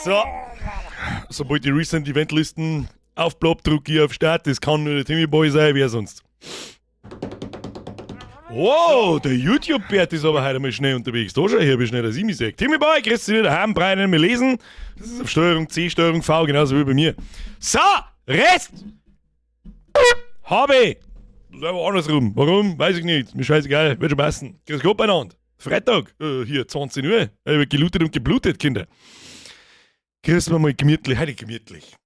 So, sobald die Recent Event Listen aufploppt, drücke ich auf Start. Das kann nur der Timmy Boy sein, wer sonst. Wow, der YouTube-Bert ist aber heute mal schnell unterwegs. Da schau her, wie schnell der ich mich sehe. Timmy Boy, grüß dich wieder daheim, Brian, wir lesen. Das ist auf Steuerung C, Steuerung V, genauso wie bei mir. So, Rest! Habe ich! Das ist aber andersrum. Warum? Weiß ich nicht. Mir scheißegal. Wird schon passen. Grüß Gott beieinander. Freitag, hier, 20 Uhr. Wird gelootet und geblutet, Kinder. Grüßen wir mal gemütlich. Heute gemütlich.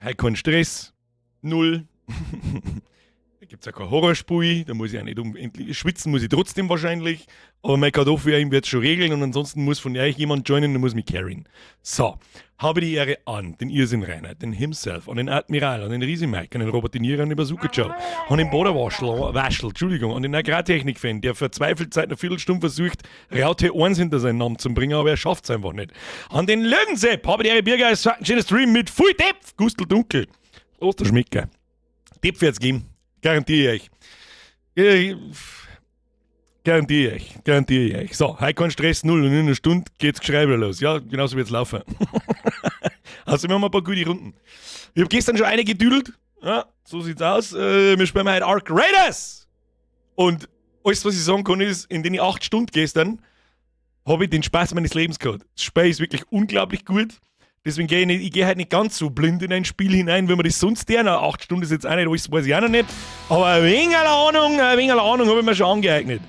Heute kein Stress. Null. Da gibt es ja kein Horrorspiel, da muss ich auch nicht unendlich schwitzen, muss ich trotzdem wahrscheinlich. Aber mein Kartoffel wird schon regeln und ansonsten muss von euch jemand joinen und muss mich carryen. So, habe die Ehre an den Irrsinn Rainer, den Himself, an den Admiral, an den Riesi Mike, an den Robert De Niro, an den Bazooka Joe, an den Boderwaschel, Waschel, Entschuldigung, an den Agrartechnik-Fan, der verzweifelt seit einer Viertelstunde versucht, Raute 1 hinter seinen Namen zu bringen, aber er schafft es einfach nicht. An den Löwensepp, habe die Ehre Birger, es war ein schöner Stream mit viel Depf, Gustl Dunkel. Los, der Schmecker. Depf wird's geben. Garantiere ich euch. Garantiere ich euch. Garantiere ich euch. So, heute kein Stress, null. Und in einer Stunde geht's geschrei wieder los. Ja, genauso wird's laufen. Also, wir haben ein paar gute Runden. Ich hab gestern schon eine gedüdelt. Ja, so sieht's aus. Wir spielen heute Arc Raiders. Und alles, was ich sagen kann, ist, in den 8 Stunden gestern habe ich den Spaß meines Lebens gehabt. Das Spiel ist wirklich unglaublich gut. Deswegen gehe ich nicht, ich gehe halt nicht ganz so blind in ein Spiel hinein, wenn man das sonst der. Na, 8 Stunden ist jetzt auch nicht alles, weiß ich auch noch nicht. Aber ein wenig Ahnung habe ich mir schon angeeignet.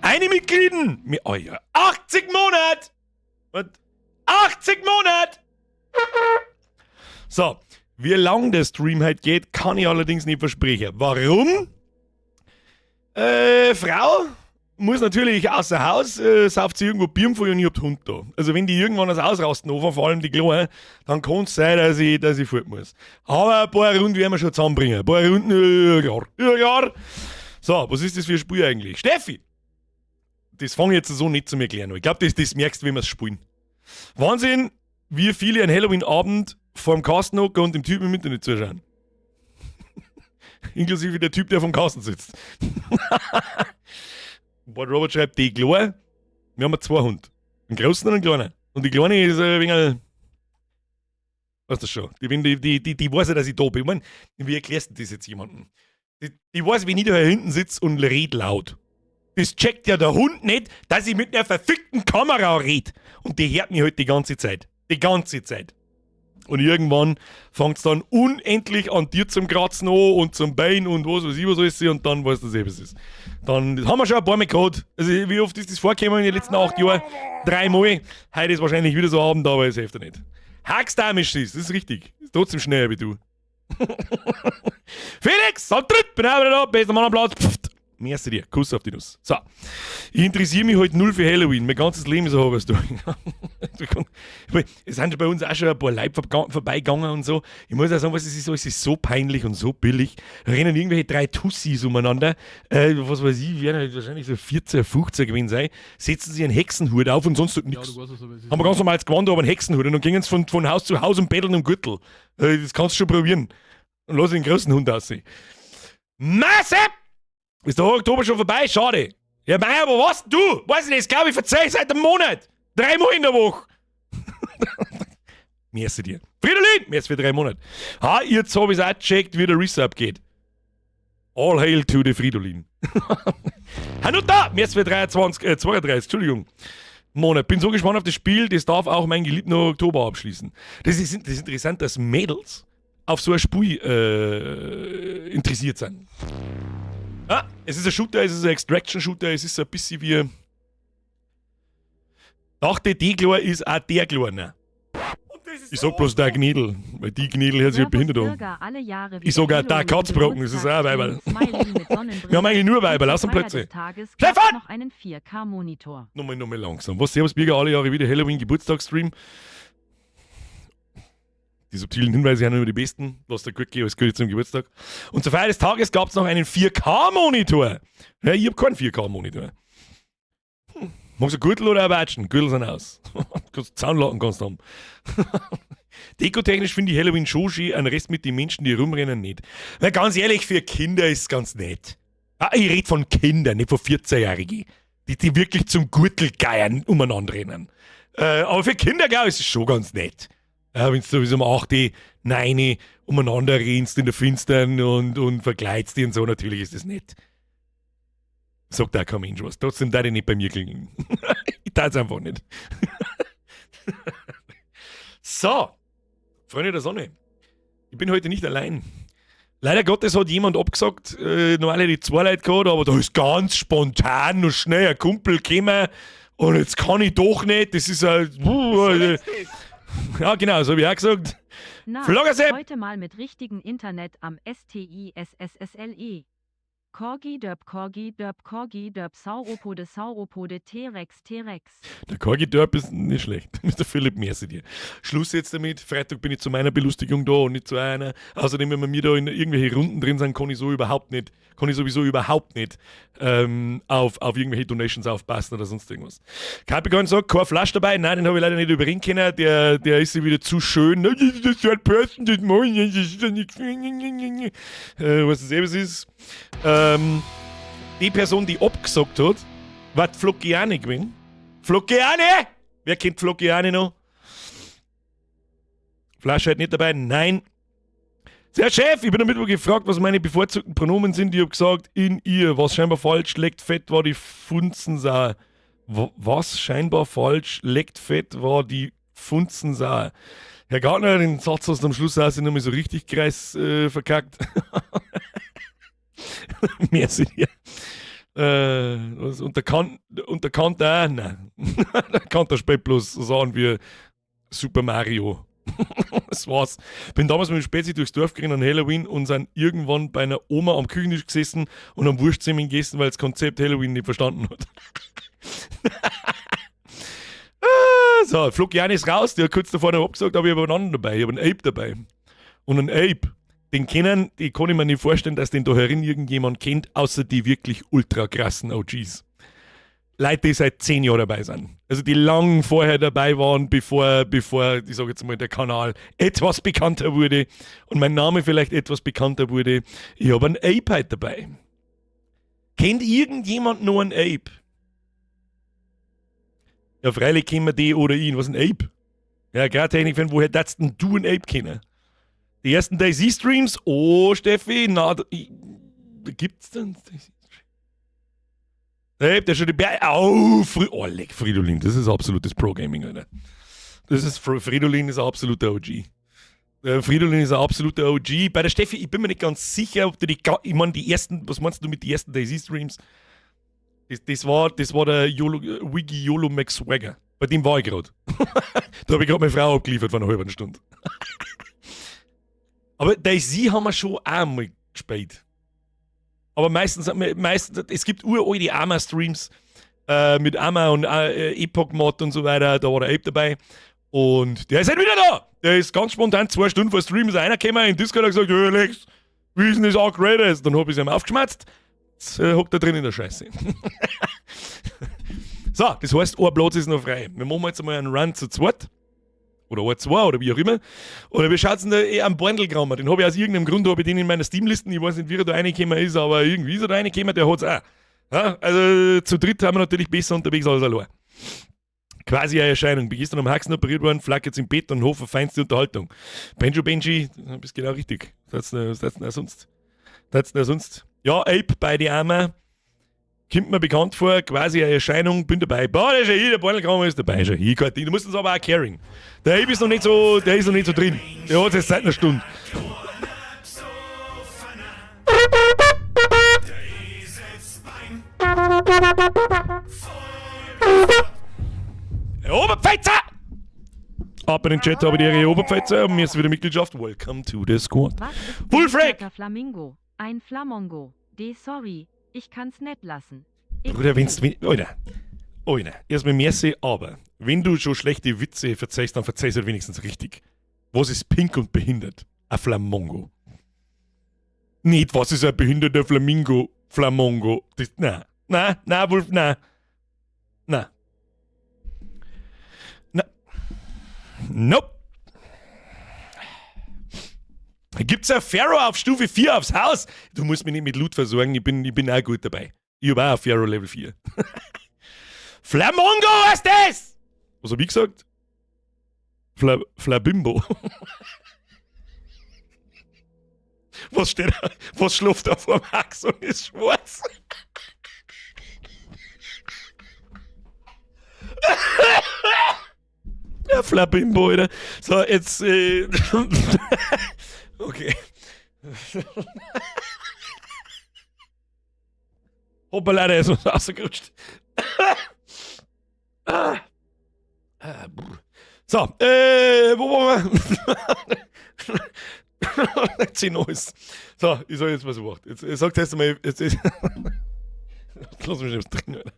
Eine Mitglieden! Oh ja, 80 Monate! Was? 80 Monate! So, wie lang der Stream halt geht, kann ich allerdings nicht versprechen. Warum? Frau muss natürlich außer Haus, sauft sie irgendwo Bier voll und ich hab den Hund da. Also wenn die irgendwann das Ausrasten anfangen, vor allem die Kleinen, dann kann es sein, dass ich fort muss. Aber ein paar Runden werden wir schon zusammenbringen. Ein paar Runden, ja klar. Ja klar. So, was ist das für ein Spiel eigentlich? Steffi! Das fange ich jetzt so nicht zu mir erklären. Ich glaube, das merkst du, wenn wir es spielen. Wahnsinn, wie viele an Halloween-Abend vorm Kasten hocken und dem Typen im Internet zuschauen. Inklusive der Typ, der vom Kasten sitzt. Bart Robert schreibt, die Kleine, wir haben zwei Hunde. Einen großen und einen kleinen. Und die Kleine ist ein wenig, weißt du schon, die, die, die, die, die weiß ja, dass ich da bin. Ich mein, wie erklärst du das jetzt jemandem? Die weiß, wenn ich da hinten sitze und red laut. Das checkt ja der Hund nicht, dass ich mit einer verfickten Kamera red. Und die hört mich halt die ganze Zeit. Die ganze Zeit. Und irgendwann fängt es dann unendlich an dir zum Kratzen an und zum Bellen und was weiß ich was alles und dann weißt du eh, was es ist. Dann haben wir schon ein paar Mal gehabt. Also wie oft ist das vorgekommen in den letzten 8 Jahren? Dreimal. Heute ist wahrscheinlich wieder so ein Abend, aber es hilft ja nicht. Hackstamisch ist, das ist richtig. Ist trotzdem schneller wie du. Felix, Antritt, bin auch wieder da, bester Mann am Platz. Pfft. Merci dir. Kuss auf die Nuss. So. Ich interessiere mich halt null für Halloween. Mein ganzes Leben ist ein Horrorstory. Es sind schon bei uns auch schon ein paar Leute vorbeigegangen und so. Ich muss auch sagen, was es ist, es ist so peinlich und so billig. Da rennen irgendwelche drei Tussis umeinander. Was weiß ich, werden halt wahrscheinlich so 14, 15 gewesen sein. Setzen sich einen Hexenhut auf und sonst halt nichts. Ja, Haben wir ganz normal Gewand, aber einen Hexenhut. Und dann gingen sie von Haus zu Haus und betteln um Gürtel. Das kannst du schon probieren. Und lass den großen Hund aussehen. Masse! Ist der Oktober schon vorbei? Schade. Ja, mei, aber was du? Weiß ich nicht, das glaube ich, verzeih seit einem Monat. Dreimal in der Woche. Merci dir. Fridolin, merci für 3 Monate. Ha, jetzt habe ich es auch gecheckt, wie der Resub geht. All hail to the Fridolin. Hanuta, merci für 23, 32, Entschuldigung. Monat. Bin so gespannt auf das Spiel, das darf auch mein geliebter Oktober abschließen. Das ist interessant, dass Mädels auf so ein Spiel interessiert sind. Ah, es ist ein Shooter, es ist ein Extraction-Shooter, es ist so ein bisschen wie. Dachte, die Kleine ist auch der Kleine. Ich sag bloß der Gnädel, weil die Gnädel hört sich halt behindert an. Ich sag auch der Katzbrocken, das ist auch ein Weiberl. Wir haben eigentlich nur Weiberl, lass uns plötzlich. Stefan! Noch einen 4K-Monitor. Nochmal, nochmal langsam. Was, Servus Birger, alle Jahre wieder Halloween Geburtstagsstream. Die subtilen Hinweise sind immer die besten. Lass dir gut gehen, alles Gute zum Geburtstag. Und zur Feier des Tages gab es noch einen 4K-Monitor. Ja, ich hab keinen 4K-Monitor. Magst du Gürtel oder ein Watschen? Gürtel sind aus. Kannst Zaunlatten kannst du haben. Dekotechnisch finde ich Halloween schon schön, ein Rest mit den Menschen, die rumrennen, nicht. Weil ganz ehrlich, für Kinder ist es ganz nett. Ah, ich rede von Kindern, nicht von 14-Jährigen. Die, die wirklich zum Gürtelgeiern umeinander rennen. Aber für Kinder, glaube ich, ist es schon ganz nett. Ja, wenn du sowieso um 8, 9 umeinander rennst in der Finstern und verkleidest dich und so, natürlich ist das nett. Sagt auch kein Mensch was. Trotzdem darf ich nicht bei mir klingeln. Ich darf es einfach nicht. So, Freunde der Sonne. Ich bin heute nicht allein. Leider Gottes hat jemand abgesagt, normal hätte ich zwei Leute gehabt, aber da ist ganz spontan und schnell ein Kumpel gekommen und jetzt kann ich doch nicht, das ist halt. Ja, genau, so habe ich auch gesagt. Na, Floggersepp! Heute mal mit richtigem Internet am STISSSLE. Corgi Derp Corgi Derp Corgi Derp Sauropode Sauropode T-Rex T-Rex. Der Corgi Derp ist nicht schlecht. Mr. Philipp, merci dir. Schluss jetzt damit. Freitag bin ich zu meiner Belustigung da und nicht zu einer. Außerdem, wenn wir mir da in irgendwelche Runden drin sind, kann ich sowieso überhaupt nicht auf irgendwelche Donations aufpassen oder sonst irgendwas. Capricorn sagt, kein Flasch dabei. Nein, den habe ich leider nicht überreden können. Der ist wieder zu schön. Das ist Third Person, das mach ich, das ist ja nichts. Was das eben ist. Die Person, die abgesagt hat, war die Flockiane gewesen. Flockiane! Wer kennt Flockiane noch? Flasche halt nicht dabei? Nein. Sehr Chef, ich bin am Mittwoch gefragt, was meine bevorzugten Pronomen sind. Ich hab gesagt, in ihr. Was scheinbar falsch, leckt fett, war die Funzensau. Was scheinbar falsch, leckt fett, war die Funzensau. Herr Gartner, den Satz hast du am Schluss auch nochmal so richtig kreis verkackt. Merci dir. Was, und der Kant auch? Nein. Der Kanter spielt bloß Sachen wie Super Mario. Das war's. Bin damals mit dem Spezi durchs Dorf gerannt an Halloween und sind irgendwann bei einer Oma am Küchentisch gesessen und haben Wurstsemmeln gegessen, weil das Konzept Halloween nicht verstanden hat. Ah, so, Flockian ist raus, der hat kurz davor noch abgesagt, aber ich habe einen anderen dabei, ich habe einen Ape dabei. Und einen Ape, den kennen, die kann ich mir nicht vorstellen, dass den da herin irgendjemand kennt, außer die wirklich ultra krassen OGs. Leute, die seit 10 Jahren dabei sind. Also die lang vorher dabei waren, bevor, ich sag jetzt mal, der Kanal etwas bekannter wurde und mein Name vielleicht etwas bekannter wurde. Ich habe einen Ape heute dabei. Kennt irgendjemand noch einen Ape? Ja, freilich kennen wir die oder ihn. Was ist ein Ape? Ja, gerade Technik-Fan, woher darfst denn du einen Ape kennen? Die ersten DayZ-Streams? Oh, Steffi, na, da, ich, gibt's denn DayZ-Streams? Hey, der schon die Bär. Au, oh, leck, Fridolin, das ist absolutes Pro-Gaming, Alter. Das ist, Fridolin ist ein absoluter OG. Fridolin ist ein absoluter OG. Bei der Steffi, ich bin mir nicht ganz sicher, ob du die, ich meine, die ersten, was meinst du mit den ersten DayZ-Streams? Das war der YOLO, Wiggy YOLO McSwagger. Bei dem war ich gerade. Da habe ich gerade meine Frau abgeliefert vor einer halben Stunde. Aber DayZ haben wir schon auch mal gespielt. Aber meistens, es gibt uralte Arma-Streams mit Arma und Epoch Mod und so weiter. Da war der Ape dabei. Und der ist halt wieder da. Der ist ganz spontan 2 Stunden vor Stream ist einer gekommen in Discord und hat gesagt: "Hey Alex, wie ist denn das Arc Raiders?" Dann habe ich es ihm aufgeschmatzt. Jetzt hockt er drin in der Scheiße. So, das heißt, ein Platz ist noch frei. Wir machen jetzt einmal einen Run zu zweit. Oder ein, zwei oder wie auch immer. Oder wie schaut's denn da eh am Borndelkrammer? Den habe ich aus irgendeinem Grund hab ich den in meiner Steam-Listen. Ich weiß nicht, wie er da reingekommen ist, aber irgendwie ist er da reingekommen, der hat's auch. Ja, also zu dritt haben wir natürlich besser unterwegs als allein. Quasi eine Erscheinung. Bin gestern am Haxen operiert worden, flack jetzt im Bett und hoffe auf feinste Unterhaltung. Benjo Benji, du bist genau richtig. Was das denn sonst? Das denn sonst? Ja, Ape bei die Arme. Kommt mir bekannt vor, quasi eine Erscheinung, bin dabei. Boah, der ist ja hier, der Bornelkramer ist dabei. Schon hier, kein Ding. Du musst uns aber auch carryen. Der Ape ist noch nicht so, der ist noch nicht so drin. Der hat jetzt seit einer Stunde. Herr Oberpfälzer! Ab in den Chat habe ich die Ehre Oberpfälzer und mir ist wieder Mitgliedschaft. Welcome to the squad. Was ist Bullfrag! ein Flamingo? Ein Flamongo. D sorry, ich kann's net lassen. Bruder, wenn's, wenn, Alter, Alter, erstmal merci, aber wenn du schon schlechte Witze verzeihst, dann verzeihst halt wenigstens richtig. Was ist pink und behindert? Ein Flamongo. Nicht, was ist ein behinderter Flamingo? Flamongo. Das, na, na, na, Wolf, na. Na. Na. Nope. Gibt's ein Pharaoh auf Stufe 4 aufs Haus? Du musst mich nicht mit Loot versorgen, ich bin auch gut dabei. Ich habe auch ein Pharaoh Level 4. Flamongo, was ist das? Was hab ich gesagt? Flabimbo. Was steht da? Was schläft da vor Max und ist schwarz? Ja, Flabimbo, Alter. So, jetzt. Okay. Hoppala, der ist uns rausgerutscht. Ah. Ah, brr. So, wo waren wir? 10 Uhr ist. So, ich sag jetzt was gemacht. Jetzt, ich sag erst einmal, jetzt lass mich nicht drin, Alter.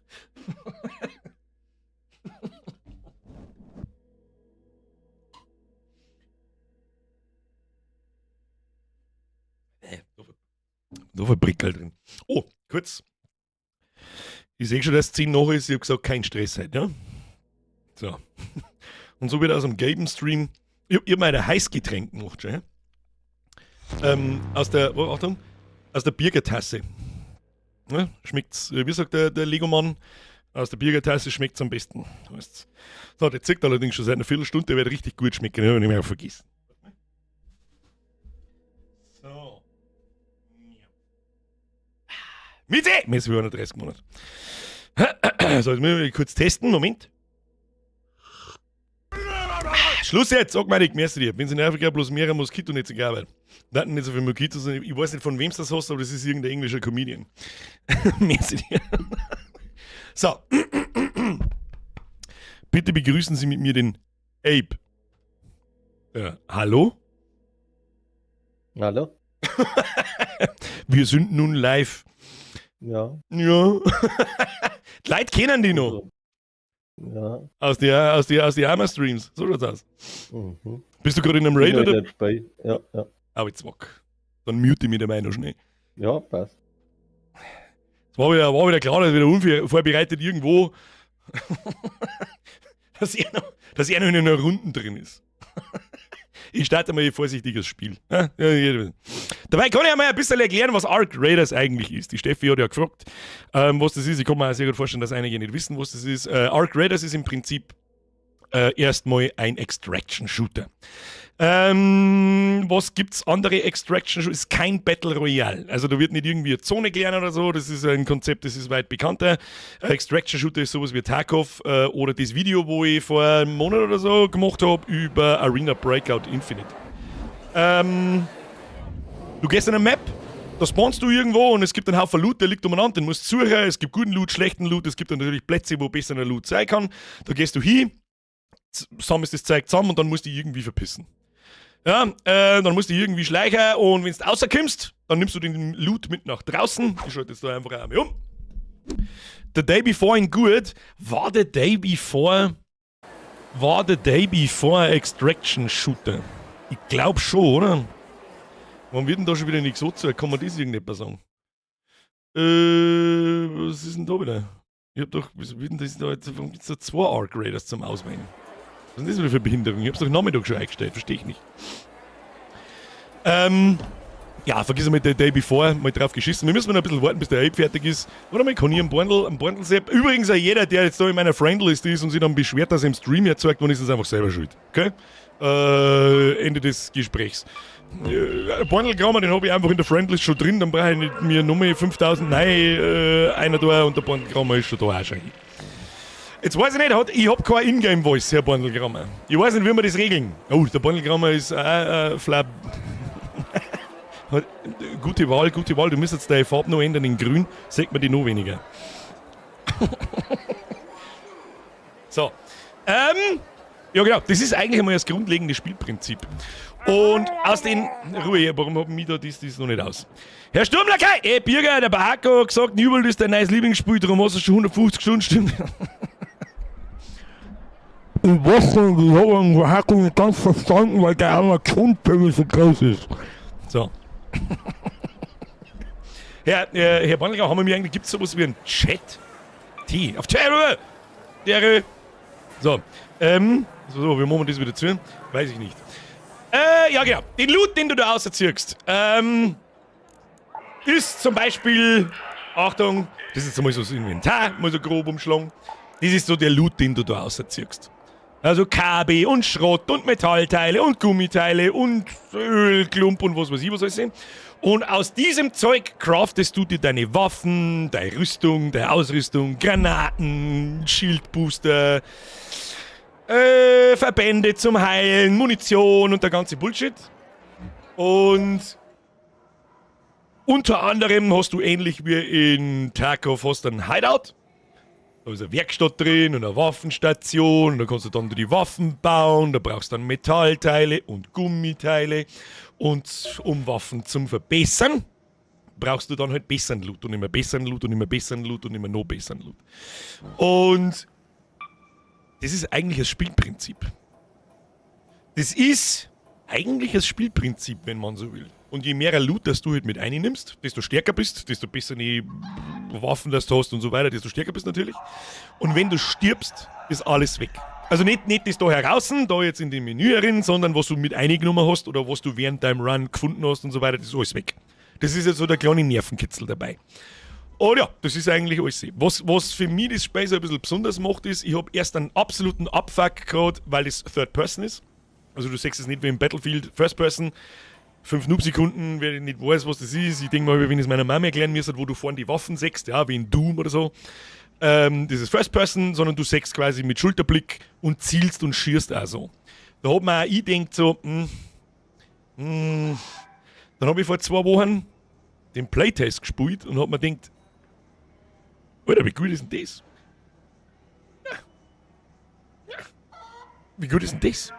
Da war Brickerl drin. Oh, kurz. Ich sehe schon, dass es 10 nach ist. Ich hab gesagt, kein Stress heute, ja? So. Und so wird aus dem gelben Stream. Ich hab mir ein Heißgetränk gemacht, schon, ja? Aus der, oh, Achtung, aus der Birgertasse. Ja, schmeckt's, wie sagt der Lego-Mann, aus der Birgertasse schmeckt's am besten. Weißt's. So, der zieht allerdings schon seit einer Viertelstunde, der wird richtig gut schmecken, den hab ich nicht mehr vergessen. So. Ja. Mitte! Mir ist über 30 Monate. So, jetzt müssen wir kurz testen. Moment. Schluss jetzt, sag mal, ich merci dir. Wenn sie in Afrika bloß mehrere Moskitonetze gearbeitet. Da hatten nicht so viele Moskitos. Ich weiß nicht, von wem das hast, aber das ist irgendein englischer Comedian. Merci dir. So. Bitte begrüßen Sie mit mir den Ape. Hallo? Hallo? Wir sind nun live. Ja. Ja. Die Leute kennen die noch. Ja. Aus die Arma-Streams. So schaut's aus. Bist du gerade in einem Raid, Bin oder? ich nicht bei. Ja, ja. Aber jetzt wack. Dann mute ich mich dabei noch schnell. Ja, passt. Es war wieder klar, dass wieder unvorbereitet irgendwo, dass er noch in einer Runde drin ist. Ich starte mal vorsichtig das Spiel. Ja, ja, jeder. Dabei kann ich einmal ein bisschen erklären, was Arc Raiders eigentlich ist. Die Steffi hat ja gefragt, was das ist. Ich kann mir auch sehr gut vorstellen, dass einige nicht wissen, was das ist. Arc Raiders ist im Prinzip erstmal ein Extraction-Shooter. Was gibt's andere Extraction-Shooter? Ist kein Battle Royale. Also da wird nicht irgendwie eine Zone klären oder so. Das ist ein Konzept, das ist weit bekannter. Extraction-Shooter ist sowas wie Tarkov oder das Video, wo ich vor einem Monat oder so gemacht hab über Arena Breakout Infinite. Du gehst in eine Map, da spawnst du irgendwo und es gibt einen Haufen Loot, der liegt umeinander, den musst du suchen. Es gibt guten Loot, schlechten Loot, es gibt dann natürlich Plätze, wo besser Loot sein kann. Da gehst du hin, sammelst das Zeug zusammen und dann musst du dich irgendwie verpissen. Ja, dann musst du irgendwie schleichen und wenn du rauskommst, dann nimmst du den Loot mit nach draußen. Ich schalte jetzt da einfach einmal um. The Day Before in Good war The Day Before, war The Day Before Extraction Shooter. Ich glaub schon, oder? Warum wird denn da schon wieder nichts so zu? Kann man das irgendetwas sagen? Was ist denn da wieder? Ich hab doch, wieso wird denn das da jetzt, warum gibt's da 2 Arc Raiders zum Auswählen? Was ist denn das wieder für Behinderung? Ich hab's doch Nachmittag schon eingestellt, versteh ich nicht. Ja, vergiss einmal The Day Before, mal drauf geschissen. Wir müssen noch ein bisschen warten, bis der Ape fertig ist. Warte mal, kann ich einen Bundle sepp? Übrigens auch jeder, der jetzt da in meiner Friendlist ist und sich dann beschwert, dass er im Stream erzeugt worden ist, ist einfach selber schuld. Okay? Ende des Gesprächs. Bundle-Krammer, den hab ich einfach in der Friendlist schon drin, dann brauche ich nicht mir nur mehr 5000 neue einer da und der Bundle-Krammer ist schon da auch schon. Jetzt weiß ich nicht, ich hab kein Ingame-Voice, Herr Bundle-Krammer. Ich weiß nicht, wie wir das regeln. Oh, der Bundle-Krammer ist auch flab. Hat, gute Wahl, gute Wahl. Du müsstest deine Farbe noch ändern in grün, sieht man die noch weniger. So. Ja genau, das ist eigentlich einmal das grundlegende Spielprinzip. Und aus den... Ruhe, warum hab ich da das noch nicht aus? Herr Sturmlakai! Ey, Birger, der Bahako hat gesagt, New World ist dein neues Lieblingsspiel, darum hast du schon 150 Stunden, stimmt. Und was denn, ich hab den Bahako nicht ganz verstanden, weil der Amazon-Pöbel so groß ist. So. Herr Bornlinger, haben wir mir eigentlich, gibt's sowas wie einen Chat? T. Auf Terror! Terror! So. So, wie machen wir das wieder zu? Weiß ich nicht. Ja, genau. Den Loot, den du da auserziehst, ist zum Beispiel, Achtung, das ist jetzt einmal so das Inventar, mal so grob umschlagen. Das ist so der Loot, den du da auserziehst. Also KB und Schrott und Metallteile und Gummiteile und Ölklump und was weiß ich was alles sind. Und aus diesem Zeug craftest du dir deine Waffen, deine Rüstung, deine Ausrüstung, Granaten, Schildbooster, Verbände zum Heilen, Munition und der ganze Bullshit. Und unter anderem hast du ähnlich wie in Tarkov hast du einen Hideout. Da ist eine Werkstatt drin und eine Waffenstation. Da kannst du dann die Waffen bauen. Da brauchst du dann Metallteile und Gummiteile. Und um Waffen zum Verbessern, brauchst du dann halt besseren Loot und immer besseren Loot und immer besseren Loot und immer noch besseren Loot. Und das ist eigentlich das Spielprinzip. Das ist eigentlich das Spielprinzip, wenn man so will. Und je mehr Loot, das du halt mit einnimmst, desto stärker bist, desto besser die Waffen das du hast und so weiter, desto stärker bist du natürlich. Und wenn du stirbst, ist alles weg. Also nicht das da heraus, da jetzt in dem Menü herin, sondern was du mit eingenommen hast oder was du während deinem Run gefunden hast und so weiter, das ist alles weg. Das ist jetzt so der kleine Nervenkitzel dabei. Und ja, das ist eigentlich alles. Was für mich das Spiel so ein bisschen besonders macht, ist, ich habe erst einen absoluten Abfuck gehabt, weil es Third Person ist. Also du siehst es nicht wie im Battlefield First Person. 5 Noob-Sekunden, wer nicht weiß, was das ist. Ich denke mal, wenn ich es meiner Mama erklären müsste, wo du vorne die Waffen siehst, ja, wie in Doom oder so. Das ist First Person, sondern du siehst quasi mit Schulterblick und zielst und schießt auch so. Da hat man auch ich denkt so, Dann habe ich vor 2 Wochen den Playtest gespielt und hab mir gedacht, Alter, wie gut ist denn das? Ja. Ja. Wie gut ist denn das?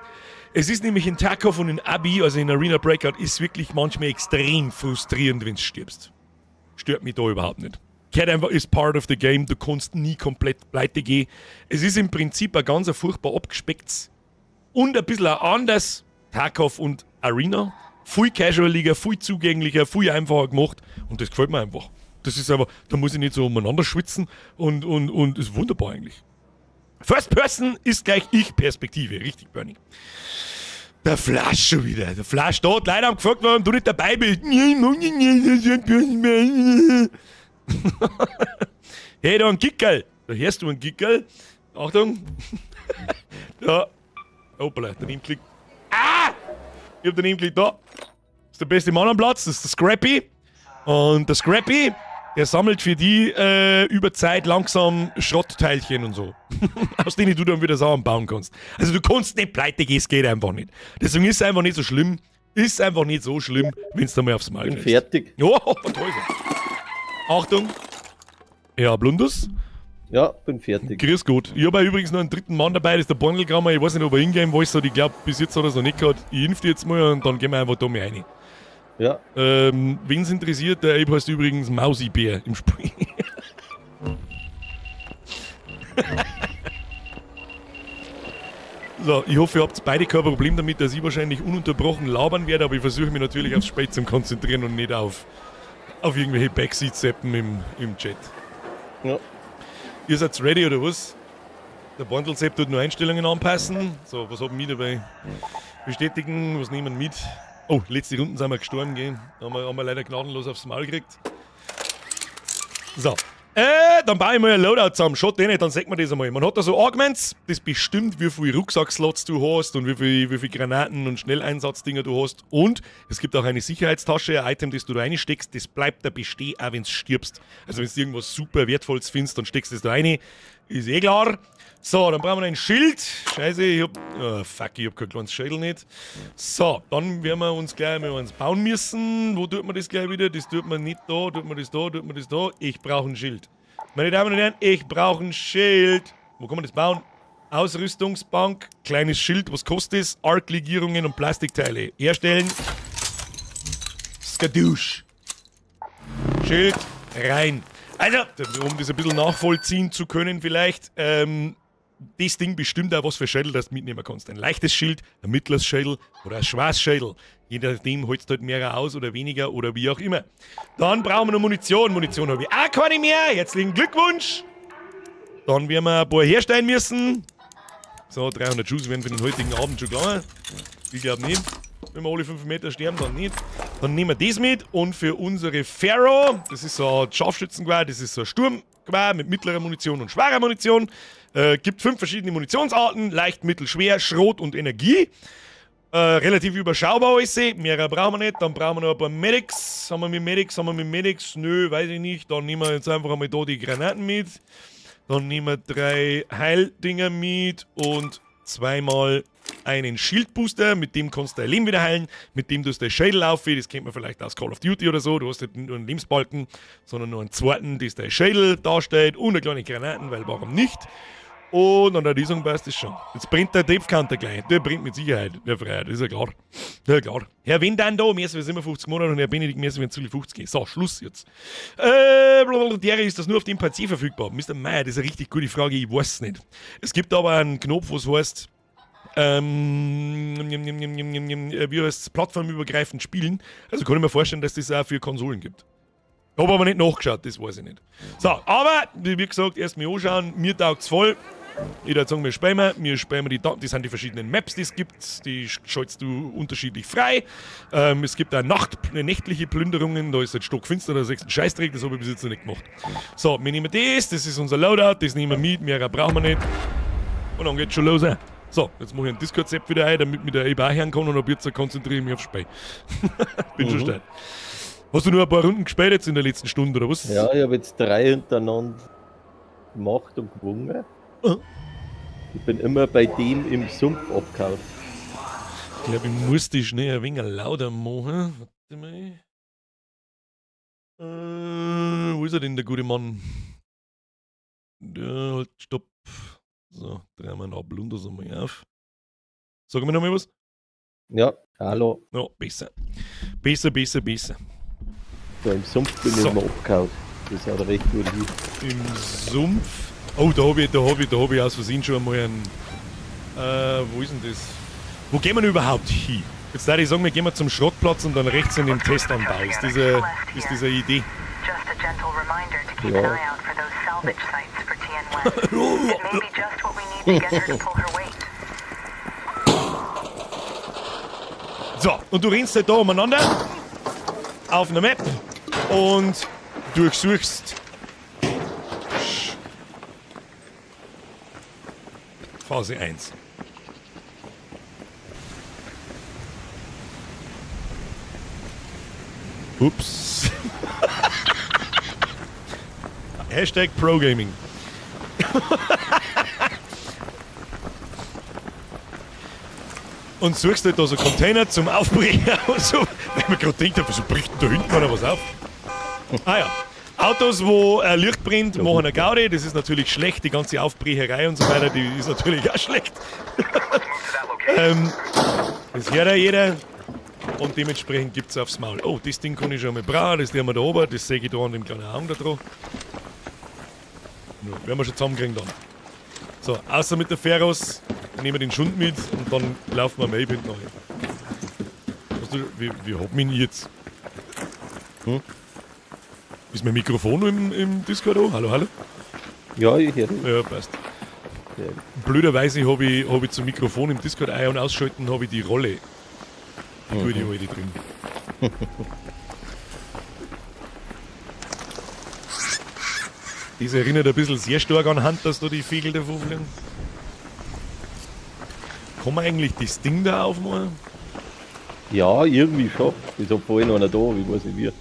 Es ist nämlich in Tarkov und in Abi, also in Arena Breakout, ist wirklich manchmal extrem frustrierend, wenn du stirbst. Stört mich da überhaupt nicht. Gehört einfach, ist part of the game, du kannst nie komplett pleite gehen. Es ist im Prinzip ein ganz furchtbar abgespecktes und ein bisschen auch anders Tarkov und Arena. Viel casualiger, viel zugänglicher, viel einfacher gemacht und das gefällt mir einfach. Das ist einfach, da muss ich nicht so umeinander schwitzen und ist wunderbar eigentlich. First Person ist gleich Ich-Perspektive, richtig, Bernie. Der Flasch schon wieder. Der Flasch da, die Leute haben gefragt, warum du nicht dabei bist. Hey, da ein Gickerl. Da hörst du einen Gickerl. Achtung. Da. Hoppala, daneben klickt. Ah! Ich hab daneben geklickt. Da. Das ist der beste Mann am Platz. Das ist der Scrappy. Und der Scrappy, der sammelt für die über Zeit langsam Schrottteilchen und so. Aus denen du dann wieder Sachen bauen kannst. Also du kannst nicht pleite gehen, es geht einfach nicht. Deswegen ist es einfach nicht so schlimm. Ist einfach nicht so schlimm, wenn du mal aufs Maul Bin kriegst. fertig. Oh, toll. Achtung. Ja, Blundus. Ja, bin fertig. Grüß Gott. Ich habe übrigens noch einen dritten Mann dabei, das ist der Bornelgrammer. Ich weiß nicht, ob er hingehen wollte. Ich glaube, bis jetzt hat er es noch nicht gehabt. Ich impfe die jetzt mal und dann gehen wir einfach da mal rein. Ja. Wen es interessiert, der Ape heißt übrigens Mausibär im Spiel. So, ich hoffe, ihr habt beide kein Problem damit, dass ich wahrscheinlich ununterbrochen labern werde, aber ich versuche mich natürlich aufs Spiel zu konzentrieren und nicht auf irgendwelche Backseat-Seppen im Chat. Ja. Ihr seid ready oder was? Der Bundle-Sepp tut nur Einstellungen anpassen. So, was haben wir dabei? Bestätigen, was nehmen wir mit? Oh, letzte Runden sind wir gestorben, gell? Da haben wir leider gnadenlos aufs Maul gekriegt. So. Dann baue ich mal ein Loadout zusammen. Schaut eh nicht, dann sieht man das einmal. Man hat da so Augments, das bestimmt, wie viele Rucksackslots du hast und wie viel Granaten und Schnelleinsatzdinge du hast. Und es gibt auch eine Sicherheitstasche, ein Item, das du da reinsteckst, das bleibt da bestehen, auch wenn du stirbst. Also wenn du irgendwas super Wertvolles findest, dann steckst du das da rein. Ist eh klar. So, dann brauchen wir noch ein Schild. Scheiße, ich hab... Oh, fuck, ich hab kein kleines Schädel nicht. So, dann werden wir uns gleich mal eins bauen müssen. Wo tut man das gleich wieder? Das tut man nicht da, tut man das da, tut man das da. Ich brauche ein Schild. Meine Damen und Herren, ich brauche ein Schild. Wo kann man das bauen? Ausrüstungsbank, kleines Schild, was kostet das? Arc-Legierungen und Plastikteile. Herstellen. Skadoosh. Schild rein. Also, um das ein bisschen nachvollziehen zu können vielleicht, das Ding bestimmt auch, was für Schädel das du mitnehmen kannst. Ein leichtes Schild, ein mittleres Schädel oder ein schweres Schädel. Je nachdem holst du halt mehr aus oder weniger oder wie auch immer. Dann brauchen wir noch Munition. Munition habe ich auch keine mehr. Herzlichen Glückwunsch. Dann werden wir ein paar herstellen müssen. So, 300 Schuss werden für den heutigen Abend schon gelangen. Ich glaub nicht. Wenn wir alle 5 Meter sterben, dann nicht. Dann nehmen wir das mit. Und für unsere Pharaoh, das ist so ein Scharfschützengewehr, das ist so ein Sturmgewehr mit mittlerer Munition und schwerer Munition. Gibt 5 verschiedene Munitionsarten, leicht, mittel, schwer, Schrot und Energie. Relativ überschaubar alles. Mehrer brauchen wir nicht. Dann brauchen wir noch ein paar Medics. Haben wir mit Medics? Haben wir mit Medics? Nö, weiß ich nicht. Dann nehmen wir jetzt einfach einmal da die Granaten mit. Dann nehmen wir 3 Heildinger mit und zweimal einen Schildbooster. Mit dem kannst du dein Leben wieder heilen. Mit dem tust du dein Schädel auf. Das kennt man vielleicht aus Call of Duty oder so. Du hast nicht nur einen Lebensbalken, sondern nur einen zweiten, das dein Schädel darstellt. Und eine kleine Granaten, weil warum nicht? Und an der Lesung passt das schon. Jetzt brennt der Depth Counter gleich. Der brennt mit Sicherheit, der Freiheit, das ist ja klar. Das ist ja klar. Herr Wenn dann da, mir ist 57 Monate und Herr Benedikt, mir ist 50 gehen. So, Schluss jetzt. Blablabla, der ist das nur auf dem PC verfügbar. Mister Meier, das ist eine richtig gute Frage, ich weiß es nicht. Es gibt aber einen Knopf, wo es heißt, wie heißt es, plattformübergreifend spielen. Also kann ich mir vorstellen, dass das auch für Konsolen gibt. Hab aber nicht nachgeschaut, das weiß ich nicht. So, aber, wie gesagt, erst mal anschauen, mir taugt's voll. Ich würde sagen, wir spielen die Daten, das sind die verschiedenen Maps, die es gibt, die schaltest du unterschiedlich frei. Es gibt auch nächtliche Plünderungen, da ist halt stockfinster, da ist ein Scheißdreck, das habe ich bis jetzt noch nicht gemacht. So, wir nehmen das, das ist unser Loadout, das nehmen wir mit, mehr brauchen wir nicht. Und dann geht's schon los. So, jetzt mache ich einen Discord-Sepp wieder ein, damit mich der Abe auch hören kann und ab jetzt konzentriere ich mich aufs Spiel. Bin schon stark. Hast du nur ein paar Runden gespielt jetzt in der letzten Stunde, oder was? Ja, ich habe jetzt 3 hintereinander gemacht und gewonnen. Ich bin immer bei dem im Sumpf abgehauen. Ich glaube, ich muss die schnell ein wenig lauter machen. Warte mal. Wo ist er denn, der gute Mann? Ja, halt, stopp. So, drehen wir ihn ab, Blunders einmal auf. Sag mir noch mal was? Ja, hallo. Ja, besser. Besser, besser, besser. Da im Sumpf bin ich So. immer abgehauen. Das hat recht gut hin. Im Sumpf? Oh, da hab ich aus Versehen schon einmal einen. Wo ist denn das? Wo gehen wir denn überhaupt hin? Jetzt würde ich sagen, wir gehen mal zum Schrottplatz und dann rechts in den Testanbau. Ist diese Idee? Ja. So, und du rennst halt da umeinander auf einer Map und durchsuchst Phase 1. Ups. Hashtag ProGaming. Und suchst halt da so Container zum Aufbrechen und so. Weil man grad denkt, wieso bricht denn da hinten einer was auf? Ah ja. Autos, wo Licht brennt, machen eine Gaudi. Das ist natürlich schlecht. Die ganze Aufbrecherei und so weiter, die ist natürlich auch schlecht. Das hört ja jeder. Und dementsprechend gibt's aufs Maul. Oh, das Ding kann ich schon mal brauchen. Das lernen wir da oben. Das sehe ich da an dem kleinen Augen da dran. Ja, werden wir schon zusammenkriegen dann. So, außer mit der Feros nehmen wir den Schund mit und dann laufen wir am Ape hinten rein. Hast du, wie hab ich ihn jetzt? Hm? Ist mein Mikrofon im Discord an? Hallo, hallo? Ja, ich höre dich. Ja, passt. Ja. Blöderweise hab ich zum Mikrofon im Discord ein- und ausschalten, hab ich die Rolle. Die gute alte drin. Das erinnert ein bisschen sehr stark an Hand, dass da die Vögel davon fliegen. Kann man eigentlich das Ding da aufmachen? Ja, irgendwie schon. Ich hab vorhin einer da, ich weiß nicht wie.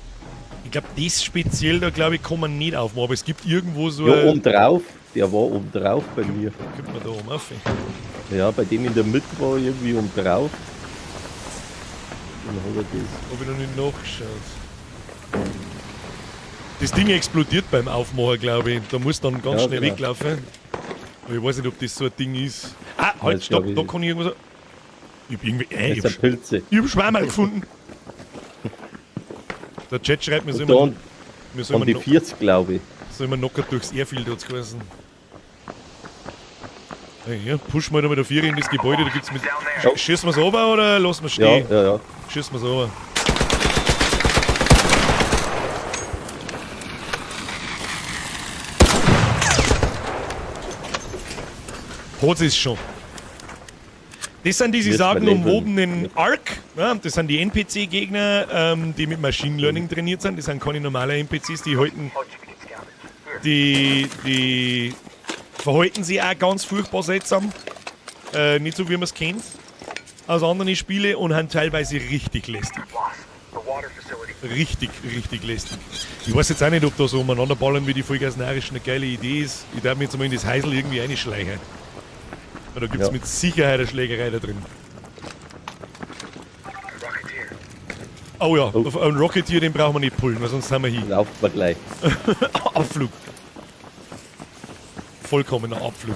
Ich glaub, das speziell da, glaub ich, kann man nicht aufmachen, aber es gibt irgendwo so Ja, ein oben drauf. Der war oben drauf bei mir. Kommt man da oben auf? Ja, bei dem in der Mitte war irgendwie oben drauf. Dann hat er das. Hab ich noch nicht nachgeschaut. Das Ding explodiert beim Aufmachen, glaub ich. Da muss dann ganz Ja, schnell genau. weglaufen. Aber ich weiß nicht, ob das so ein Ding ist. Ah, halt, Das stopp, glaub ich da nicht. kann ich irgendwas. Ich hab irgendwie. Das sind Pilze. Ich hab Schwammerl gefunden. Der Chat schreibt mir so Und immer, dann wir sollen haben die immer 40, glaub ich. So immer locker durchs Airfield, hat's geheißen. Hey, ja, pushen wir da mit der 4 in das Gebäude, da gibt's mit. Ja. Schießen wir's runter oder lassen wir's Ja, stehen? ja, ja. Schießen wir's runter. Hat's es schon. Das sind diese Jetzt sagenumwobenen überleben. Ark, ja, das sind die N P C-Gegner, die mit Machine Learning trainiert sind. Das sind keine normalen N P Cs, die halten die Verhalten sie auch ganz furchtbar seltsam. Nicht so, wie man es kennt aus anderen Spielen und haben teilweise richtig lästig. Richtig, richtig lästig. Ich weiß jetzt auch nicht, ob da so umeinander ballern wie die Vollgas-Narischen eine geile Idee ist. Ich darf mir jetzt mal in das Heisel irgendwie reinschleichen. Da gibt es Ja. mit Sicherheit eine Schlägerei da drin. Oh ja, Oh. auf einen Rocketeer, den brauchen wir nicht pullen, weil sonst haben wir hier. Lauft man gleich. Abflug. Vollkommener Abflug.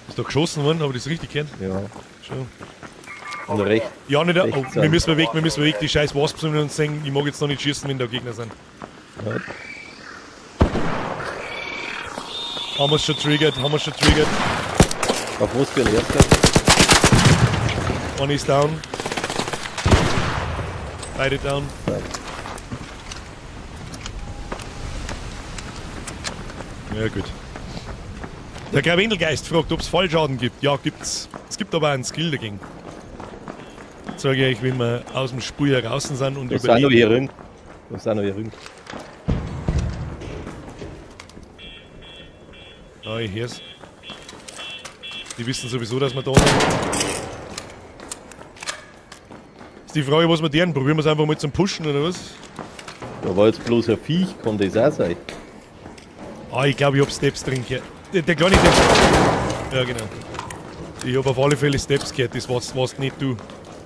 Ist da geschossen worden? Habe ich das richtig gehört? Ja. Schon. Und rechts. Ja, nicht. Oh, Rechts wir an. müssen weg, wir müssen weg. Die scheiß Wasps müssen uns sehen. Ich mag jetzt noch nicht schießen, wenn da Gegner sind. Ja. Haben wir schon triggert, haben wir schon triggert. Auf was für ein erster? One is down. Beide down. Ja. Ja, gut. Der Gravendelgeist fragt, ob es Fallschaden gibt. Ja, gibt's. Es gibt aber auch einen Skill dagegen. Sage ich euch, wenn wir aus dem Spiel heraus sind und Da sind noch überleben. hier drin. Da sind noch hier drin. Ja, ich hör's. Die wissen sowieso, dass wir da sind. Ist die Frage, was wir deren? Probieren wir es einfach mal zum Pushen oder was? Da war jetzt bloß ein Viech, kann das auch sein? Ah, ich glaube, ich hab Steps drin gehört. Der kleine, der. Ja, genau. Ich hab auf alle Fälle Steps gehört, das warst nicht du.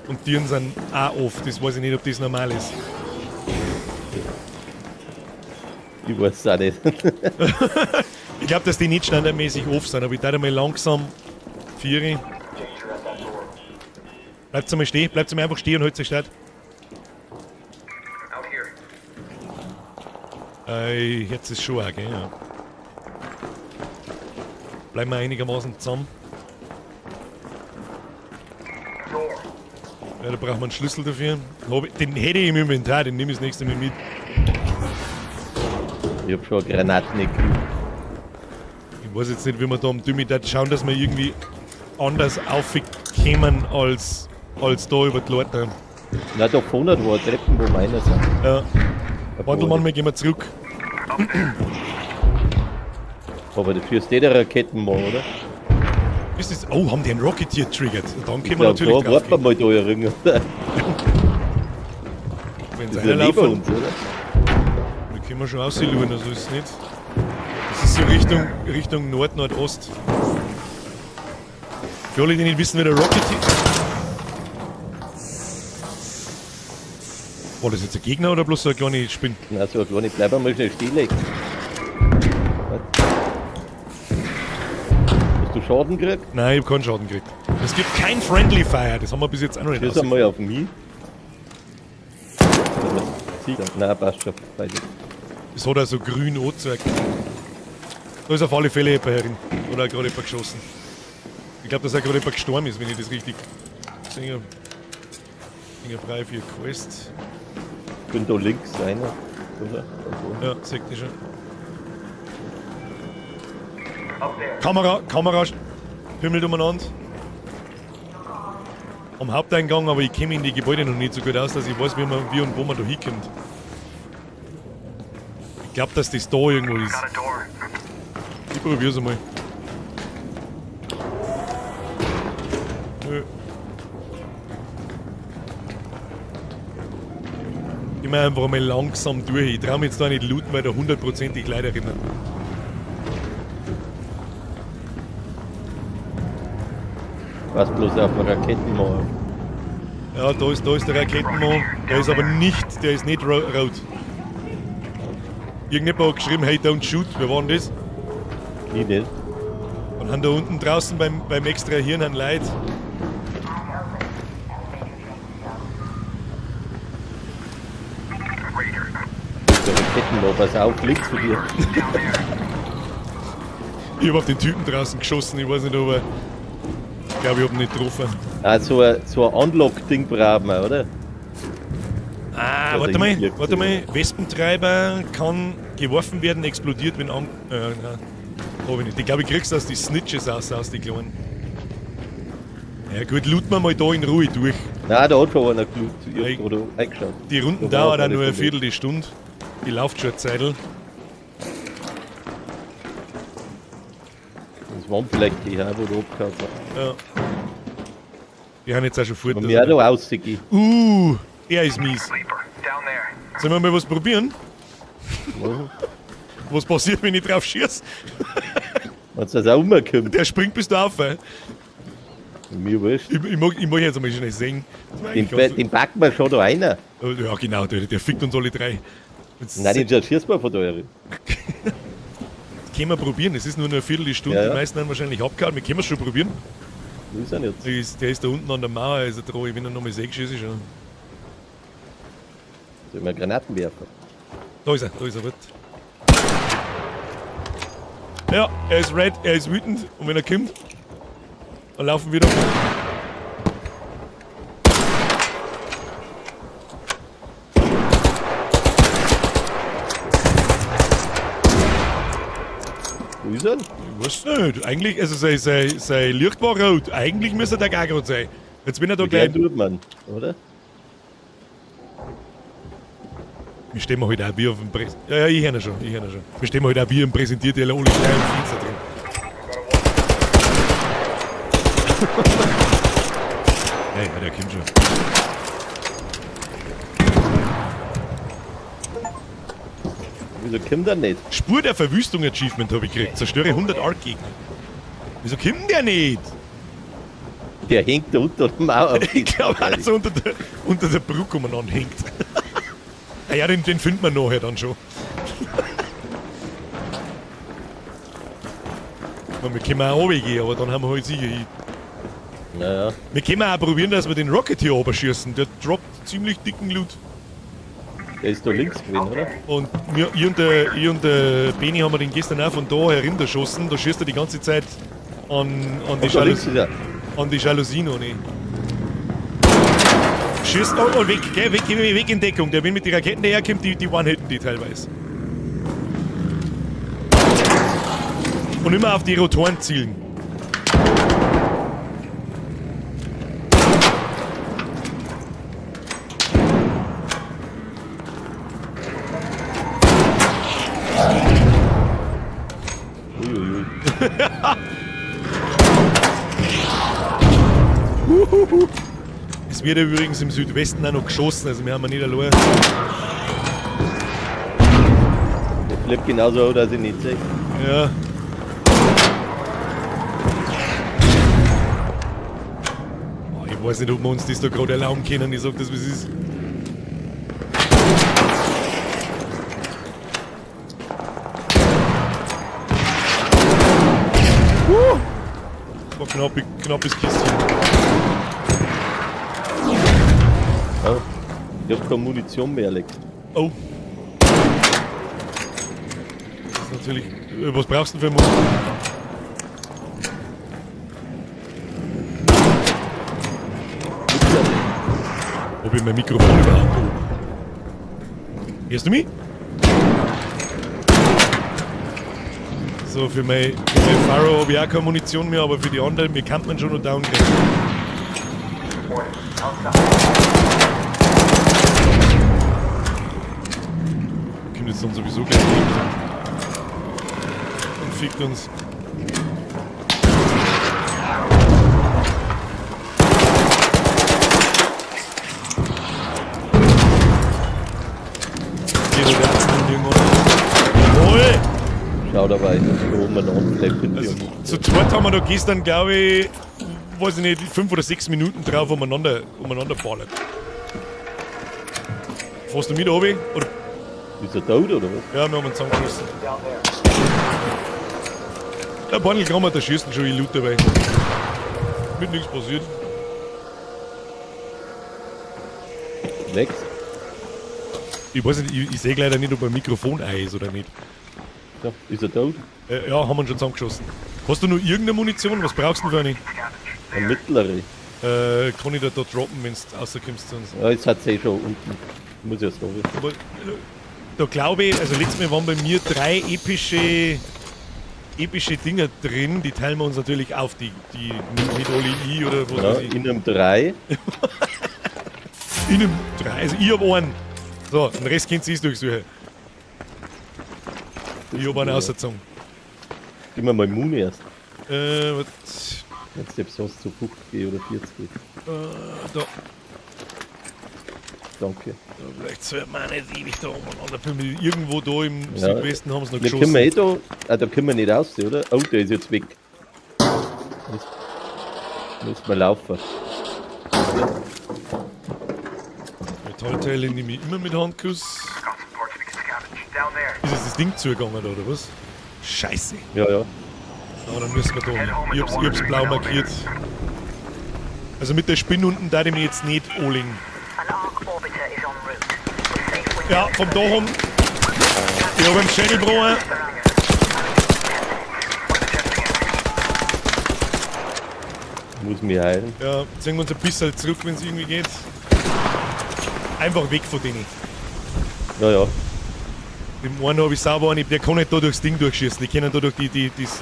Und Türen sind auch off, das weiß ich nicht, ob das normal ist. Ich weiß es auch nicht. Ich glaube, dass die nicht standardmäßig off sind, aber ich darf mal langsam vier. Bleibt einmal stehen, bleibt einmal einfach stehen und halt euch statt. Jetzt ist schon auch, gell? Ja. Bleiben wir einigermaßen zusammen. Ja, da braucht man einen Schlüssel dafür. Den hätte ich im Inventar, den nehme ich das nächste Mal mit. Ich hab schon eine Granate nicht gekriegt. Ich weiß jetzt nicht, wie wir da am Dümmi da schauen, dass wir irgendwie anders aufkommen als da über die Leute. Na, da vorne war Treppen, wo meine sind. Ja. Wandelmann, wir gehen wir zurück. Aber dafür ist der Raketenmann, oder? Ist das, oh, haben die einen Rocketeer triggert? Und dann Ich können wir glaub, natürlich da drauf warten wir mal da herin, oder? Wenn Das sie ist ja neben reinlaufen, uns, oder? da können wir schon rausschauen, also ist es nicht. Das ist so Richtung Nord, Nordost. Für alle, die nicht wissen, wer der Rocketeer. War das jetzt ein Gegner oder bloß so eine kleine Spinne? Na, so eine kleine, bleib einmal schnell stehen. Warte. Hast du Schaden gekriegt? Nein, ich hab keinen Schaden gekriegt. Es gibt kein Friendly Fire, das haben wir bis jetzt auch noch nicht Schieß einmal auf mich. Nein, passt schon. Beide. Das hat auch so grün angezeigt. Da ist auf alle Fälle jemand herin. Oder gerade jemand geschossen. Ich glaube, dass er gerade jemand gestorben ist, wenn ich das richtig sehe. Finger frei für Quest. Ich bin da links einer, oder? Da Ja, seht ihr schon. Kamera, Kamera pimmelt umeinander. Am Haupteingang, aber ich kenne in die Gebäude noch nicht so gut aus, dass ich weiß, wie und wo man da hinkommt. Ich glaube, dass das da irgendwo ist. Ich probier's einmal. Nö. Immer einfach mal langsam durch. Ich trau mich jetzt da nicht looten, weil da hundertprozentig Leute erinnern. Was bloß auf dem Raketenmann. Ja, da ist der Raketenmann. Der ist aber nicht, der ist nicht rot. Irgendjemand hat geschrieben, hey, don't shoot. Wer war denn das? Ich nicht. Und haben da unten draußen beim Extrahieren haben Leute. Der Raketenmann, pass auf, links von dir. Ich hab auf den Typen draußen geschossen, ich weiß nicht, ob er. Ich glaube, ich hab ihn nicht getroffen. Ah, so ein Unlock-Ding brauchen wir, oder? Ah, Also warte mal, hinfliegt, warte oder? mal. Wespentreiber kann geworfen werden, explodiert, wenn an. Nein, hab ich nicht. Ich glaube, ich krieg's aus die Snitches aus die kleinen. Ja gut, looten wir mal da in Ruhe durch. Nein, da hat schon einer gelootet. Ich Hey. hab gerade eingeschaut. Die Runden Da war dauern auch auf alle nur eine Fälle. Viertelstunde. Die läuft schon eine Zeitl. waren vielleicht die, wo du abgehauen hast. Ja. Die haben jetzt auch schon fort. Und mir auch noch rausgehen. Der ist mies. Sollen wir mal was probieren? Was passiert, wenn ich drauf schieße? Wenn das auch umkommt. Der springt bis da auf, ey. Mir wurscht. Ich mag jetzt einmal schnell sehen. Den, den packen wir schon da rein. Ja, genau, der fickt uns alle drei. Jetzt Nein, den schießt man von da rein. Das können wir probieren. Es ist nur eine Viertelstunde. Ja, ja. Die meisten haben wahrscheinlich abgehauen. Wir können es schon probieren. Wo ist er jetzt? Der ist da unten an der Mauer, ist er dran. Ich bin ihn nochmal sehen, schieße ich schon. Sollen wir Granaten werfen? Da ist er, wird. Ja, er ist red, er ist wütend und wenn er kommt, dann laufen wir da. Wo ist er? Ich weiß nicht. Eigentlich, also sein Licht war rot. Eigentlich müsste der gar rot sein. Jetzt bin er da gleich. Tut man, oder? Wir stehen halt auch wie auf dem Präs. Ja, ja, ich höre schon, ich höre schon. Wir stehen halt auch wie im Präsentierteller alle kleinen Fenster drin. Ja, ja, der kommt schon. Wieso kommt der nicht? Spur der Verwüstung Achievement habe ich gekriegt. Zerstöre 100 Ark-Gegner. Wieso kommt der nicht? Der hängt da unter der Mauer. Ich glaube, alles unter der Brücke umeinander hängt. Ja, den findet man nachher dann schon. Na, wir können auch runtergehen, aber dann haben wir halt sicher. Naja. Wir können auch probieren, dass wir den Rocket hier runterschießen. Der droppt ziemlich dicken Loot. Der ist da links gewesen, oder? Und wir, ich und der Beni haben wir den gestern auch von da heruntergeschossen. Da schießt er die ganze Zeit an die Jalousien, an. Schießt oh, weg, gell, weg, weg in Deckung. Der will mit den Raketen daherkommt, die one-hitten die teilweise. Und immer auf die Rotoren zielen. Uiuiui. Es wird übrigens im Südwesten auch noch geschossen, also wir haben ja nicht allein. Der flippt genauso, dass ich nicht sehe. Ja. Oh, ich weiß nicht, ob wir uns das da gerade erlauben können. Ich sag das, wie es ist. War knappes Kistchen. Oh, ich hab keine Munition mehr, Alex. Oh. Das ist natürlich. Was brauchst du denn für Munition? Ob ich mein Mikrofon überhaupt oben? Hörst du mich? So, für mein Pharaoh habe ich auch keine Munition mehr, aber für die anderen, mir kann man schon noch downgraden. Kommt jetzt dann sowieso gleich und fickt uns. Hier irgendwann. Jawohl! Schau dabei, dass da oben ein Anfleck. Also, zu zweit haben wir da gestern, glaube ich, weiß ich nicht, 5 oder 6 Minuten drauf umeinander ballert. Fährst du mit runter? Oder? Ist er tot oder was? Ja, wir haben ihn zusammengeschossen. Der Bundle kann man da schießen schon wie Loot dabei. Mit nichts passiert. Next. Ich weiß nicht, ich sehe leider nicht, ob ein Mikrofon ein ist oder nicht. Ja, ist er tot? Ja, haben wir ihn schon zusammengeschossen. Hast du noch irgendeine Munition? Was brauchst du denn für eine? Eine mittlere. Kann ich da droppen, wenn du rauskommst sonst? Ja, jetzt hat's eh schon unten. Muss ich ja sagen. Aber, da glaube ich, also letztes Mal waren bei mir 3 epische Dinger drin, die teilen wir uns natürlich auf, die mit Oli I oder was ja, weiß ich. In einem 3. In einem 3, also ich hab einen. So, den Rest könnt ihr durchsuchen. Ich hab einen ausgezogen. Gib mir mal Moon erst. Was? Jetzt ob sonst zu 50 oder 40. Da. Danke. Da, vielleicht sollte man auch nicht ewig da umeinander pimmeln. Irgendwo da im Ja. Südwesten haben sie noch Da können geschossen. wir eh da. Ah, da können wir nicht raus, oder? Oh, der ist jetzt weg. Müssen wir laufen. Metallteile nehme ich immer mit Handkuss. Ist jetzt das Ding zugegangen da, oder was? Scheiße. Ja, ja. Na, dann müssen wir da hin. Ich hab's blau markiert. Also mit der Spinne unten da ich mich jetzt nicht anlegen. Ja, vom Dach um. Ich hab einen Schädel gebrochen. Muss mich heilen. Ja, ziehen wir uns ein bisschen zurück, wenn es irgendwie geht. Einfach weg von denen. Ja, ja. Dem einen habe ich sauber einen, der kann nicht da durchs Ding durchschießen. Die können da durch die, das.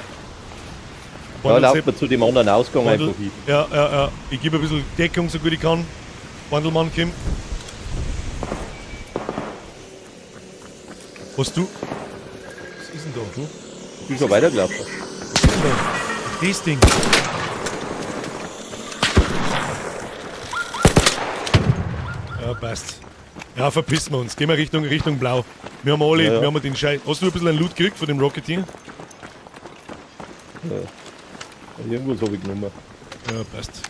Da laufen wir zu dem anderen Ausgang Wandel, einfach hin. ja, ja, ja. Ich gebe ein bisschen Deckung, so gut ich kann. Wandelmann, Kim. Was du? Was ist denn da? Ich bin schon weitergelaufen. Was ist denn da? Ach, das Ding. Ja, passt. Ja, verpissen wir uns. Gehen wir Richtung Blau. Wir haben alle, Ja, ja. wir haben den Scheiß. Hast du ein bisschen einen Loot gekriegt von dem Rocketeer? Ja. Irgendwas habe ich genommen. Ja, passt.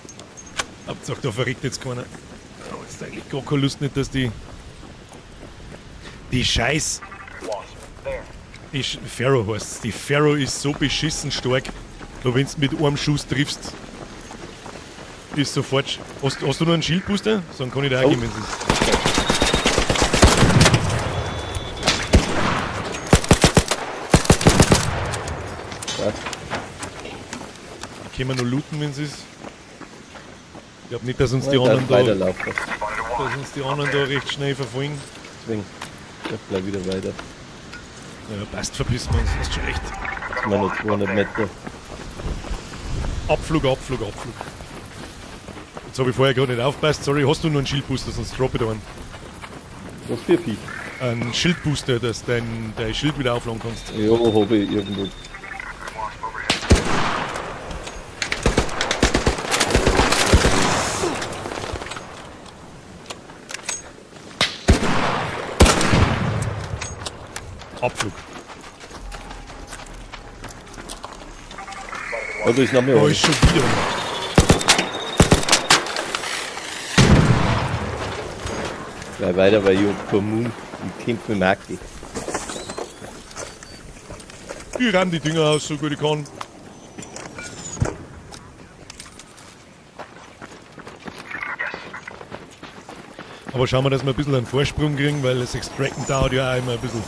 Hauptsache, da verreckt jetzt keiner. Ja, jetzt eigentlich gar keine Lust nicht, dass die. Die Scheiß. Die Pharaoh heißt's. Die Pharaoh ist so beschissen stark. Nur wenn du mit einem Schuss triffst, ist sofort. Hast du noch einen Schildbooster? So einen kann ich dir auch Oh. geben, wenn es ist. Passt. Können wir noch looten, wenn es ist. Ich glaube nicht, dass uns die Ja, anderen da, weiterlaufen. dass uns die anderen da recht schnell verfolgen. Deswegen. Ich gleich wieder weiter. Ja, passt, verpissen wir uns. Hast schon recht. Jetzt sind wir noch 200 Meter. Abflug, Abflug, Abflug. Jetzt habe ich vorher gerade nicht aufgepasst. Sorry, hast du nur einen Schildbooster, sonst droppe ich da einen. Was für ein Viech? Einen Schildbooster, dass dein Schild wieder aufladen kannst. Ja, habe ich irgendwo. Abflug. Oh, da ist noch mehr. Da ist schon wieder einer. Gleich weiter, weil ich hab keinen Mund. Ich kämpfe mit Maki. Ich ramm die Dinger aus, so gut ich kann. Aber schauen wir, dass wir ein bisschen einen Vorsprung kriegen, weil das Extracten dauert ja auch immer ein bisschen.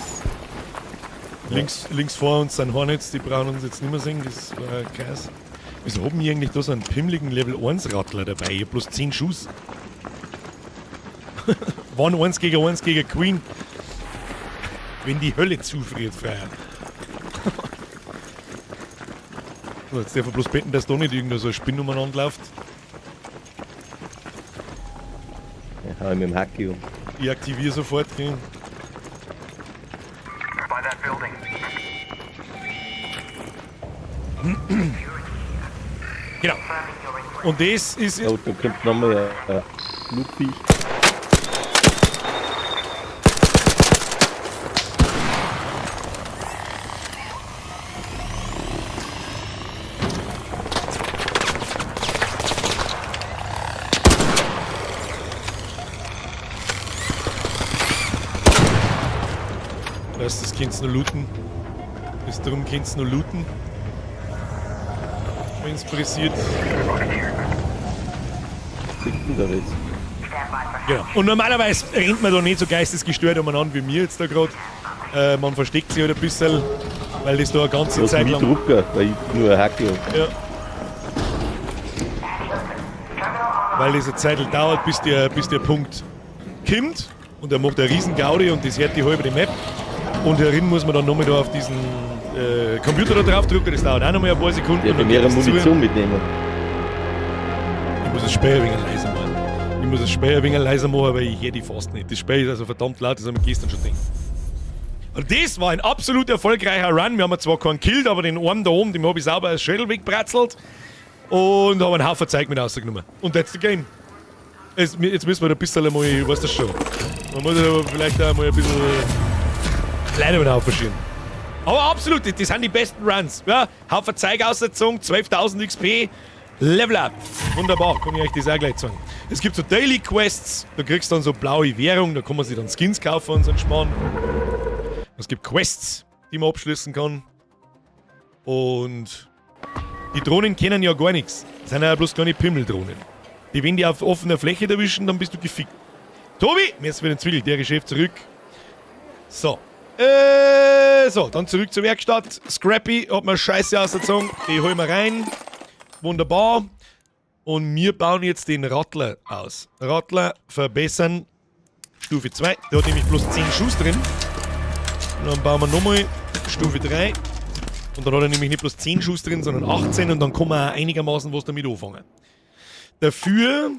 Links vor uns sind Hornets, die brauchen uns jetzt nicht mehr sehen, das war Chaos. Wieso haben wir eigentlich da so einen pimmeligen Level 1 Rattler dabei? Ich hab bloß 10 Schuss. Wann 1 gegen 1 gegen Queen? Wenn die Hölle zufriert, Freier. So, jetzt darf ich bloß beten, dass da nicht irgendeine so eine Spinne umeinander läuft. Ja, hau ich mit dem Hacki um. Ich aktiviere sofort, gell? Genau. Und das ist. Oh, da kommt nochmal ein Flugviech. Weißt, das kannst du nur looten. Das drum kannst du nur looten. Wenn es pressiert. Genau. Und normalerweise rennt man da nicht so geistesgestört umeinander wie mir jetzt da gerade. Man versteckt sich halt ein bisschen, weil das da eine ganze Zeit lang. Drucker, weil ich nur eine Hacke habe. Ja. Weil das eine Zeit dauert, bis der Punkt kommt. Und er macht eine riesen Gaudi und das hört die halbe Map. Und herin muss man dann nochmal da auf diesen Computer da drauf drücken. Das dauert auch nochmal ein paar Sekunden. Ja, und dann mehrere geht es zu. Munition mitnehmen. Ich muss das Spiel ein wenig leiser machen. Ich muss das Spiel ein wenig leiser machen, weil ich höre die fast nicht. Das Spiel ist also verdammt laut, das haben wir gestern schon gedacht. Und das war ein absolut erfolgreicher Run. Wir haben zwar keinen gekillt, aber den Arm da oben, dem habe ich sauber als Schädel wegbratzelt. Und habe einen Haufen Zeug mit rausgenommen. Und that's the game. Jetzt müssen wir da ein bisschen mal, weißt du schon. Man muss aber vielleicht auch mal ein bisschen Leute über den Haufen schieben. Aber absolut, das sind die besten Runs. Ja, Haufen Zeug ausgezogen, 12.000 XP, Level Up. Wunderbar, kann ich euch das auch gleich sagen. Es gibt so Daily Quests, da kriegst du dann so blaue Währung, da kann man sich dann Skins kaufen und so einen Schmarrn. Es gibt Quests, die man abschließen kann. Und die Drohnen kennen ja gar nichts. Das sind ja bloß kleine Pimmeldrohnen. Die, wenn die auf offener Fläche erwischen, dann bist du gefickt. Tobi, mir ist wieder ein Zwiegel, der Chef zurück. So. So, dann zurück zur Werkstatt. Scrappy hat mir Scheiße ausgezogen. Die holen wir rein. Wunderbar. Und wir bauen jetzt den Rattler aus. Rattler verbessern. Stufe 2. Der hat nämlich bloß 10 Schuss drin. Und dann bauen wir nochmal Stufe 3. Und dann hat er nämlich nicht bloß 10 Schuss drin, sondern 18. Und dann kann man auch einigermaßen was damit anfangen. Dafür.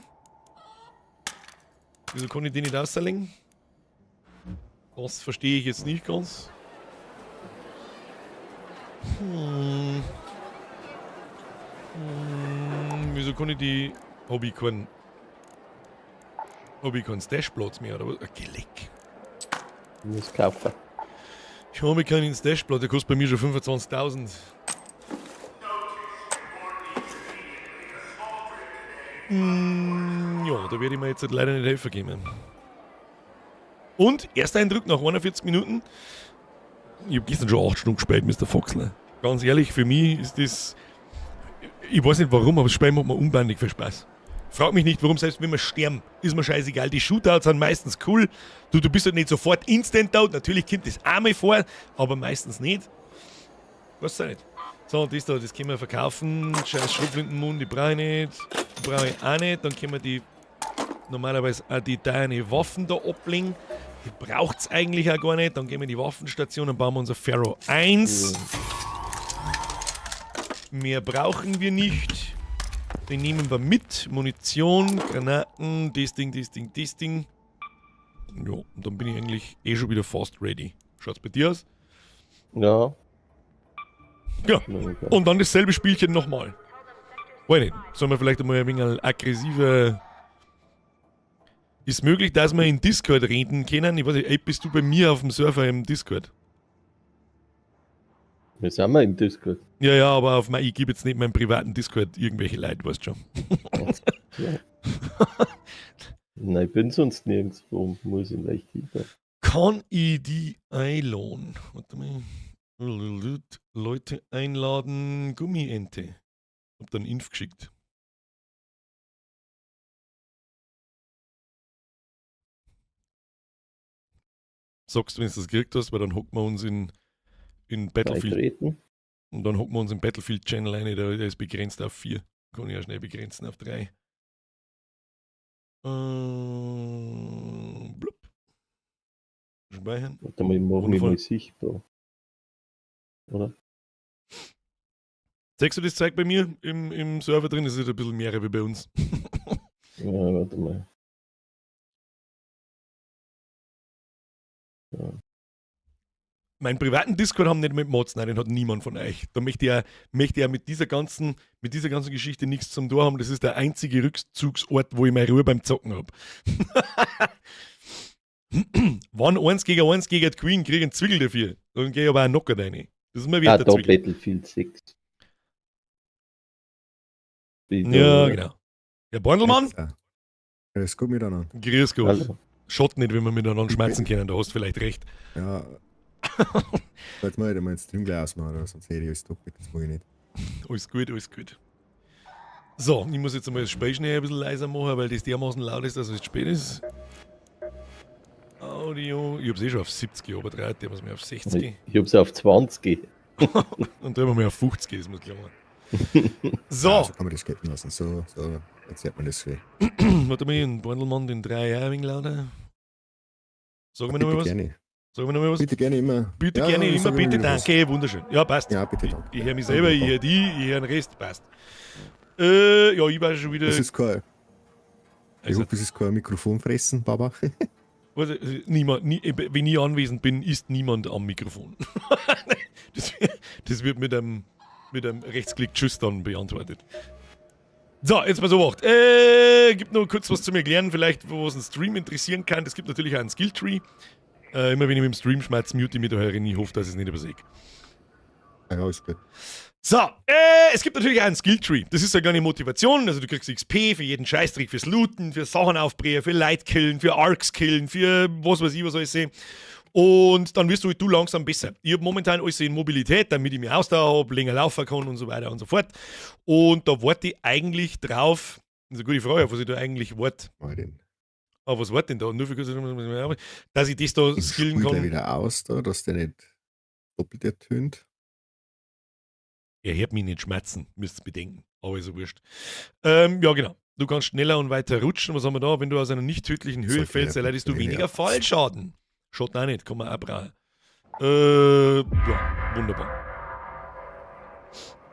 Wieso kann ich den nicht auslegen? Das verstehe ich jetzt nicht ganz. Wieso kann ich die. Hab ich keinen. Hab ich keinen Stashplatz mehr oder was? Geleck. Ich muss kaufen. Ich habe keinen Stashplatz, der kostet bei mir schon 25.000. Ja, da werde ich mir jetzt halt leider nicht helfen können. Und, erster Eindruck nach 41 Minuten. Ich habe gestern schon 8 Stunden gespielt, Mr. Foxler. Ganz ehrlich, für mich ist das. Ich weiß nicht warum, aber das Spiel macht mir unbändig viel Spaß. Frag mich nicht, warum, selbst wenn wir sterben, ist mir scheißegal. Die Shootouts sind meistens cool. Du bist halt nicht sofort instant out. Natürlich kommt das einmal vor, aber meistens nicht. Weiß auch nicht. So, das da, das können wir verkaufen. Scheiß Schrotflintenmund, die brauche ich nicht. Die brauche ich auch nicht. Dann können wir die normalerweise auch die deine Waffen da ablegen. Die braucht's eigentlich auch gar nicht. Dann gehen wir in die Waffenstation und bauen wir unser Ferro 1. Mehr brauchen wir nicht. Den nehmen wir mit. Munition, Granaten, das Ding, das Ding, das Ding. Ja, und dann bin ich eigentlich eh schon wieder fast ready. Schaut's bei dir aus? Ja. Ja. Und dann dasselbe Spielchen nochmal. Weiß nicht. Sollen wir vielleicht einmal ein wenig aggressiver. Ist möglich, dass wir in Discord reden können? Ich weiß nicht, ey, bist du bei mir auf dem Server im Discord? Wir sind wir im Discord. Ja, ja, aber auf mein, ich gebe jetzt nicht meinen privaten Discord irgendwelche Leute, weißt schon. Ja. Nein, ich bin sonst nirgendwo. Muss ich leicht hinter. Kann ich die einladen? Warte mal. Leute einladen, Gummiente. Hab dann Inf geschickt. Sagst du, wenn du das gekriegt hast, weil dann hocken wir uns in Battlefield. Beitreten. Und dann hocken wir uns im Battlefield Channel rein, der ist begrenzt auf 4. Kann ich ja schnell begrenzen auf 3. Blub. Speichern. Warte mal, ich mache mich Wundervoll. mal sichtbar. Oder? Zeigst du das Zeug bei mir im Server drin? Das ist ein bisschen mehr wie bei uns. Ja, warte mal. Ja. Meinen privaten Discord haben nicht mit Mods, nein, den hat niemand von euch. Da möchte ich ja, mit dieser ganzen Geschichte nichts zum Tor haben. Das ist der einzige Rückzugsort, wo ich meine Ruhe beim Zocken hab. Wann 1 gegen 1 gegen die Queen, krieg ich einen Zwickel dafür. Dann gehe ich aber auch knocker rein. Das ist mir Ah, wert, der da Zwickel. Battlefield 6. Bin Ja, da- genau. Herr Borndelmann, Ja. Alles gut miteinander. grüß Gott. Hallo. Schott nicht, wenn wir miteinander schmerzen können, da hast du vielleicht recht. Ja. Sollte mal meinen Stream gleich ausmachen, oder sonst hätte ich alles doppelt. Das mag ich nicht. Alles gut, alles gut. So, ich muss jetzt einmal das Spiel schnell ein bisschen leiser machen, weil das dermaßen laut ist, dass es spät ist. Audio. Ich hab's eh schon auf 70 überdreht, der muss mir auf 60. Ich hab's auf 20. Und drehen wir mal auf 50, das muss klar. So, Ja, so kann man das gelten lassen. So, so, jetzt hört man das schön. warte mal, den Borndelmann, den 3 Jahre ein wenig lauter. Sag mir nochmal Bitte was. gerne. Sag mir nochmal was. Bitte gerne immer. Bitte Ja, gerne ja, immer, sag bitte, immer was. danke, wunderschön. Ja, passt. Ja, bitte, danke. Ich höre mich selber, ich höre die, ich höre den Rest, passt. Ja, ich war schon wieder. Das ist kein, ich Also, hoffe, es ist kein Mikrofon fressen, Baba. Also, niemand, nie, wenn ich anwesend bin, ist niemand am Mikrofon. Das wird mit einem Rechtsklick Tschüss dann beantwortet. So, jetzt mal so gemacht. Gibt noch kurz was zu mir erklären, vielleicht, wo es einen Stream interessieren kann. Es gibt natürlich auch einen Skilltree. Immer wenn ich mit dem Stream schmerz, mute ich mich da herin. Ich hoffe, dass ich es nicht übersehe. Ja, ist gut. So, es gibt natürlich auch einen Skilltree. Das ist ja gar nicht Motivation. Also du kriegst XP für jeden Scheißdreck, fürs Looten, für Sachen aufbrechen, für Leute killen, für Arks killen, für was weiß ich, was alles sehe. Und dann wirst du halt du langsam besser. Ich habe momentan alles in Mobilität, damit ich mich Ausdauer habe, länger laufen kann und so weiter und so fort. Und da warte ich eigentlich drauf. Das ist eine gute Frage, auf was ich da eigentlich warte. Aber was warte denn da? Nur für kurz, dass ich das da Ich skillen spul gleich kann. wieder aus da, dass der nicht doppelt ertönt. Er hört mich nicht schmerzen, müsst ihr bedenken. Aber ist ja wurscht. Ja, genau. Du kannst schneller und weiter rutschen. Was haben wir da? Wenn du aus einer nicht tödlichen Höhe Sollte fällst, ja erleidest du weniger. weniger Fallschaden. Schaut auch nicht, kann man auch brauchen. Ja, wunderbar.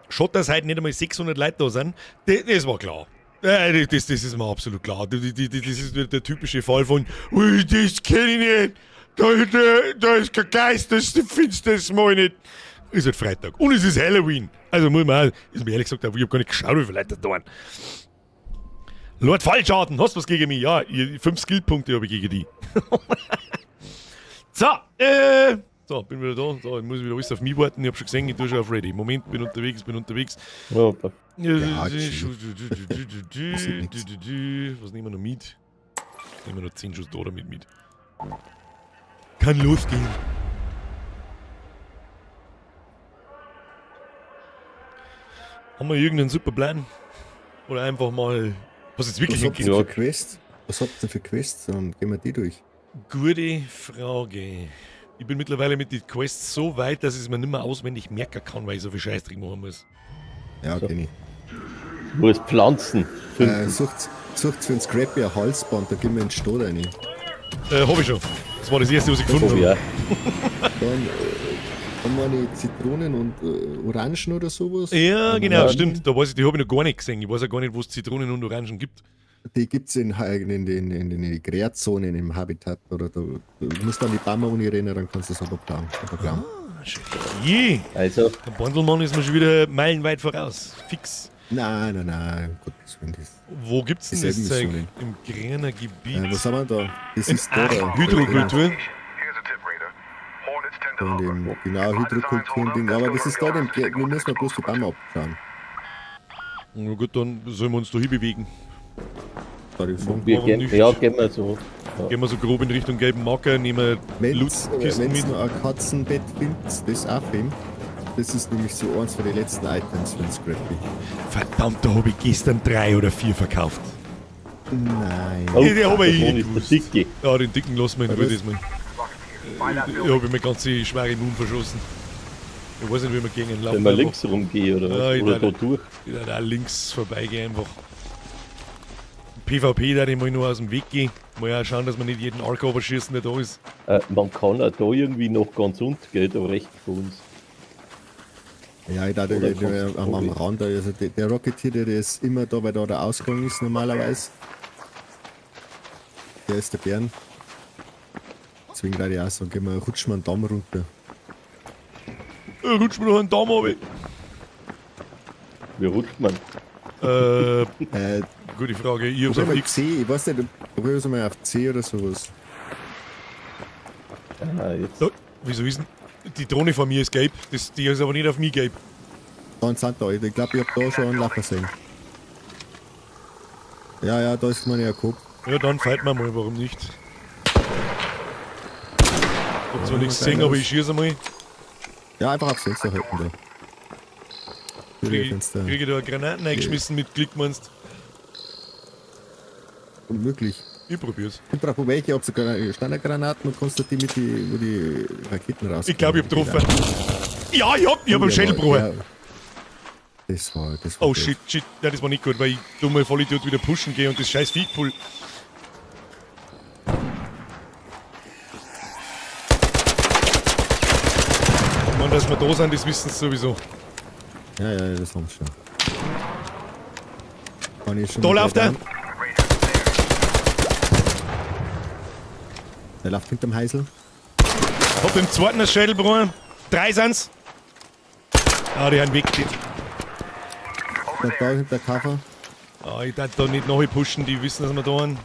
Schaut, dass heute nicht einmal 600 Leute da sind. Das war klar. Das ist mir absolut klar. Das ist der typische Fall von, ui, das kenn ich nicht. Da ist kein Geist, das findest du das mal nicht. Ist halt Freitag. Und es ist Halloween. Also muss man auch, ist mir ehrlich gesagt, ich hab gar nicht geschaut, wie viele Leute da waren. Lord Fallschaden, hast du was gegen mich? Ja, 5 Skillpunkte habe ich gegen die. So, so, bin wieder da. So, ich muss wieder alles auf mich warten. Ich hab schon gesehen, ich tue schon auf Ready. Moment, bin unterwegs, bin unterwegs. Ja, da- Ja, chill. Was nehmen wir noch mit? Nehmen wir noch 10 Schuss da damit mit. Kann losgehen. Haben wir irgendeinen super Plan? Oder einfach mal. Was jetzt wirklich Was habt hingeht? ihr Ja. für Quests? Was habt ihr denn für Quests? Dann gehen wir die durch. Gute Frage. Ich bin mittlerweile mit den Quests so weit, dass ich es mir nicht mehr auswendig merken kann, weil ich so viel Scheißdreck machen muss. Ja, So. kenn ich. Wo ist Pflanzen? Finden. Sucht für ein Scrappy ein Halsband, da gehen wir in den Stall rein. Hab ich schon. Das war das erste, was ich gefunden Oh, habe. ja. Dann haben wir die Zitronen und Orangen oder sowas. Ja, genau, Ja. stimmt. Da weiß ich, die habe ich noch gar nicht gesehen. Ich weiß ja gar nicht, wo es Zitronen und Orangen gibt. Die gibt es in den Grätzonen im Habitat. Oder du musst dann die Bäume rennen, dann kannst du das aber klauen. Aber klauen. Ah, schön. Je. Also, Der Bandelmann ist mir schon wieder meilenweit voraus. Fix. Nein, nein, nein, um Gottes Willen. Das, Wo gibt's denn das Dieselben Zeug? Missionen. Im Grüner Gebiet. was haben wir da? Das ist da. da Hydrokultur. Von dem, genau, Hydrokulturen-Ding. Aber das ist da, dem, wir müssen mal bloß die Bäume abschauen. Na gut, dann sollen wir uns da hinbewegen. Sorry, sagen. wir Warum gehen, nicht? ja, gehen wir so. Ja. Gehen wir so grob in Richtung gelben Marker, nehmen wir Wenn's, Lootkisten wenn's mit. noch ein Katzenbett findet, das auch finden. Das ist nämlich so eins von den letzten Items für den Scrappy. Verdammt, da habe ich gestern 3 oder 4 verkauft. Nein. Oh, Den hab ich da eh ist der gewusst. Dicke. Ja, den dicken lassen wir in Ruhe Was? diesmal. Ich habe mir ganze schwere Immun verschossen. Ich weiß nicht, wie wir gegen ihn laufen. Wenn wir links rumgehen oder Ja, was? ich Oder da darf- durch. Ich würde auch links vorbeigehen einfach. PvP da ich mal nur aus dem Weg gehen. Mal auch schauen, dass wir nicht jeden Ark schießen, der da ist. Man kann auch da irgendwie noch ganz unten, gell, da rechts von uns. Ja, ich dachte, Oder der, kommst du am vorbei? Rand, also der Rocketeer, der ist immer da, weil da der Ausgang ist normalerweise. Der ist der Bären. Deswegen würde ich auch sagen, gehen wir, rutschen wir einen Damm runter. Rutsch mir noch einen Daumen runter. Wie rutscht man? Gute Frage. Ich hab's Probier auf mal X. C, ich weiß nicht, probier's mal auf C oder sowas. Ah, jetzt. Da, wieso ist denn. Die Drohne von mir ist gelb. Die ist aber nicht auf mich gelb. Da sind da, ich glaube, ich hab da schon einen Lacher sehen. Ja, ja, da ist meine Jakob. Ja, dann fighten wir mal, warum nicht? Ich hab zwar nichts gesehen, aber ich schieße mal. Ja, einfach aufs Fenster halten da. Kriege Fenster. krieg ich da eine Granaten eingeschmissen mit Glück, meinst? Unmöglich. Ich probier's. Ich brauche welche, ich hab sogar Standardgranaten und kannst du die mit die, wo die Raketen raus. Ich glaube, ich hab getroffen. Ja, ich hab einen Schädelbruch. Ja. Das war Oh gut. shit, shit. Ja, das war nicht gut, weil ich dumme Vollidiot wieder pushen gehe und das scheiß Viech pull. Ich meine, dass wir da sind, das wissen sie sowieso. Ja, ja, das haben sie schon. Kann ich schon Da mal läuft er! gleich Der läuft hinterm Heisel. Hab im zweiten das Schädelbrunnen. Drei sind's. Ah, die haben weg. Der da hinter Kaffer. Ah, ich darf da nicht nachpushen, die wissen, dass wir da sind.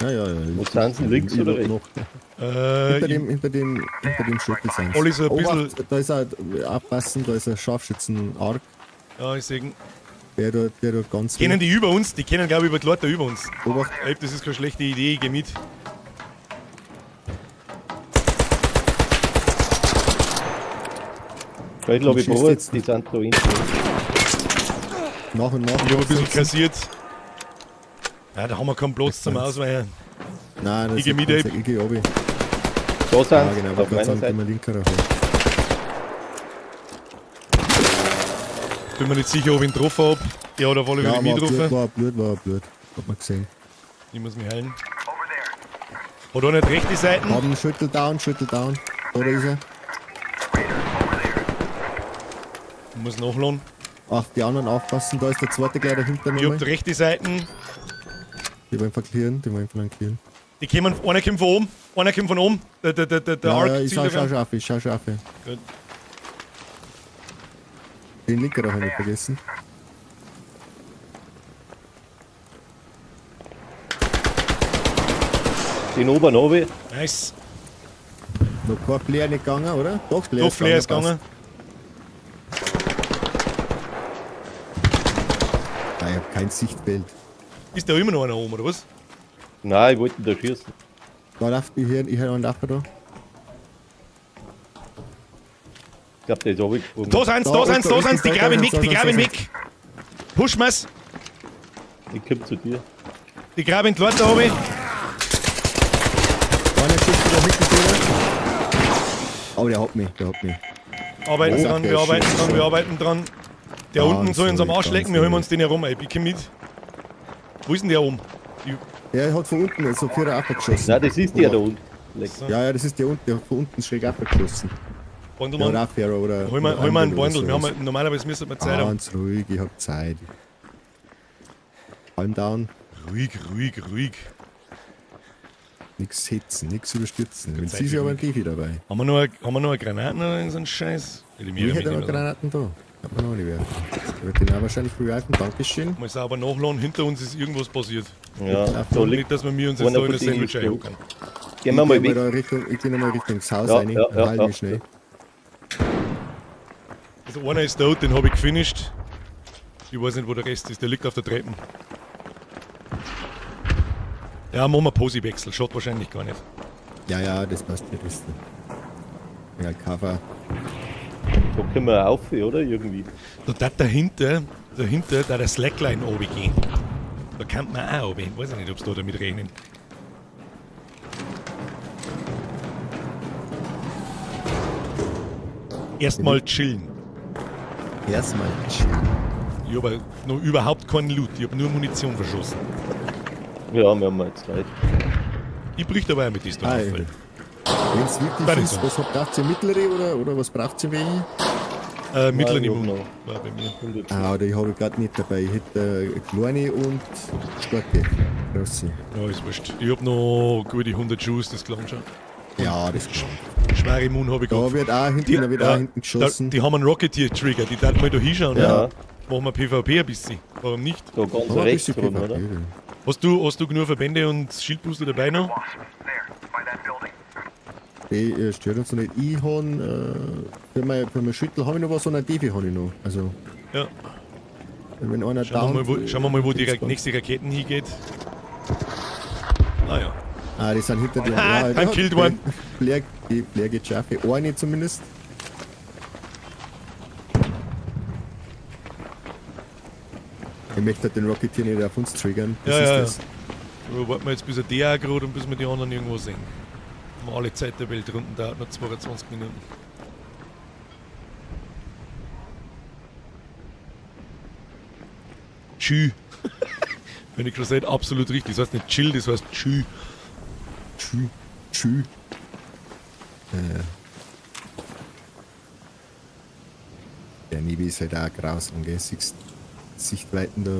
Ja, ja, ja. Wo sind sie? Links Ich oder hab rechts? noch. Hinter dem Schüttel sind Alle so ein bisschen- Obacht, da ist ein, aufpassen, da ist ein Scharfschützen-Arc. Ja, ich seh. Der tut ganz Kennen die über uns? Die kennen, glaube ich, über die Leute über uns. Obacht, Ey, das ist keine schlechte Idee, ich geh mit. Ich glaube, ich Schießt brauche jetzt. jetzt, die sind da hinten. nach und nach. Ich hab ein bisschen kassiert. Ja, da haben wir keinen Platz zum Ausweichen. Nein, das Ich geh ist mit, ganz- ey. Ich geh runter. Da sind Ja, sie, genau, auf aber meiner gerade sagen, Seite. immer linker rauf. Bin mir nicht sicher, ob ich ihn getroffen hab. Ja, oder auf alle Ja, Fälle mich war blöd, getroffen. war blöd, war blöd. Hat man gesehen. Ich muss mich heilen. Hat er nicht rechte Seiten? Haben Schüttel down, Schüttel down. Da ist er. Ich muss nachladen. Auf die anderen aufpassen, da ist der zweite gleich dahinter Ich hab nochmal. die rechte Seiten. Die wollen verklären, die wollen flankieren. Die kommen, einer kommt von oben, einer kommt von oben. Der Ja, Arc ja, ich zielt schau, auf schau, ihn. schau auf, ich schau, schau auf. Gut. Den linker habe ich vergessen. Den oberen habe ich. Nice. Noch kein Flair nicht gegangen, oder? Doch, Flair Doch, Flair ist gegangen. passt. Ah, ich hab kein Sichtfeld. Ist da immer noch einer oben, oder was? Nein, ich wollte ihn da schießen. Da läuft ich hier, ich höre einen Laufer da. Ich glaube, der ist runtergesprungen. Da sind's, da Da, sind's, da da, sind's, die da, graben da, weg, da, die da, graben da, weg. Push mir's. Ich komm zu dir. Die graben die Leute hab ich. Einer schießt wieder hinten drüber. Oh, der hat mich, der hat mich. Arbeiten Oh, dran, okay, wir arbeiten shit. dran, wir arbeiten dran. Der Ganz unten soll uns am ruhig, Arsch lecken, ganz wir holen ruhig. uns den herum, ey. Ich komm mit. Wo ist denn der oben? Ich, Der hat von unten so vierer geschossen. Nein, das ist der da unten. Leck. Ja, ja, das ist der unten, der hat von unten schräg abgeschossen. Bundle, Der Mann. hat auch Fairer oder. Hol mal, oder hol mal einen Anvil oder Bundle. Wir sowas. haben, normalerweise müsste man Zeit haben. Ganz ruhig, ich hab Zeit. Calm down, Ruhig, ruhig, ruhig. nix hetzen, nix überstürzen. Wenn Zeit sie für sich aber ein ruhig. Defi dabei. Haben wir noch eine Granaten oder so einen Scheiß? Will ich mir Ich hätte mitnehmen, noch Granaten da. Hat man noch nicht mehr. Ich wird den auch wahrscheinlich reviven. Dankeschön. Mal sauber nachladen, hinter uns ist irgendwas passiert. Ja, da liegt. Nicht, dass wir mir uns jetzt einer da in von das denen Sandwich ist tot. einhocken. Gehen wir mal Ich geh weg. da Richtung, ich geh nochmal Richtung das Haus Ja, rein. ja, ja, Heil ja. mich schnell. Also einer ist tot, den habe ich gefinisht. Ich weiß nicht, wo der Rest ist, der liegt auf der Treppe. Ja, machen wir Posi-Wechsel, schaut wahrscheinlich gar nicht. Ja, ja, das passt nicht. Das ja, Cover. Da können wir auf, oder? Irgendwie. Da da dahinter, da der Slackline runtergehen. Da kann man auch runter. Ich weiß ich nicht, ob's da damit rechnen. Erstmal chillen. Erstmal chillen. Ich habe noch überhaupt keinen Loot, ich habe nur Munition verschossen. Ja, wir haben jetzt Zeit. Ich bricht aber auch mit diesem Ah, Auffall. Wenn es wirklich Nein, ist, was braucht ihr? Mittlere oder was braucht ihr welche? Mittlere Nein, ich hab Immun noch. war bei mir. 100. Ah, die habe ich gerade nicht dabei. Ich hätte kleine und starke. Große. Ja, ist wurscht. Ich hab noch gute 100 Schuss, das klang schon. Ja, das kann. Schwere Immun habe ich Da gehabt. wird auch hinten, da wird auch hinten geschossen. Da, die haben einen Rocketeer-Trigger, die darf mal da hinschauen. Ja. Ne? Machen wir PvP ein bisschen. Warum nicht? Da ganz Aber ein rechts bisschen rum, oder? PvP. Hast du genug Verbände und Schildbooster dabei noch? Die stört uns noch nicht. Ich habe für mein Schüttel habe ich noch was und ein Defi habe ich noch. Also, Ja. wenn einer Schauen wir mal, wo, schauen wir mal, wo die geht's Ra nächste Raketen hingeht. Ah ja. Ah, die sind hinter dir. Ah, ja, I'm killed one. Flair, die Flair geht scharf. Eine zumindest. Ich möchte halt den Rocketeer nicht auf uns triggern. Das Ja, ist ja, das. Aber warten wir jetzt bis er der gerade und bis wir die anderen irgendwo sehen. Haben wir alle Zeit der Welt, Runden dauert noch 22 Minuten. Tschü. Wenn ich schon sage, absolut richtig. Das heißt nicht chill, das heißt tschü. Tschü. Tschü. Der Nibi ist halt auch grausam, gell? Siehst Sichtweiten da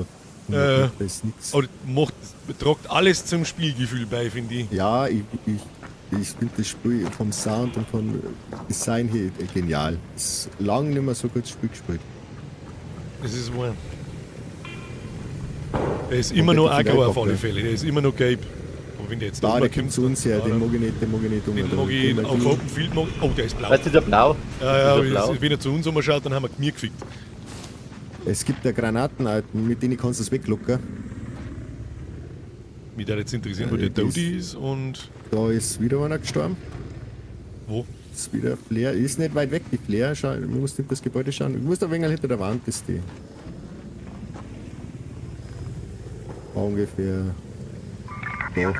Da ist nix. Aber macht, tragt alles zum Spielgefühl bei, finde ich. Ja, ich finde das Spiel vom Sound und vom Design her genial. Ist lang nicht mehr so gut Spiel gespielt. Das ist wahr. Der ist immer noch aggro auf alle Fälle. Der ist immer noch gelb. Aber wenn der jetzt Da, da der kommt zu uns her, ja, den mag ich nicht, den mag ich nicht um. Den mag ich auf Open Field. Mag, oh, der ist blau. Weißt du, der blau? Ja, ja, der blau? wenn er zu uns umschaut, dann haben wir mir gefickt. Es gibt ja Granaten, mit denen kannst du es weglocken. Mich würde jetzt interessieren, wo Ja, der das- Dodi ist und Da ist wieder einer gestorben. wo. Ist wieder Flair. Ist nicht weit weg, die Flair. Schau, du musst hinter das Gebäude schauen. Du musst ein wenig hinter der Wand ist die. Ungefähr. Da.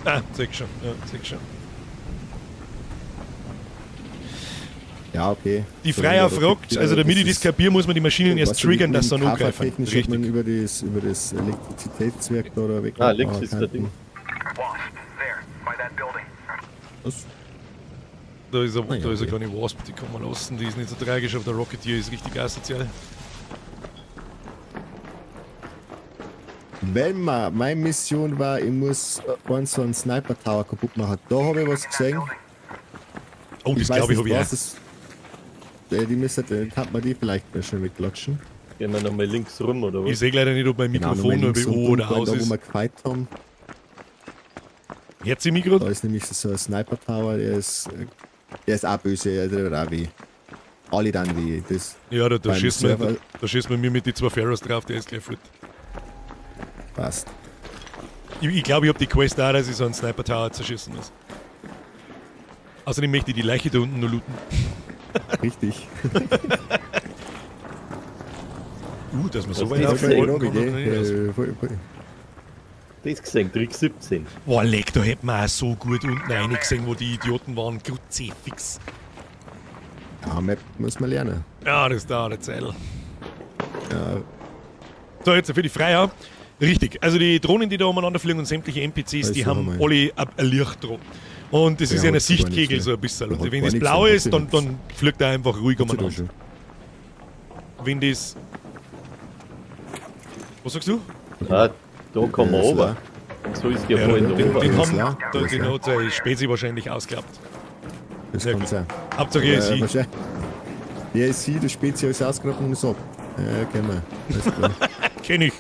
Ah, seh schon. Ja, seh schon. Ja, okay. Die So, Freier da fragt, gibt- also damit ich das das kapiere, muss man die Maschinen erst Weißt du, triggern, mit dass sie dem dann angreifen. Cover-technisch hat man Richtig. über das Elektrizitätswerk da oder weg. Ah, links ist der Ding. Was? Da ist, Ah, ja, da ist eine okay. kleine Wasp, die kann man lassen, die ist nicht so tragisch, aber der Rocketeer ist richtig asozial. Wenn man, meine Mission war, ich muss einen so einen Sniper Tower kaputt machen. Da habe ich was gesehen. Oh, das weiß glaube ich, nicht, habe ich was auch. es. Die müsste, kann man die vielleicht mal schnell wegklatschen. Gehen wir nochmal links rum, oder Ich was? sehe leider nicht, ob mein Genau, Mikrofon nochmal noch links bei und O oder runter, aus da, wo ist. wir gefeit haben. Hört sie mich gerade? Da ist nämlich so ein Sniper Tower, der ist auch böse, der tut auch weh. Alle dann weh. Das Ja, da beim schießt man, Server- da schießt man mir mit den zwei Pharaohs drauf, der ist gleich fort. passt. Ich glaube, ich habe die Quest da, dass ich so einen Sniper Tower zerschießen muss. Außerdem möchte ich die Leiche da unten nur looten. Richtig. Dass man so Das weit ist aufholen voll kann, Gell? noch nicht. Voll, voll. Das gesehen, Trick 17. Boah, leck, da hätten wir auch so gut unten reingesehen, wo die Idioten waren. Kruzifix. Ja, Map muss man lernen. Ja, das dauert eine Zeit. Ja, So, jetzt für die Freier. Richtig, also die Drohnen, die da umeinander fliegen und sämtliche NPCs, die Also, haben einmal. alle ein Licht dran. Und das ist Ja, ja ein hat sie gar Sichtkegel nichts so mehr. ein bisschen. Ja, Und hat wenn gar das nichts blau mehr, hat ist, sie dann, nichts. dann fliegt er einfach ruhig hat sie da umeinander. schon. Wenn das. Was sagst du? Ah, da kommen wir Ja, ist runter. Und so ist die Ja, vorhin den, den, runter. den, Ja, haben, klar. den, Ja, den klar. hat seine Spezi wahrscheinlich ausgeklappt. Das Ja, kann gut. sein. Hauptsache er ist sie. wahrscheinlich. Der ist sie, der Spezi ist ausgegraben und ist ab. Ja, kennen wir. Alles klar. Kenn ich.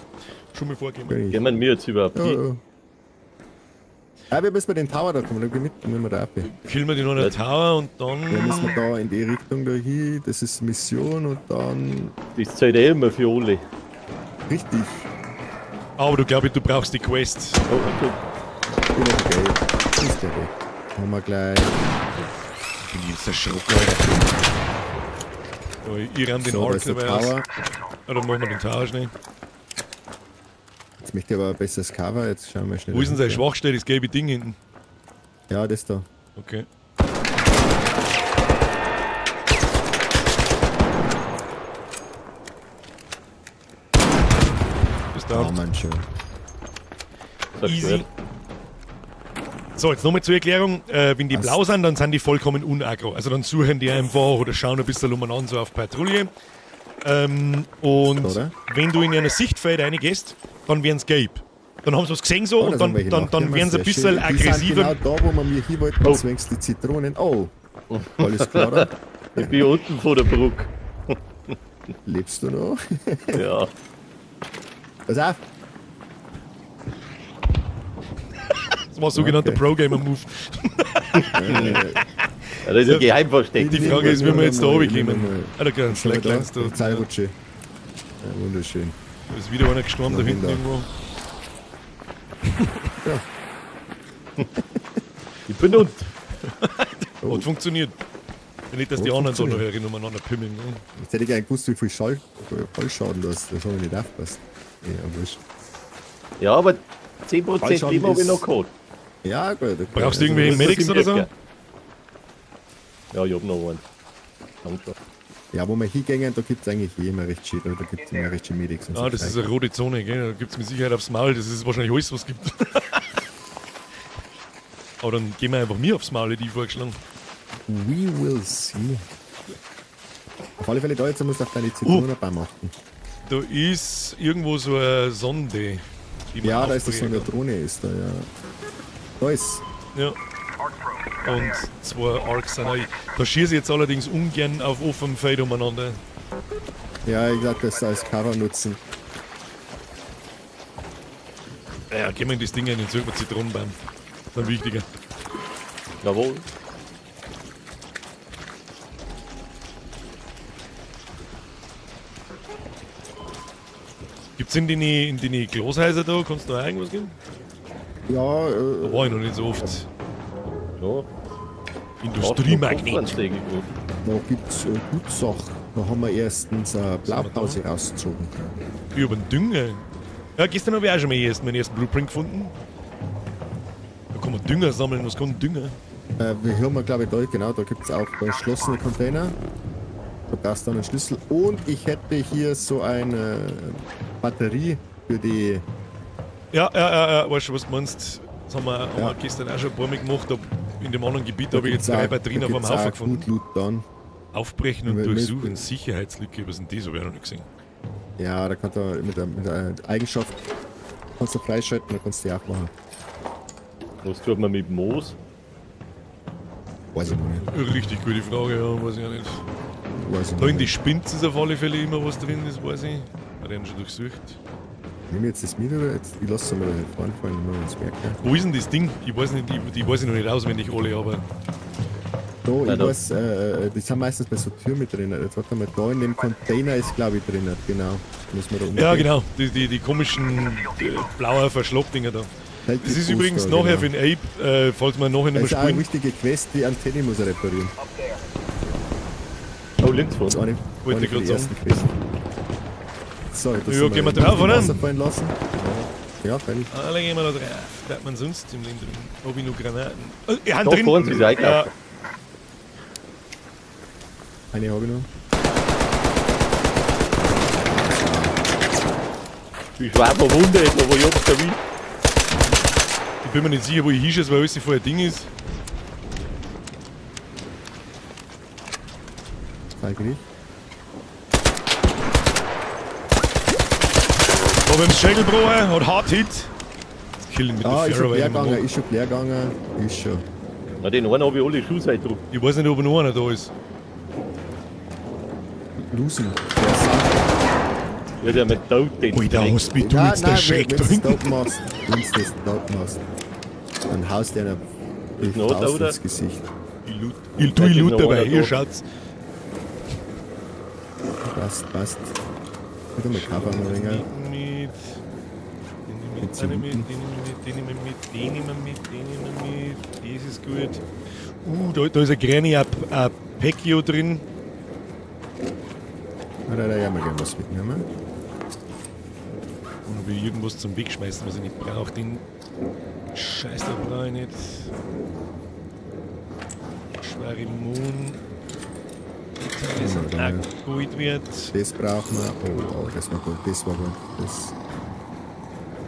Schon mal vorgekommen. Kenn ich. Gehen wir jetzt überhaupt Ja, hin? ja. Ah, wir müssen bei den Tower da kommen, da geh mit, wenn wir da ab. Killen wir den noch einen Tower und dann. Ja, müssen wir da in die Richtung da hin, das ist Mission und dann. Das zählt eh immer für alle. Richtig. Aber du glaub ich, du brauchst die Quest. Oh, oh, Bin okay. Ist der weg. Haben wir gleich. Ich bin jetzt erschrocken, Alter. So, ich rahm den So, da Ark ist der dabei aus. Tower. Ja, dann machen wir den Tower schnell. Jetzt möchte ich aber ein besseres Cover, jetzt schauen wir schnell. Wo ist denn seine dahinter. Schwachstelle, das gelbe Ding hinten? Ja, das da. Okay. Bis Ja, da. Mann, schön. Sag Easy. gut. So, jetzt nochmal zur Erklärung. Wenn die Was? blau sind, dann sind die vollkommen unaggro. Also dann suchen die einfach oder schauen ein bisschen umeinander so auf Patrouille. Und Oder? wenn du in einer Sichtfeld reingehst, dann werden sie gelb. Dann haben sie was gesehen so Oh, da und sind dann, welche dann, noch. dann Ja, werden sie ein sehr bisschen schön. Die sind aggressiver. genau da, wo wir mir hin wollten, Oh. zwängst die Zitronen. Oh, alles klar. da? Ich bin unten vor der Brücke. Lebst du noch? Ja. Pass auf! Das war sogenannter Okay. Pro-Gamer-Move. Ja, das ist ein Geheimversteck. Die Frage ist, wie wir jetzt da Nehmen wir runterkommen. mal. Ah, da kann Slacklines da. Zahlrutsche. Ja, wunderschön. Da ist wieder einer gestorben da Na, hinten da. irgendwo. Ich bin unten. Hat funktioniert. Wenn nicht, dass die Hat anderen da noch funktioniert. herin umeinander pimmeln. Ne? Jetzt hätte ich gerne gewusst, wie viel Fallschaden du hast. Das habe ich nicht aufgepasst. Ja, wurscht. Ja, aber 10% Fallschaden Leben habe ich ist- noch gehabt. Ja, gut. Okay. Brauchst du irgendwelche das ist Medics im oder so? Wirken. Ja, ich hab noch einen. Danke. Ja, wo wir hingehen, da gibt es eigentlich eh immer recht schön, oder da gibt es immer recht schön Medics und Ah, so das ist Zeug. eine rote Zone, gell? Da gibt es mit Sicherheit aufs Maul. Das ist wahrscheinlich alles, was es gibt. Aber dann gehen wir einfach mir aufs Maul, hätte ich vorgeschlagen. We will see. Auf alle Fälle da jetzt musst du auf deine Zitronenbaum achten. Da ist irgendwo so eine Sonde. Die man Ja, da ist das so aufbringen eine Drohne, ist da, ja. Da ist. kann. Ja. Und zwei Arcs sind auch. Da schieße ich jetzt allerdings ungern auf offenem Feld umeinander. Ja, ich glaube, das als Cover nutzen. Ja, gehen wir in das Ding rein, den suchen wir Zitronenbaum. Das ist wichtiger. Jawohl. Gibt's in den Glashäuser da, kannst du da auch irgendwas geben? Ja, Da war ich noch nicht so oft. Ja. Industriemagnet. da gibt's gute Sachen. Da haben wir erstens eine Blaupause rausgezogen. Über den Dünger. Ja, gestern habe ich auch schon mal erst meinen ersten Blueprint gefunden. Da kann man Dünger sammeln. Was kann Dünger? Wir haben, glaube ich, da, genau, da gibt's auch verschlossene Container. Da brauchst du dann einen Schlüssel. Und ich hätte hier so eine Batterie für die. Ja, weißt du, was du meinst? Das haben wir, Ja. haben wir gestern auch schon ein paar Mal gemacht. Da, in dem anderen Gebiet habe ich jetzt gibt's drei auch- Batterien da auf einem gibt's Haufen auch gefunden. Gut Loot dann. Aufbrechen und Wir- durchsuchen. Sicherheitslücke, was ist denn das? Habe ich auch noch nicht gesehen. Ja, da kannst du mit der Eigenschaft kannst du freischalten, da kannst du die auch machen. Was tut man mit Moos? Weiß ich noch nicht. Richtig gute Frage, ja, weiß ich auch nicht. Weiß ich Da noch in die nicht. Spinze ist auf alle Fälle immer was drin, das weiß ich. Hat ich schon durchsucht. Nimm jetzt das mit oder jetzt? Ich lasse es mal da fahren fallen, wenn wir uns merken. Wo ist denn das Ding? Ich weiß nicht, die weiß ich noch nicht auswendig alle, aber. Da, ich Nein, da. weiß, die sind meistens bei so Türmen drin. Jetzt warte mal, da in dem Container ist glaube ich drin, genau. Muss man da Ja, umgehen. genau, die komischen blauen Verschlappdinger da. Halt Das die ist übrigens Booster, nachher genau. für den Ape, falls wir nachher nicht Das mehr ist auch eine spielen. wichtige Quest, die Antenne muss er reparieren. Oh, links Das ist vor. eine, Wollte eine ich von den grad ersten Quests. So, das Ja, sind gehen wir drauf, oder? Wasser fallen lassen. Ja, freilich. Alle gehen wir da drauf. Da hat man sonst im Leben drin. Hab ich noch Granaten? Oh, ja, Da drin. vorne sind sie Ja, eingelaufen. Eine habe ich noch. Ich schwer verwundet, aber ich hab's erwischt. ich bin mir nicht sicher, wo ich hinschieße, weil alles vorher Ding ist. Zeige ich. Hab ihm Schädel gebrochen, hat hart Hit. Killen mit Ah, der ist schon Fairway. leer gegangen, ist schon leer gegangen. Ist schon. Na, den einen habe ich alle Schuhe eingedruckt. Ich weiß nicht, ob noch einer da ist. Lusen. Der ist Ja, der mit Tod den. Alter, hast mich du Nein, jetzt nein, erschreckt. wenn du das machst, wenn du das dort machst, dann haust du einer die noch da, Faust oder? ins Gesicht. Ich loot, ich tu, ich ist loot noch dabei, einer ihr da. schaut's. Passt, passt. Wieder mal Cover mal ein wenig. Mit. Den nehmen Mit wir mit, den nehmen wir mit, den nehmen wir mit, den nehmen wir mit, den nehmen wir mit. Das ist gut. Da ist ein kleiner Pecchio drin. Na, da, da, ja, mal gerne was mitnehmen. Und will irgendwas zum Wegschmeißen, was ich nicht brauche. Den Scheiß, da brauche ich nicht. Schwere Moon. Die sind Ja, auch Gold wert. Das brauchen wir. Oh, oh, das war gut, das war gut. Das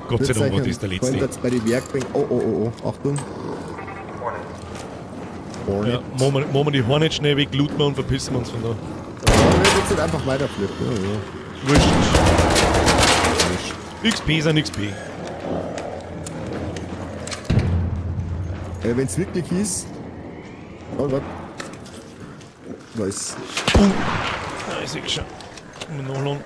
Gott sei Dank war das der letzte. Jetzt bei den Werkbänken. Oh, oh, oh, oh, Achtung. Hornet. Ja, machen wir die Hornet schnell weg, looten wir und verpissen wir uns von da. Ja, wir jetzt nicht einfach weiterfliegen. Ja, ja. Wurscht. XP sind XP. Wenn es wirklich ist. Oh Gott. Da ist. Ah, ich seh schon. Noch lang.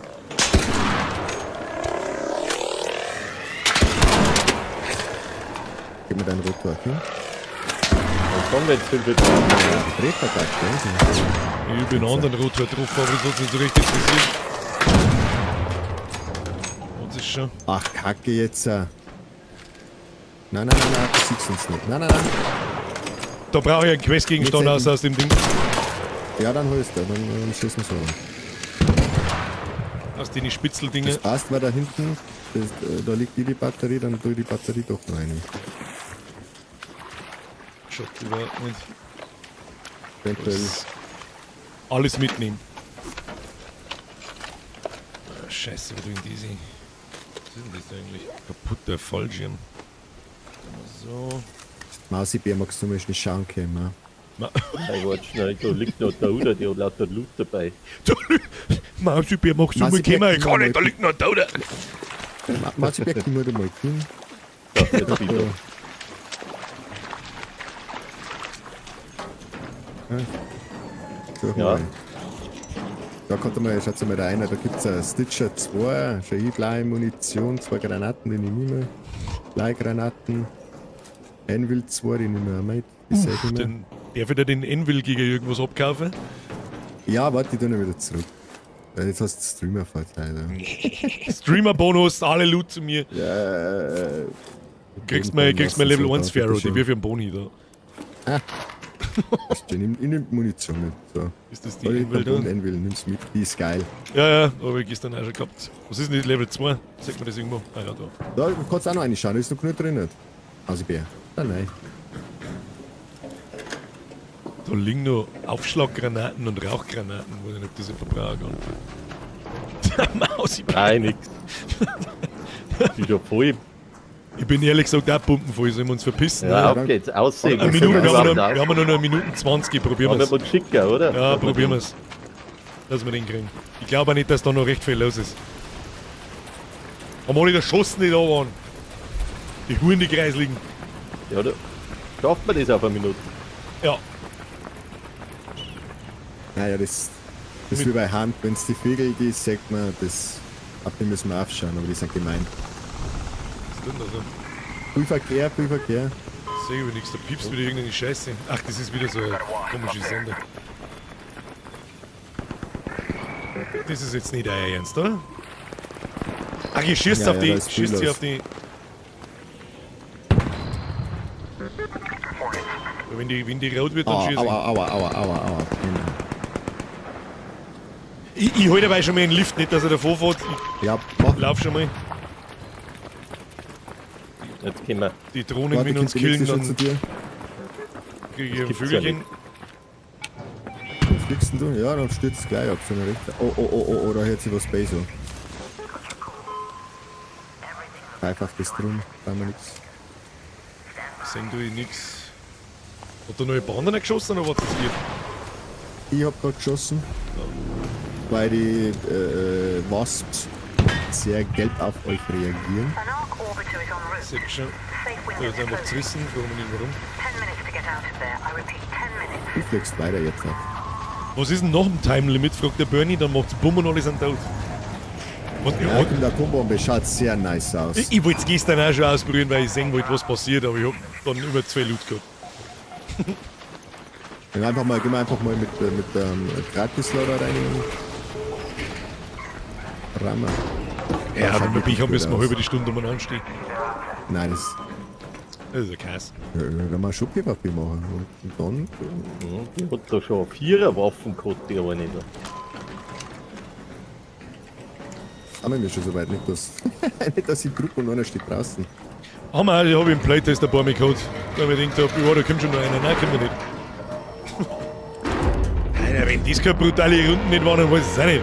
Gib mir deinen Rotor, okay? Und dann wird's viel wieder. Treffertag, gell? Ich bin einen anderen Rotor drauf, aber das hat sich nicht so recht interessiert. Und ist schon. Ach, Kacke jetzt. Nein, nein, nein, nein, du siehst uns nicht. Nein, nein, nein. Da brauche ich einen Questgegenstand Jetzt aus dem Ding. Ja, dann holst du, dann schießen wir so rum. Aus den Spitzeldinger. Das passt, weil da hinten, das, da liegt die Batterie, dann tue ich die Batterie doch noch rein. Schaut überhaupt nicht. Eventuell. Alles mitnehmen. Ah, Scheiße, wo tun diese? Was ist denn das eigentlich? Kaputter Fallschirm. So. Mausibär magst du mal schnell schauen können, ne? Nein, warte schnell, da liegt noch der Uder, der hat lauter Loot dabei. Mausibär, magst du mal kommen? Ich kann nicht, da liegt noch ein Toter. Mausibär, ich muss mal hin. Ja, jetzt wieder. Such Ja. mal. Da kommt mal, schaut mal rein, da gibt es eine Stitcher 2, schon ich blaue Munition, zwei Granaten, die nehme ich mit. Bleigranaten. Anvil 2, die nehme ich auch mit. Die seh ich immer. Dann darf ich da den Anvil gegen irgendwas abkaufen? Ja, warte, ich tue ihn wieder zurück. Ja, jetzt hast du Streamer-Vorteil. Ja. Streamer-Bonus, alle Loot zu mir. Ja, Kriegst mal Level 1 Pharaoh, die wirf ich einen Boni da. Ich nehm, ich nehm Munition mit. So. Ist das die Oder ich Anvil hab da? und Anvil, nimm's mit. Die ist geil. Ja, ja, habe ich gestern auch schon gehabt. Was ist denn das Level 2? Sagt man das irgendwo? Ah ja, da. Da kannst du auch noch reinschauen, da ist noch genug drin. Ausibär. Ah, nein. Da liegen noch Aufschlaggranaten und Rauchgranaten. Weiß ich nicht, ob das jemand brauchen kann. Der Mausibär. Nein, nix. Wieder voll. Ich bin ehrlich gesagt auch pumpenvoll, sollen wir uns verpissen? Ja, ne? auf geht's. Aussehen. Eine Ja, Minute, wir ja, haben, noch, wir haben noch eine Minute 20, probieren Haben wir wir's. mal geschicker, oder? Ja, probieren wir's. Dass wir den kriegen. Ich glaube auch nicht, dass da noch recht viel los ist. Haben alle erschossen, die da waren. Die Huren, die Kreisligen. Ja, da schafft man das auf eine Minute. Ja, Naja, das ist wie bei Hand. Wenn es die Vögel, die sagt man, das, auf die müssen wir aufschauen, aber die sind gemein. was ist denn da so? Viel Verkehr, viel Verkehr. Sehe ich nichts, da piepst wieder irgendeine Scheiße. Ach, das ist wieder so eine komische Sonder. Das ist jetzt nicht euer Ernst, oder? Ach, ihr schießt Ja, auf ja, die. da ist viel Schießt sie los. auf die. Ja, wenn die rot wird, dann Aua, schieß ich. aua, aua, aua, aua, aua. Genau. Ich halte dabei schon mal einen Lift, nicht, dass er davor fährt. Ich Ja, mach. lauf schon mal. Jetzt können wir. Die Drohnen, Warte, wenn uns kommt die killen, nächste schon dann zu dir. kriege ich ein gibt's ja Vögelchen. Wo fliegst denn du? Ja, dann stürzt es gleich ab. So eine Richtung. Oh, oh, oh, oh, oh, da hört sich was bei so. Pfeif auf das drum, da haben wir nix. Sehen tue ich nix. Hat da noch ein paar anderen geschossen oder was ist hier? Ich hab grad geschossen, weil die Wasps sehr gelb auf euch reagieren. An arc orbiter is en route. Seh schon. Safe Da window ist is einfach closing. zerrissen, warum nicht warum. 10 minutes to get out of there. I repeat, 10 minutes. Du fliegst weiter jetzt. Auch. Was ist denn nach dem Time Limit, fragt der Bernie, dann macht's Bumm und alle sind tot. Und Ja, kommt der Atombombe, schaut sehr nice aus. ich wollte es gestern auch schon ausprobieren, weil ich sehen wollte, was passiert, aber ich hab dann über zwei Loot gehabt. Gehen wir einfach mal, gehen wir einfach mal mit Gratislader rein. Rammer. Ja, schaut wenn wir wirklich Pech haben, gut müssen wir aus. halbe die Stunde umeinander stehen. Nein, das Das ist ein Käse. ja, wenn wir schon PvP machen. Und dann Die hat da schon Viererwaffen gehabt, die aber nicht. haben wir schon so weit. Nicht, dass, nicht, dass die Gruppe und einer steht draußen. Haben wir auch, ich habe im Playtest ein paar Mal gehabt. Da hab ich gedacht, hab, ja, da kommt schon noch einer. Nein, kommt nicht. Alter, wenn das keine brutale Runden nicht waren, dann weiß ich es auch nicht.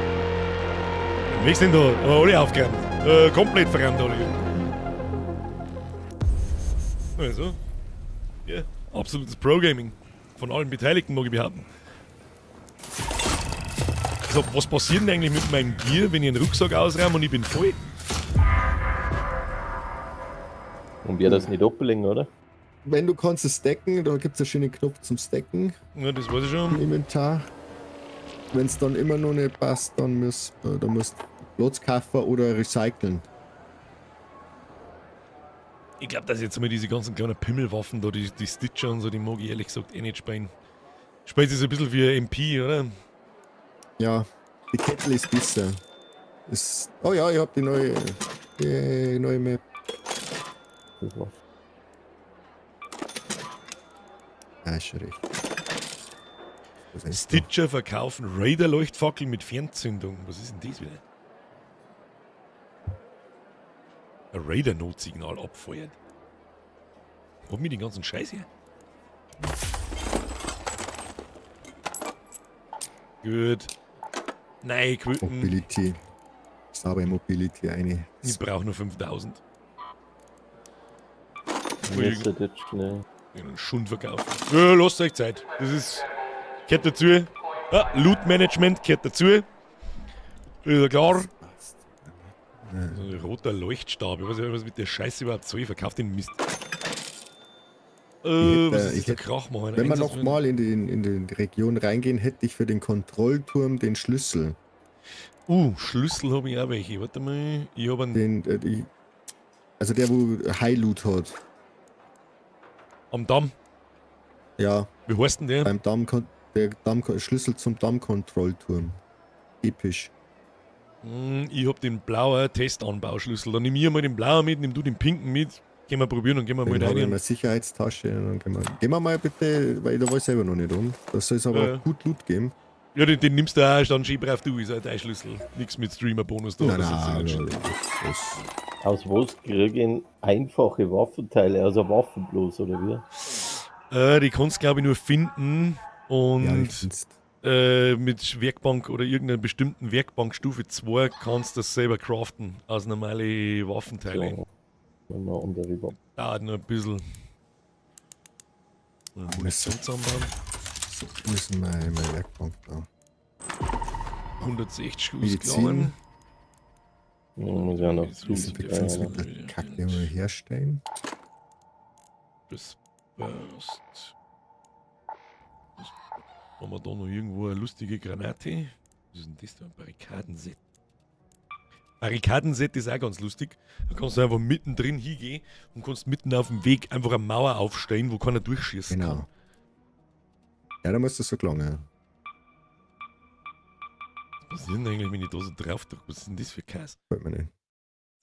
Wir sind da, haben wir alle aufgeräumt. Komplett verrammt alle. Also, ja, absolutes Pro-Gaming. Von allen Beteiligten, mag ich behaupten. So, was passiert denn eigentlich mit meinem Gear, wenn ich einen Rucksack ausräume und ich bin voll? Und wer das nicht ablegen, oder? Wenn du kannst es stacken, da gibt es einen schönen Knopf zum Stacken Ja, das weiß ich schon. im Inventar. Wenn es dann immer noch nicht passt, dann musst dann musst Platz kaufen oder recyceln. Ich glaube, dass jetzt mal diese ganzen kleinen Pimmelwaffen da, die Stitcher und so, die mag ich ehrlich gesagt eh nicht spielen. Spielt sich so ein bisschen wie ein MP, oder? Ja, die Kettle ist besser. Ist, oh ja, ich hab die neue Map. Das war- Ah, ist schon recht. Was ist das? Stitcher verkaufen Raider-Leuchtfackel mit Fernzündung. Was ist denn das wieder? Ein Raider-Notsignal abfeuert. Hab mir den ganzen Scheiß hier? Gut. Nein, Equipment. Mobility. Sauber Mobility eine. Ich brauche nur 5000. Müsste jetzt schnell. Einen Schund verkaufen. Ja, lasst euch Zeit. Das ist. Gehört dazu. Ah, Loot Management gehört dazu. Ist ja klar. Passt. So ein roter Leuchtstab. Ich weiß nicht, was mit der Scheiße überhaupt soll. Ich verkauf den Mist. Was ist ich das der hätte- Krach machen? Wenn wir nochmal in die Region reingehen, hätte ich für den Kontrollturm den Schlüssel. Schlüssel habe ich auch welche. Warte mal. Ich habe einen Also der, wo High Loot hat. am Damm. Ja, Wie heißt denn der? beim Damm, der Damm, Schlüssel zum Dammkontrollturm. Episch. Ich hab den blauen Testanbauschlüssel. Dann nimm ich mal den blauen mit, nimm du den pinken mit. Gehen wir probieren und gehen wir mal Den habe ich in rein. meiner Sicherheitstasche. Und dann gehen wir mal bitte, weil da weiß ich selber noch nicht um. Da soll es aber Ja. auch gut Loot geben. Ja, den nimmst du auch, dann schieb drauf, du, ist auch dein Schlüssel. Nix mit Streamer-Bonus da. Nein, oder sonst nein, irgendein nein, Shit. das, Aus was kriegen einfache Waffenteile, also Waffen bloß, oder wie? Die kannst du, glaube ich, nur finden ja, und ich find's- mit Werkbank oder irgendeiner bestimmten Werkbankstufe 2 kannst du das selber craften aus normalen Waffenteilen. So. Wenn wir andere Waffen. Dauert nur ein bisschen. Munition zusammenbauen. So, wo ist denn meine Werkbank da? 160 Schuss Medizin. gelangen. Ja, muss ja noch zu. Desinfektionsmittel, Kacke mal herstellen. Das passt. Das haben wir da noch irgendwo eine lustige Granate? Was ist denn das da? Ein Barrikadenset. Barrikadenset ist auch ganz lustig. Da kannst du einfach mittendrin hingehen und kannst mitten auf dem Weg einfach eine Mauer aufstellen, wo keiner durchschießen kann. Genau. Ja, da muss das so gelangen. Was passiert denn eigentlich, wenn ich da so drauf drücke? Was ist denn das für Käse? Fällt mir nicht.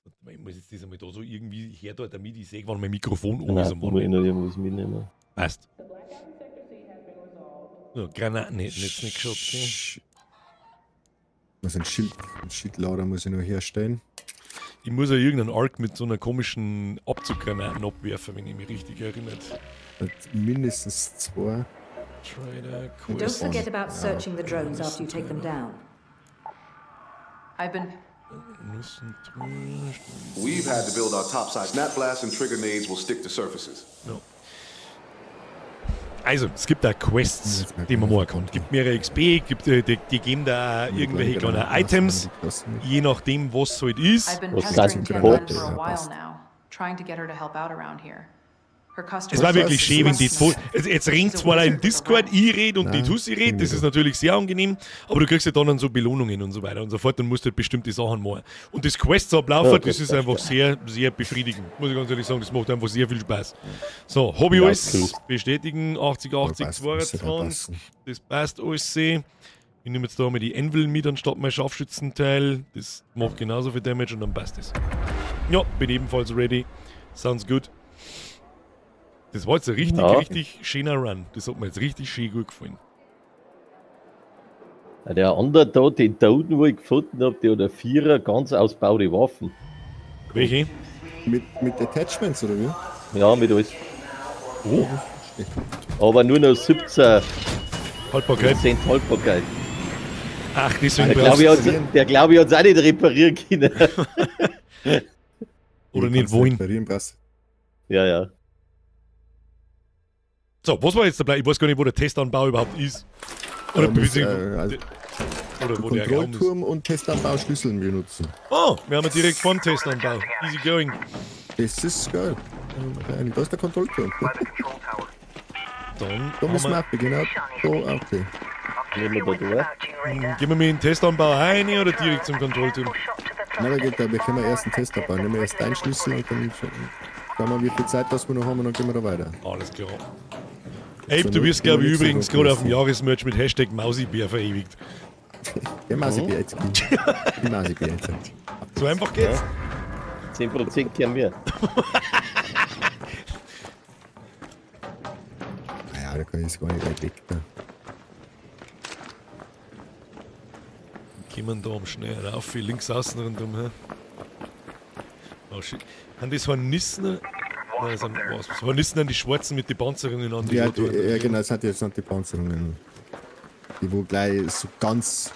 Warte mal, ich muss jetzt das einmal da so irgendwie her, da, damit ich sehe, wann mein Mikrofon oben ist. Nein, und muss wann ich nicht. noch irgendwas mitnehmen. Passt. So, Granaten hätten jetzt nicht geschaut. Gell? Muss ein Schildlader muss ich nur herstellen. Ich muss ja irgendeinen Arc mit so einer komischen Abzuggranaten abwerfen, wenn ich mich richtig erinnert. Hat mindestens zwei. Trader, Don't Quest. forget about searching the drones after you take them down. I've been Nüssen, We've had to build our topside. Snap blasts and trigger nades will stick to surfaces. Ja. Also, es gibt da Quests, Jetzt merkt die man man machen kann. Gibt mehrere XP, gibt, die geben da auch irgendwelche kleinen Items, je nachdem, was es halt ist. I've been Was pestering sind Tamlin Granate? for a Ja, while passt. now, trying to get her to help out around here. Her customers Es war wirklich Was- schön, wenn die zwei. Jetzt rennt zwar im Discord, ich rede und die Nein, Tussi redet, das irgendwie ist natürlich sehr angenehm, aber du kriegst ja dann so Belohnungen und so weiter und so fort und musst halt bestimmte Sachen machen. Und das Quests ablaufen, Ja, das das ist passt einfach ja. sehr, sehr befriedigend. Muss ich ganz ehrlich sagen, das macht einfach sehr viel Spaß. So, Hobby Ja, alles, cool. bestätigen, 80, 80, passt, muss ja da 22, passen. das passt alles sehr. Ich nehme jetzt da mal die Anvil mit anstatt mein Scharfschützenteil. Das macht genauso viel Damage und dann passt es. Ja, bin ebenfalls ready. Sounds good. Das war jetzt ein richtig, Ja. richtig schöner Run. Das hat mir jetzt richtig schön gut gefallen. Ja, der andere da, den Toten, wo ich gefunden habe, der hat eine Vierer ganz ausbaute Waffen. Welche? Mit Attachments oder wie? Ja, mit alles. Oh, Aber nur noch 17 Haltbarkeit. Prozent Haltbarkeit. Ach, deswegen Der glaube ich, brauchst du der, glaub ich, hat's auch nicht reparieren können. oder Du nicht kannst wollen. Reparieren brauchst. Ja. So, was war jetzt dabei? Ich weiß gar nicht, wo der Testanbau überhaupt ist. Oder, Da muss, beziehungsweise- also oder wo der Raum ist. Kontrollturm und Testanbau Schlüsseln benutzen. Oh, wir haben ja direkt vorm Testanbau. Easy going. Das ist geil. Da ist der Kontrollturm. By the control tower. Dann Da haben müssen wir wir, ab, genau. Da, okay. I'll keep Nehmen you wir da wits durch. about you, Raider. gehen wir mit den Testanbau rein oder direkt zum Kontrollturm? Nein, aber geht, da, wir können erst einen Test abbauen. Nehmen wir erst einen Schlüssel und dann schauen wir, wie viel Zeit das wir noch haben und dann gehen wir da weiter. Alles klar. Abe, Zur du Not wirst, gehen glaube wir ich, nächste übrigens Woche gerade auf dem essen. Jahresmerch mit Hashtag Mausibär verewigt. Der Mausibär jetzt. Die Mausibär jetzt. So einfach geht's. 10% kehren wir. Naja, da kann ich es gar nicht weit weg. Da. Kommen da am schnell rauf, links außen rundum. Hä? Oh shit. Haben das Hornissen? Nein, das sind was. Hornissen sind die Schwarzen mit den Panzerungen an. Die Ja, wo dort- ja, genau, das sind die Panzerungen. Die wo gleich so ganz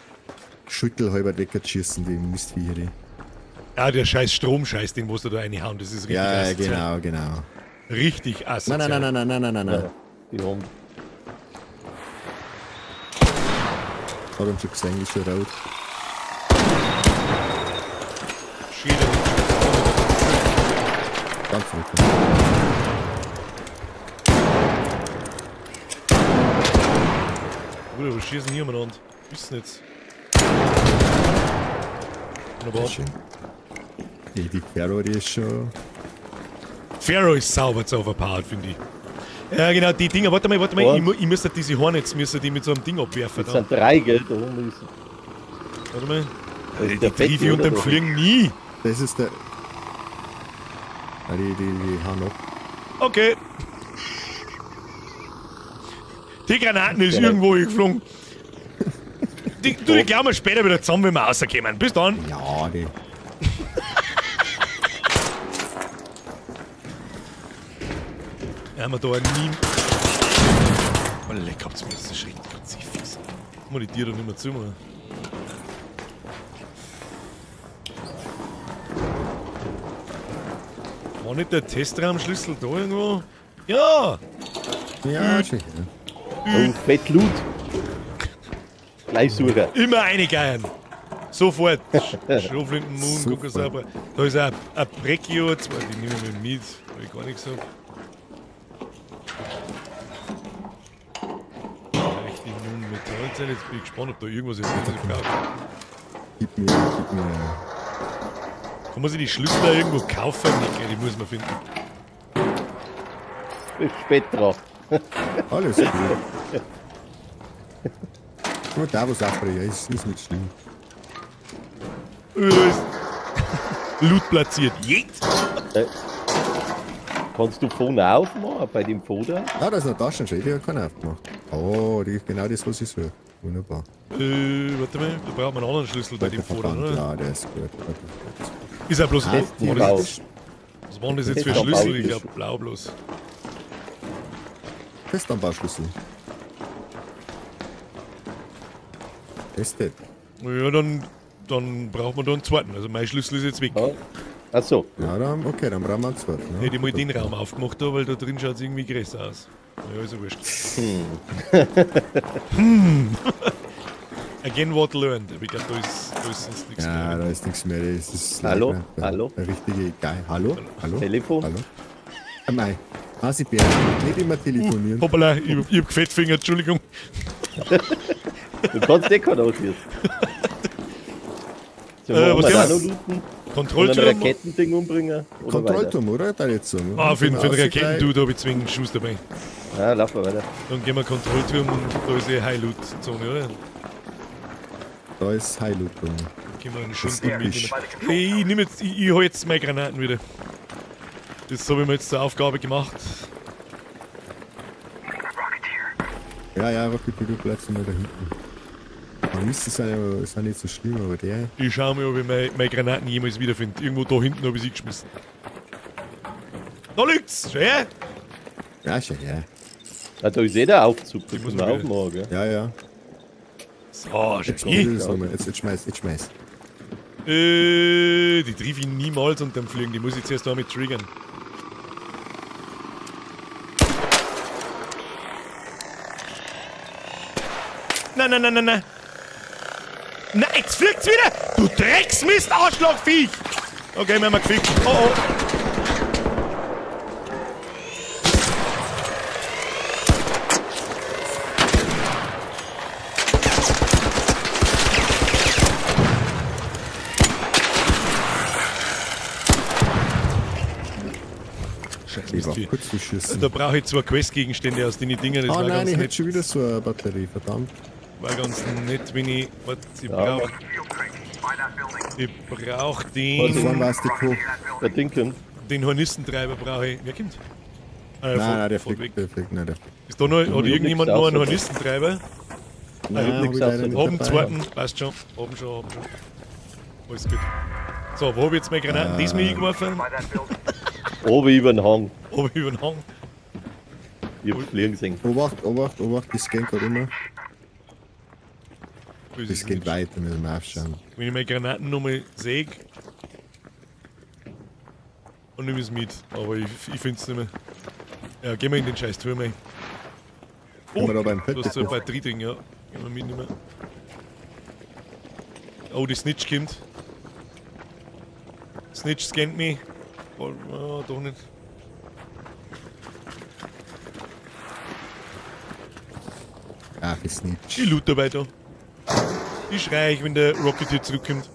schüttelhalber wegschießen, die Mistviecher. Die. Ah, der scheiß Stromscheiß, den musst du da reinhauen. Das ist richtig Ja, asozial. genau. Richtig asozial. Nein, nein, nein, nein, nein, nein, nein, nein. Die haben Hab ihn schon gesehen, ist schon rot. Ganz runter. Bruder, was schießen hier umeinander? Wissen jetzt. Wunderbar. Sehr schön. Die Ferro, die ist schon. Pharaoh ist sauber zu overpowered, finde ich. Ja, genau, die Dinger, warte mal, Und? ich müsste diese Hornets, müsste die mit so einem Ding abwerfen. Das Da. sind drei, gell? Da oben ist, Warte mal. da ist Die der triff ich Fette, unter dem oder? Fliegen nie. Das ist der. Ah, die hauen ab. Okay. Die Granaten ist Genau. irgendwo hingeflogen. Die glauben wir später wieder zusammen, wenn wir rauskommen. Bis dann. Ja, die. Ja, haben wir da nie. Oh, leck, habt's mir das ist richtig ganz fies. Guck mal, die Tiere nicht mehr zu, Mann. War nicht der Testraumschlüssel da irgendwo? Ja! Ja, schon. Oh, fett Loot. Gleich suchen. Immer eine geiern. Sofort. Schrotflinten, Moon, Sofort. Kokosauber. Da ist ein Precchio, zwei, die nehmen wir mit, weil ich gar nichts hab. Richtig nun Metallzelle. Jetzt bin ich gespannt, ob da irgendwas ist, was ich brauche. Gib mir. Kann man sich die Schlüssel da irgendwo kaufen? Nee, die muss man finden. Bist spät dran. Alles gut. Nur da, wo es aufbrechen ist nicht schlimm. Da ist Loot platziert. Jetzt! Kannst du vorne aufmachen bei dem Foder? Ah, da ist eine Taschenschere, die hat keiner aufgemacht. Oh, die, genau das, was ich suche. Wunderbar. Warte mal, da braucht man einen anderen Schlüssel bei dem Der Foto, Verband, oder? ja, der ist gut. Der ist gut. Ist ja bloß. Ah, was, war das, was waren das jetzt für Schlüssel? Ich glaube, blau bloß. Testanbauschlüssel. Testet. Ja, dann braucht man da einen zweiten. Also mein Schlüssel ist jetzt weg. Ja. Ach so. Ja, dann, okay, dann brauchen wir einen zweiten. Ne? Hätte ich mal den Raum aufgemacht da, weil da drin schaut es irgendwie größer aus. Ja, ist ja wurscht. Hm. Again what learned. Aber ich glaube, da ist sonst nichts Ja, mehr. da ist nichts mehr. Das ist Hallo? leider der, Hallo? Der richtige Geil. Hallo? Hallo? Telefon? Hallo? Ah, nein. Hasi Bär, nicht immer telefonieren. Hoppala, ich hab Gefettfinger, Entschuldigung. Du kannst eh keinen ausschießen. So, Was was denn? auch noch looten? Und ein Kontrollturm. Raketending umbringen? Oder Kontrollturm, oder? Da jetzt so. Ah, für den Gehen wir Raketendude habe ich zwingend einen Schuss dabei. Weiter? Ja, laufen wir weiter. Dann gehen wir Kontrollturm und da ist eh High-Loot-Zone, oder? Da ist High Loot drin. Gehen wir einen Das Schuss ist episch. mitnehmen. Hey, ich nehm jetzt, ich hol jetzt meine Granaten wieder. Das habe ich mir jetzt zur Aufgabe gemacht. Ja, ja, Rocket, du bleibst mal da hinten. Aber Mist, ist ja ist ja nicht so schlimm, aber der. Ich schau mal, ob ich meine Granaten jemals wiederfinde. Irgendwo da hinten habe ich sie geschmissen. Da liegt's! Schau her! Ja, schon, ja. Ah, da ist eh der Aufzug, Die das muss muss man man aufmachen, gell? Ja, ja. So, schau Jetzt, her. das nochmal. Jetzt schmeiß, jetzt schmeiß. Die triff ich niemals unterm Fliegen. Die muss ich zuerst damit triggern. Nein, nein, nein, nein, nein. Nein, jetzt fliegt's wieder! Du Drecksmist, Arschlochviech! Okay, wir haben gefickt. Oh, oh. Scheiß Ich war Mistvieh. kurz zu schießen. Da brauche ich zwei Questgegenstände aus den Dingern. Das Oh war nein, ganz ich hätte nett. schon wieder so eine Batterie, verdammt. War ganz nett, wenn ich. Warte, ich Ja. brauch, Fuel crate. By that building. ich brauch Da den. vorne war es die Kuh. Der Ding kommt. Den Hornissentreiber brauche ich. Wer kommt? Nein, nein, der fährt fliegt, der fliegt, nein, der fliegt. Ist da noch, hat Ich hab irgendjemand nix noch einen außer- Hornissentreiber? Nein, hab hab nix ich leider außer- nicht Hab einen dabei. zweiten, passt schon. Haben schon, haben schon. Alles gut. So, wo hab ich jetzt meine Granaten? Die ist mir eingeworfen. By that building. Oben über den Hang. Oben über den Hang. Ich hab's fliegen gesehen. Obacht, Obacht, Obacht, das scannt gerade immer. Wo ist Das es geht nicht? weiter, müssen wir aufschauen. Wenn ich meine Granaten nochmal sehe. Und nehme es mit. Aber ich finde es nicht mehr. Ja, gehen wir in den scheiß Turm rein. Sind wir da beim Du hast so ein Fett? Batterieding, ja. Gehen wir mitnehmen. Oh, die Snitch kommt. Snitch scannt mich. Ja, doch nicht. Ach, ist nicht. Ich loot dabei da. Ich schrei, wenn der Rocket hier zurückkommt.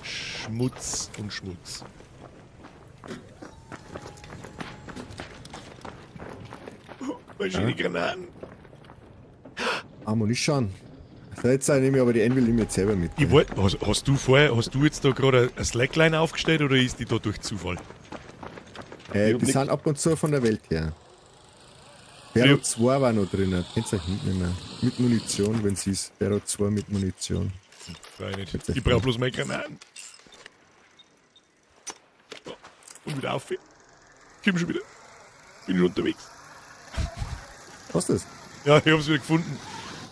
Schmutz und Schmutz. Oh, meine schöne Granaten. Ammunition. So, jetzt nehme ich aber die Anvil nehme ich jetzt selber mit. Ich wollt, hast du jetzt da gerade eine Slackline aufgestellt oder ist die da durch Zufall? Die sind ab und zu von der Welt her. Bero 2 war noch drin, kennst du hinten nicht mehr. Mit Munition, wenn sie ist. Bero 2 mit Munition. Frei nicht. Ich brauch bloß meine Granaten. So, und wieder auf. Komm schon wieder. Bin schon unterwegs. Hast du das? Ja, ich hab's wieder gefunden.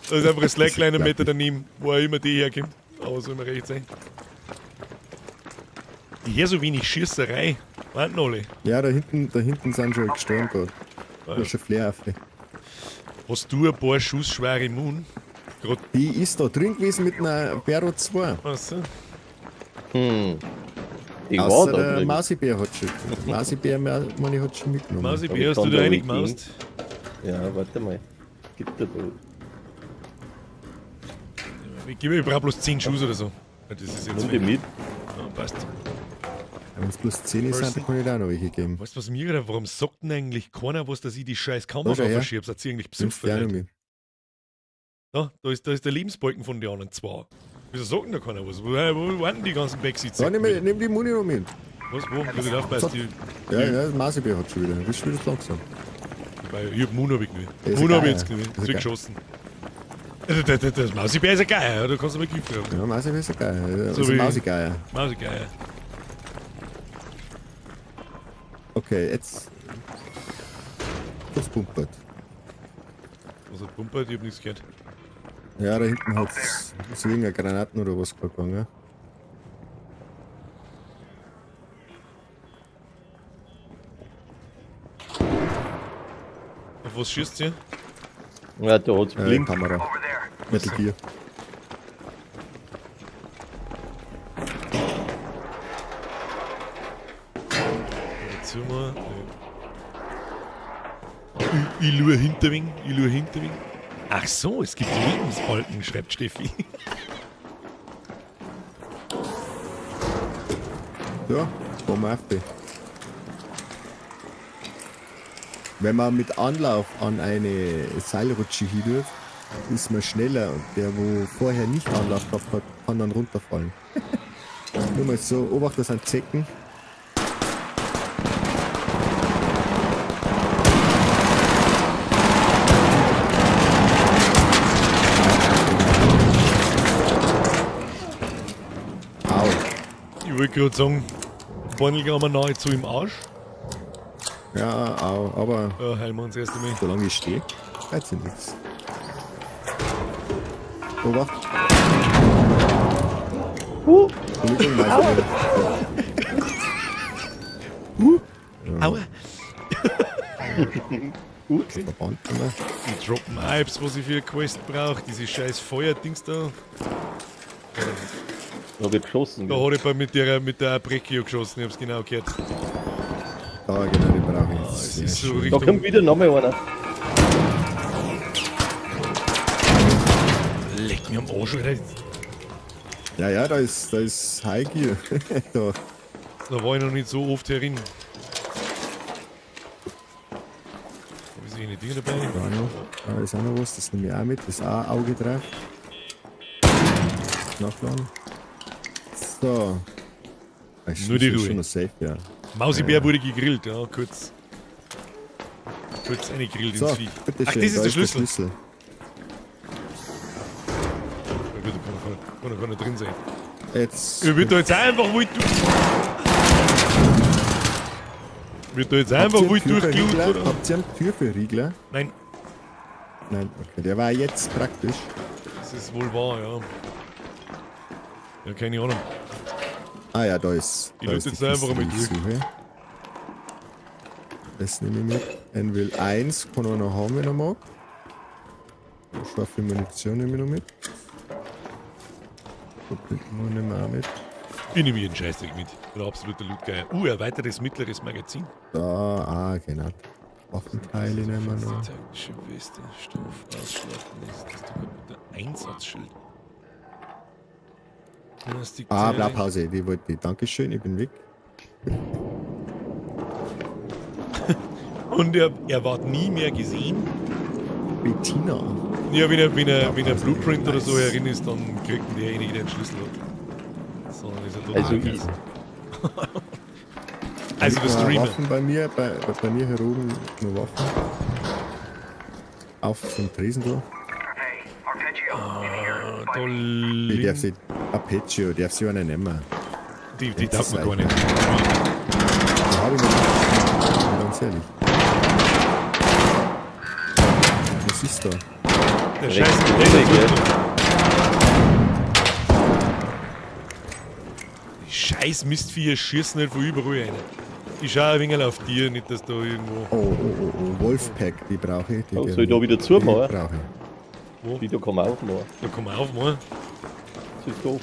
Da ist einfach ein Slackline Meter daneben, wo auch immer die herkommt. Aber soll mir recht sein. Ich hör so wenig Schießerei. Warten alle. Ja, da hinten sind schon gestorben gerade. Da ist schon Flair auf. Hast du ein paar Schuss schwere Moon? Grad. Die ist da drin gewesen mit einer Bero 2. Ach so. Hm. Die war Außer da der drin. Mausibär hat schon. Mausibär, meine ich, hat schon mitgenommen. Mausibär, hast du da reingemaust? Ja, warte mal. Gibt da da. Ich brauch bloß 10 Schuss oder so. Das ist jetzt Nimm die mit. Ja, passt. Wenn es bloß 10 sind, dann kann ich da auch noch welche geben. Weißt du, was mir gerade, warum sagt denn eigentlich keiner was, dass ich die scheiß Kamera Da schau her. verschiebe? Seid ihr eigentlich Nimmst besoffen? du auch noch Leute? mit. Da ist der Lebensbalken von den anderen zwei. Wieso sagt denn da keiner was? Wo waren denn die ganzen Backseats? Da, nimm die Muni noch mit. Was, wo? Muss ich aufpassen? Die, Ja, ja, das Mausibär hat schon wieder. Du bist wieder langsam. Ich hab Moon hab ich genommen. Ist Moon hab ich geil, jetzt genommen. ist Ist geschossen. Das Mausibär ist ja geil, da kannst du mal Gift haben. Ja, Mausibär ist ja geil. So Also wie- Mausigeier. Mausigeier. Okay, jetzt. Was pumpert? Was hat pumpert? Ich hab nichts gehört. Ja, da hinten hat's so irgendeine Granaten oder was gegangen. Auf was schießt ihr? Ja, da hat's blinkt. Kamera. Metal Gear. Dazu mal. Ich lure hinterwing, ich lure hinterwing. Ach so, es gibt Lebensbalken, schreibt Steffi. Ja, fahren wir auf die. Wenn man mit Anlauf an eine Seilrutsche hinwirft, ist man schneller und der, wo vorher nicht Anlauf gehabt hat, kann dann runterfallen. Nur mal so, Obacht, das sind Zecken. Au. Ich wollte gerade sagen, Bundle haben wir nahezu im Arsch. Ja, au, aber Ja, heilen wir uns erst einmal. solange ich stehe, weiß ich nichts. Obacht. Entschuldigung, weiß ich nicht. Aua. Okay. Verband immer. Die droppen Hypes, was ich für eine Quest brauche. Diese scheiß Feuerdings da. Da hab ich geschossen. Da hat ich bei mit der Abrecchio geschossen, ich hab's genau gehört. Da, genau, die brauche ich jetzt. Es ist so Sehr schön. Da Richtung. kommt wieder nochmal einer. Leck mir am Arsch, Alter. Ja, ja, da ist High Gear. Da. Da war ich noch nicht so oft herin. Hab ich so eine Dinge dabei? Da, noch. Da ist auch noch was, das nehme ich auch mit. Das ist auch ein Auge drauf. Nachladen. So. Das Nur die ist Ruhe. schon noch safe, ja. Mausibär wurde gegrillt, ja, kurz. Kurz eingegrillt So, ins Viech. bitte Ach, schön, das ist da der Schlüssel. Schlüssel. Na gut, da kann er drin sein. Jetzt. Ich wird da jetzt einfach wild durch. Wird da jetzt einfach Habt ihr wild einen durchgelut, Türverriegler? oder? Habt ihr einen Türverriegler? Nein, Nein, okay, der war jetzt praktisch. das ist wohl wahr, ja. Ja, keine Ahnung. Ah ja, da ist. Ich da loot ist die jetzt einfach Kiste, einmal die ich durch. suche. Das nehme ich mit. Anvil 1 kann er noch haben, wenn er mag. Scharfe Munition nehme ich noch mit. Doppelten nehmen wir auch mit. Ich nehme jeden Scheißdreck mit. Bin ein absoluter Lootgeier. Erweitertes mittleres Magazin. Da, ah, genau. Waffenteile nehmen wir noch. Taktische Weste, Stoff, Ausschlachten, das ist doch mit der Einsatzschild. Ah, Blaupause, die wollte ich. Dankeschön, ich bin weg. Und er ward nie mehr gesehen. Bettina. Ja, wenn er Blueprint oder so herin ist, dann kriegt derjenige, der den Schlüssel hat. So, dann ist er tot. Also ich. Also der Streamer. Waffen bei mir, bei mir hier oben nur Waffen. Auf dem Tresen da. Hey, Arpeggio, in here. Ah, da Ich darf links. sie. Arpeggio, darf sie auch nicht nehmen. Die darf man gar nicht. Da habe ich noch. Ganz ehrlich. Was ist da? Der Scheiß. Die scheiß Mistviecher schießen nicht von überall rein. Ich schaue ein wenig auf dir, nicht dass da irgendwo. Oh, oh, oh, oh, Wolfpack, die brauche ich. Die Oh, soll ich da wieder zumachen? Die brauche ich. Wo? Die da kann man aufmachen. Da kann man aufmachen. Das ist doof.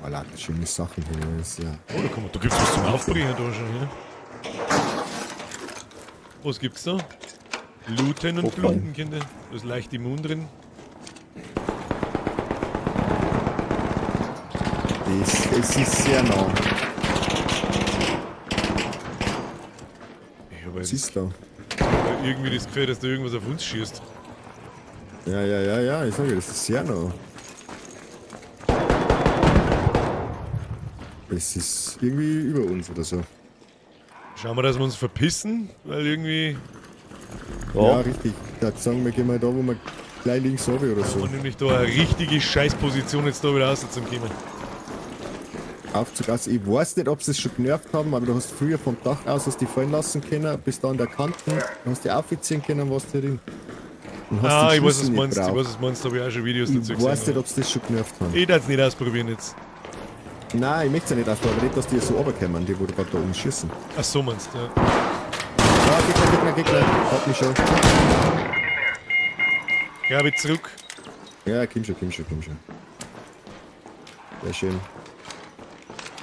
Oh, lauter schöne Sachen hier. Das ist ja. Oh, da, kann man, da gibt's was zum Aufbringen da schon, ja. Was gibt's da? Looten und Hochfahren. Bluten, Kinder. Da ist leicht immun drin. Das, es ist sehr nah. Ich habe Was ist da? irgendwie das Gefühl, dass da irgendwas auf uns schießt. Ja, ja, ja, ja, ich sage, das ist sehr nah. Es ist irgendwie über uns oder so. Schauen wir, dass wir uns verpissen, weil irgendwie. Ja, Ja, richtig. Da sagen wir, gehen wir da, wo wir gleich links runter oder so. Und nämlich da eine richtige Scheißposition jetzt da wieder raus zum kommen. Aufzug aus. Ich weiß nicht, ob sie es schon genervt haben, aber du hast früher vom Dach aus hast die fallen lassen können, bis da an der Kante, hast die aufziehen können, was da drin. Und hast Ah, den ich weiß, was Schlüssel du nicht meinst. Ich braucht. weiß, was du meinst. Da habe ich auch schon Videos dazu Ich gesehen. weiß nicht, ob sie das schon genervt haben. Ich darf es nicht ausprobieren jetzt. Nein, ich möchte es ja nicht ausprobieren, aber nicht, dass die so runterkommen, die wo gerade da oben schießen. Ach so, meinst du, ja. Ah, Gegner, Gegner, Gegner. Hat mich schon. Grabe zurück. Ja, komm schon, komm schon, komm schon. Sehr schön.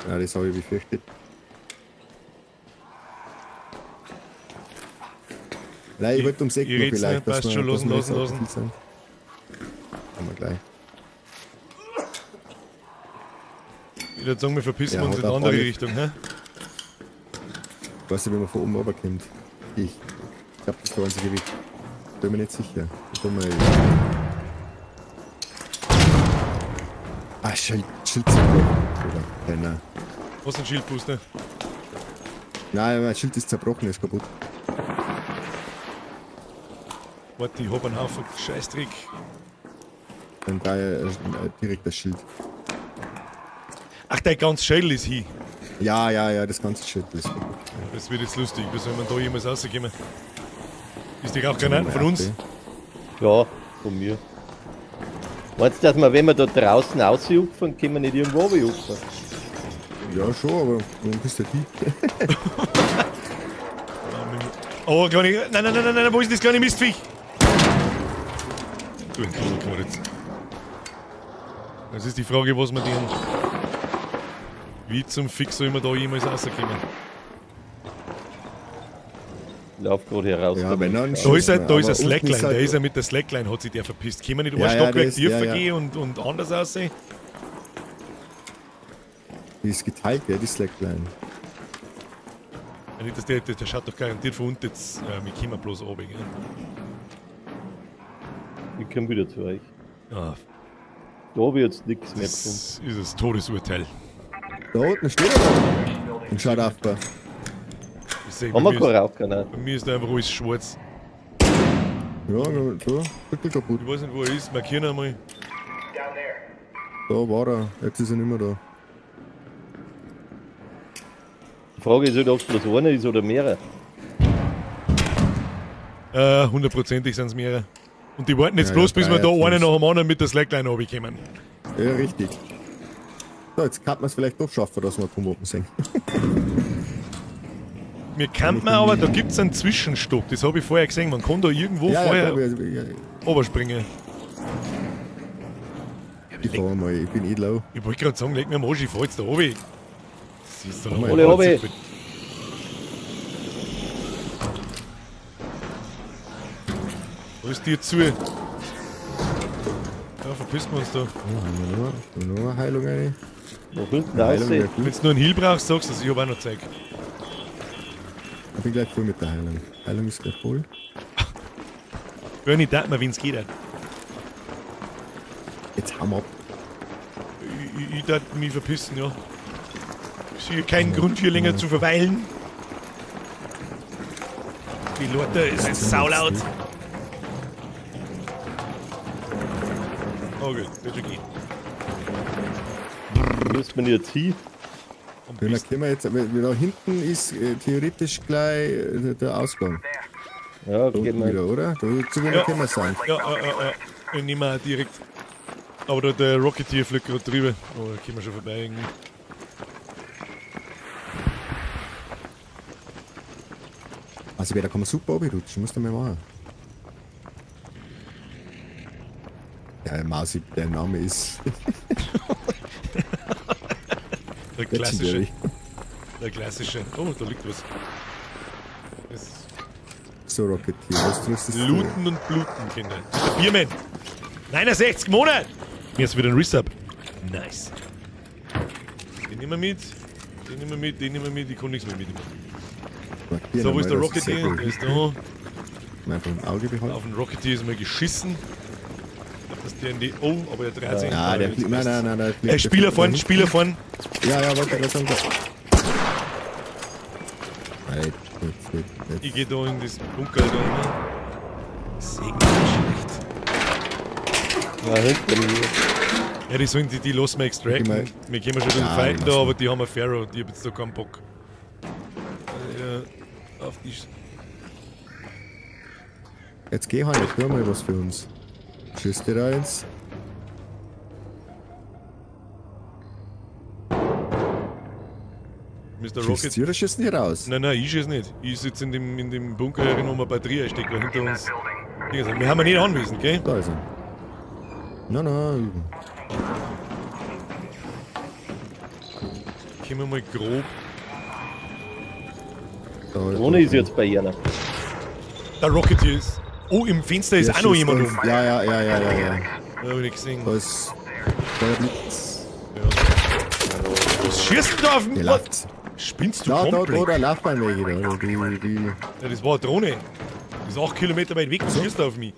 Ja, das habe ich befürchtet. Nein, ich wollte ums Eck Ich noch red's vielleicht. nicht, passt dass schon, wir- dass losen, wir jetzt losen, auch losen. viel sind. Haben wir gleich. Ich würde sagen, wir verpissen Ja, uns hat in die auch andere alle- Richtung, hä? Weißt du, wie man von oben runterkommt? Ich. Ich hab das der einzige Weg. Bin mir nicht sicher. Ich bin mal. Ah, Schild, Schild zerbrochen. Oder? Keiner. Was ist ein Schildbooster? Nein, mein Schild ist zerbrochen, ist kaputt. Warte, ich hab einen Haufen Scheißdreck. Dann da direkt das Schild. Ach, der ganze Schädel ist hin. Ja, ja, ja, das ganze Schild ist kaputt. Das wird jetzt lustig. Wie soll man da jemals rauskommen? Ist die Rauchgranaten von uns? ja, von mir. Meinst du, dass wir, wenn wir da draußen raushupfen, können wir nicht irgendwo runterhupfen? Ja, schon, aber dann bist du die. Oh, kleine. Nein, nein, nein, nein, nein, wo ist das kleine Mistviech? Du ein Moritz. Das ist die Frage, was wir den. Wie zum Fix soll man da jemals rauskommen? Ich lauf gerade hier raus. Ja, wenn dann Da ist er, da ist Aber ein unten Slackline, ist halt- der ist er mit der Slackline, hat sich der verpisst. Können wir nicht ein Ja, ja, Stockwerk der ist- tiefer ja, ja. gehen und anders aussehen? Die ist geteilt, ja, die Slackline. Ja, nicht, dass der schaut doch garantiert von unten jetzt. Wir kommen bloß runter, gell? Ich komm wieder zu euch. Ah, Da hab ich jetzt nichts mehr gefunden. das ist das Todesurteil. Da unten steht er da. Und schaut auf. Ich seh, Haben bei wir mir keine ist, Rauchgranate? bei mir ist da einfach alles schwarz. Ja, da, wirklich kaputt. Ich weiß nicht, wo er ist. Markieren einmal. Down there. Da war er. Jetzt ist er nicht mehr da. Die Frage ist halt, ob es bloß einer ist oder mehrere. Hundertprozentig sind es mehrere. Und die warten jetzt Ja, bloß, ja, bis wir da drei, einen fünf. nach dem anderen mit der Slackline runterkommen. Ja, richtig. So, jetzt kann man es vielleicht doch schaffen, dass wir Atomwaffen sehen. Mir kann man aber, da gibt es einen Zwischenstock. Das habe ich vorher gesehen. Man kann da irgendwo Ja, ja, vorher glaub ich, ja, runterspringen. Ich fahr mal, ich bin eh low. Ich wollte gerade sagen, leg mir am Arsch, ich fahr jetzt da runter. Das ist doch Alle runter. Wo ist dir zu? Ja, verpissen wir uns da. Oh, haben wir noch eine Heilung rein? Nach hinten Heilung raus. wäre gut. Wenn du nur einen Heal brauchst, sagst du das, ich hab auch noch Zeug. Ich bin gleich voll mit der Heilung. Heilung ist gleich voll. Bernie, dat mir, wenn's geht. Auch. Jetzt hau mal ab. Ich darf mich verpissen, ja. Ich sehe keinen Grund, hier länger zu verweilen. Die Leute, es ist saulaut. Okay, wird schon gehen. Wo müssen wir jetzt hin? Am Ja, dann besten. können wir jetzt, weil da hinten ist theoretisch gleich der Ausgang. Ja, Da gehen unten wir. wieder, oder? Da zu wo Ja. wir können sein. Ja. Ich nehme auch direkt. Aber da, der Rocketeer fliegt gerade drüber. Oh, da kommen wir schon vorbei irgendwie. Also da kann man super runterrutschen, musst du mal machen. Ja, Mausi, der Name ist Der klassische. legendary. Der klassische. Oh, da liegt was. Das So, Rocketeer, was tust du? Looten und Bluten, Kinder. Der Biermann. 69 Monate. Mir ist wieder ein Resub. Nice. Den nehmen wir mit. Den nehmen wir mit, den nehmen wir mit. Ich kann nichts mehr mitnehmen. Markieren So, wo ist der einmal, das sehr Rocketeer? gut. Der ist da. Einfach im Auge behalten. Auf den Rocketeer ist mal geschissen. Ich glaub, dass der in die. Oh, aber der dreht sich. Ah, der fliegt. Nein, nein, nein, nein. der fliegt- Spieler der vorn, fliegt Spieler vorn. Ja, ja, warte, warte, warte. Nein, jetzt, jetzt, jetzt. Ich gehe da in das Bunker da rein. Segen schlecht. Ja, hinten. Ja, die sollen die lassen wir extracten. Ich mein- Wir können schon ein bisschen Ja, fighten die da, lassen aber die haben eine Pharaoh und ich hab jetzt da keinen Bock. Ja, auf die. Jetzt geh halt, tu mal was für uns. Tschüss dir da jetzt. Mr. Schießt Rocket. sie oder schießen die raus? Nein, nein, ich schieß nicht. Ich sitze in dem Bunker herin, wo wir Batterie einsteckt, weil hinter uns. Dinge sind. Wir haben ja nicht anwesend, gell? Da ist er. Nein, nein. Können wir mal grob. Da, Drohne ist jetzt bei einer. Der Rocketeer ist. Oh, im Fenster ist Der auch noch schießt jemand uns. rum. Ja, ja, ja, ja, ja, ja. Ja, hab ich nicht gesehen. Da ist. Da liegt's. Was schießt denn da auf Der mich? läuft. Spinnst du Da, da, komplett? da, da läuft beim Weg da. Die. Ja, das war eine Drohne. Das ist 8 Kilometer weit weg und schießt auf mich.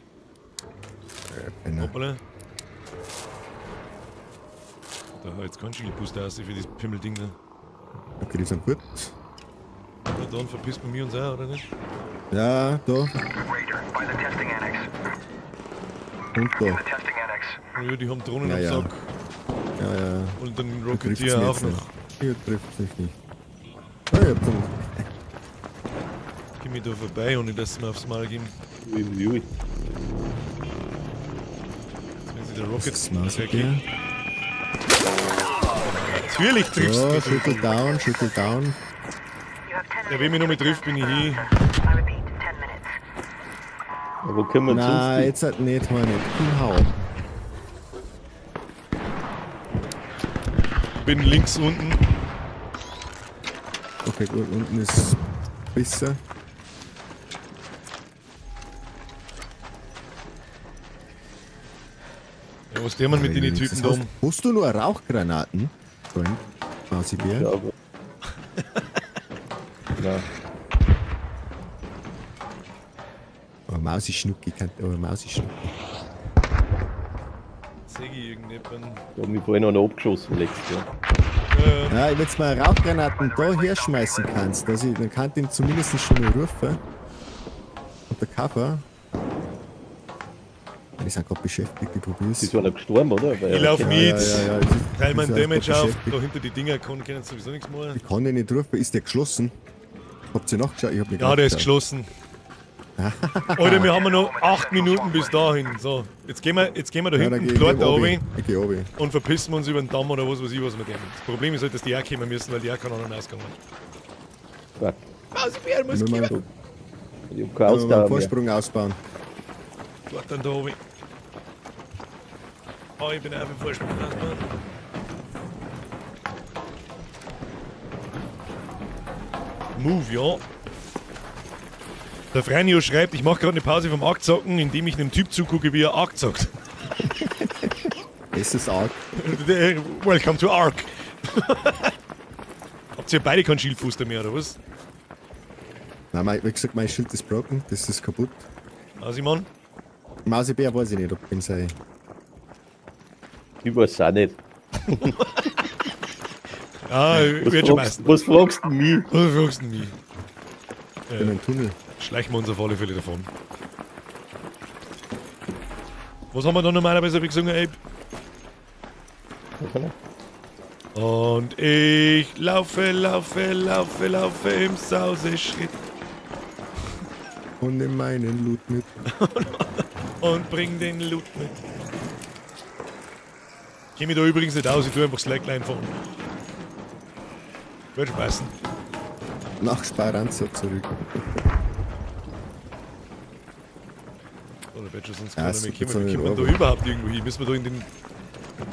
Penner. Hoppala. Da hat jetzt keinen Schilbooster aus für das Pimmelding da. Okay, die sind gut. Na dann verpisst man mich uns auch, oder nicht? Ja, da. Raider, by the testing annex. Und da. The testing annex. Ja, die haben Drohnen Ja, am ja. Sack. Ja, ja. Und dann Da trifft's Rocketeer mich auch jetzt noch. nicht. Hier trifft mich nicht. Ah, ich hab dann. Geh mir da vorbei, ohne dass sie mir aufs Maul geben. Ui, ui, ui. Jetzt wenn sie der Rocket. Das Maus Okay. okay. Natürlich triffst du So, mich. schüttel down, schüttel down. You have 10 Ja, wenn mich noch mit trifft, bin ich hin. I repeat, 10 minutes. Ja, wo können wir denn Nein, sonst jetzt halt nicht, hau nicht. Hau. Bin links unten. Okay, gut, unten ist besser. Ja, was der man mit den Typen da Hast, um? hast du nur Rauchgranaten? Freund, Mausibär? hin? Ja, aber. Nein. Oh, Mausi-Schnucki, kann, oh, Mausi-Schnucki. Sehe ich irgendjemanden? Da hab mich vorhin noch abgeschossen letztes Jahr. Ja, wenn du mal Rauchgranaten da herschmeißen kannst, dass ich, dann kann ich ihn zumindest schon mal rufen. Und der Cover. Ja, Die sind gerade beschäftigt, ich probier's. Die sind ja gestorben, oder? Weil Ich lauf ja, mit. ja, ja, ja, es ist- Teil die mein sind Damage grad auf. beschäftigt. Da hinter die Dinger können sie sowieso nichts machen. Ich kann den nicht rufen. Ist der geschlossen? Habt ihr nachgeschaut? Ich hab nicht Ja, der ist nachgeschaut. geschlossen. Alter, wir haben ja noch 8 Minuten bis dahin. So, jetzt gehen wir da Ja, dann hinten, geh ich Plot geh da obi. oben Ich geh obi. und verpissen wir uns über den Damm oder was weiß ich, was mit dem. Das Problem ist halt, dass die auch kommen müssen, weil die auch keinen anderen Ausgang haben. Fuck. Mausebär muss Müssen wir kommen. Ich hab keine müssen wir einen Ausdauer mehr. Vorsprung ausbauen. Dort dann da oben. Oh, ich bin einfach Vorsprung ausgebaut. Move, ja. Der Franio schreibt, ich mache gerade eine Pause vom Ark zocken, indem ich einem Typ zugucke, wie er Ark zockt. Es ist arg. Welcome to Ark. Habt ihr beide keinen Schildfuster mehr, oder was? Nein, mein, wie gesagt, mein Schild ist broken, das ist kaputt. Simon? Mausebär weiß ich nicht, ob dem sei. Ich weiß auch nicht. Ah, Was wird schon fragst, passen. was fragst du mich? Was fragst du mich? Ich bin im Tunnel. Schleichen wir uns auf alle Fälle davon. Was haben wir da normalerweise gesungen, Abe? Und ich laufe, laufe, laufe, laufe im Sauseschritt Und nimm meinen Loot mit. und bring den Loot mit. Geh mich da übrigens nicht aus, ich tue einfach Slackline fahren. Wird schon passen. Nach Speranza zurück. Oder wird schon sonst Ja, keiner es mehr wird kommen. so Wie kommt man da nicht überhaupt irgendwo hin? Müssen wir da in den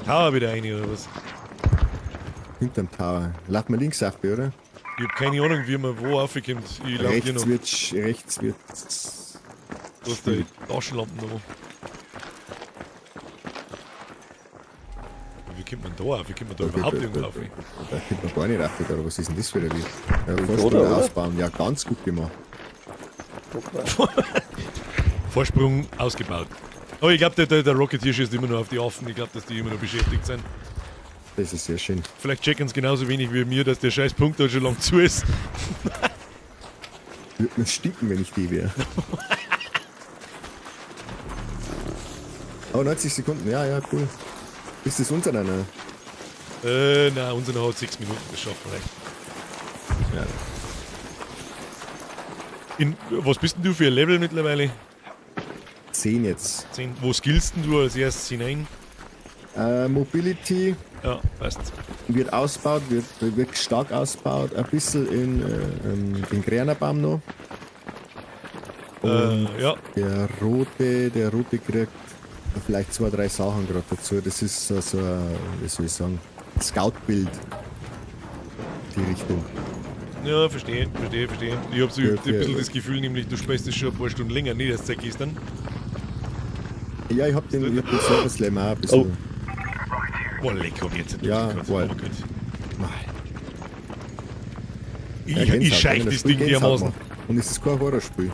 Tower wieder rein oder was? Hinterm Tower. Lauf mal links auf, oder? Ich hab keine Ahnung, wie man wo raufkommt. Ich lauf hier Rechts noch. wird, rechts wird. Du hast die Taschenlampen da. Wie kommt man da auf? Wie kommt man da überhaupt irgendwo auf? Da kommt man gar nicht rauf, oder was ist denn das für ein Lied? Ja, Vorsprung oder, oder? ausbauen, ja, ganz gut gemacht. Vorsprung ausgebaut. Oh, ich glaube, der Rocketeer schießt immer noch auf die Affen. Ich glaube, dass die immer noch beschäftigt sind. Das ist sehr schön. Vielleicht checken sie genauso wenig wie mir, dass der scheiß Punkt da schon lang zu ist. Würde mir stinken, wenn ich die wäre. Oh, 90 Sekunden, ja, ja, cool. Ist das unser einer? Nein, unser hat 6 Minuten, das schafft man leicht. Ja. Was bist denn du für ein Level mittlerweile? 10 jetzt. 10. Wo skillst denn du als erstes hinein? Mobility Ja, passt. wird ausgebaut, wird stark ausgebaut. Ein bisschen in den Gränerbaum noch. Und Ja. der rote kriegt vielleicht 2, 3 Sachen gerade dazu. Das ist so ein, wie soll ich sagen, Scout-Bild. Die Richtung. Ja, verstehe. Ich hab so ein Ja, okay. bisschen das Gefühl, nämlich du spielst das schon ein paar Stunden länger, nicht erst seit gestern. Ja, ich hab den Server Slam auch ein bisschen. Oh. Boah, leck, hab ich jetzt nicht Ja, durchgekotzt. voll. Oh Gott. Mei. Ich, Ja, ich Gänsehaut, scheich wenn das das Spiel Ding Gänsehaut dermaßen. macht. Und es ist kein Horrorspiel.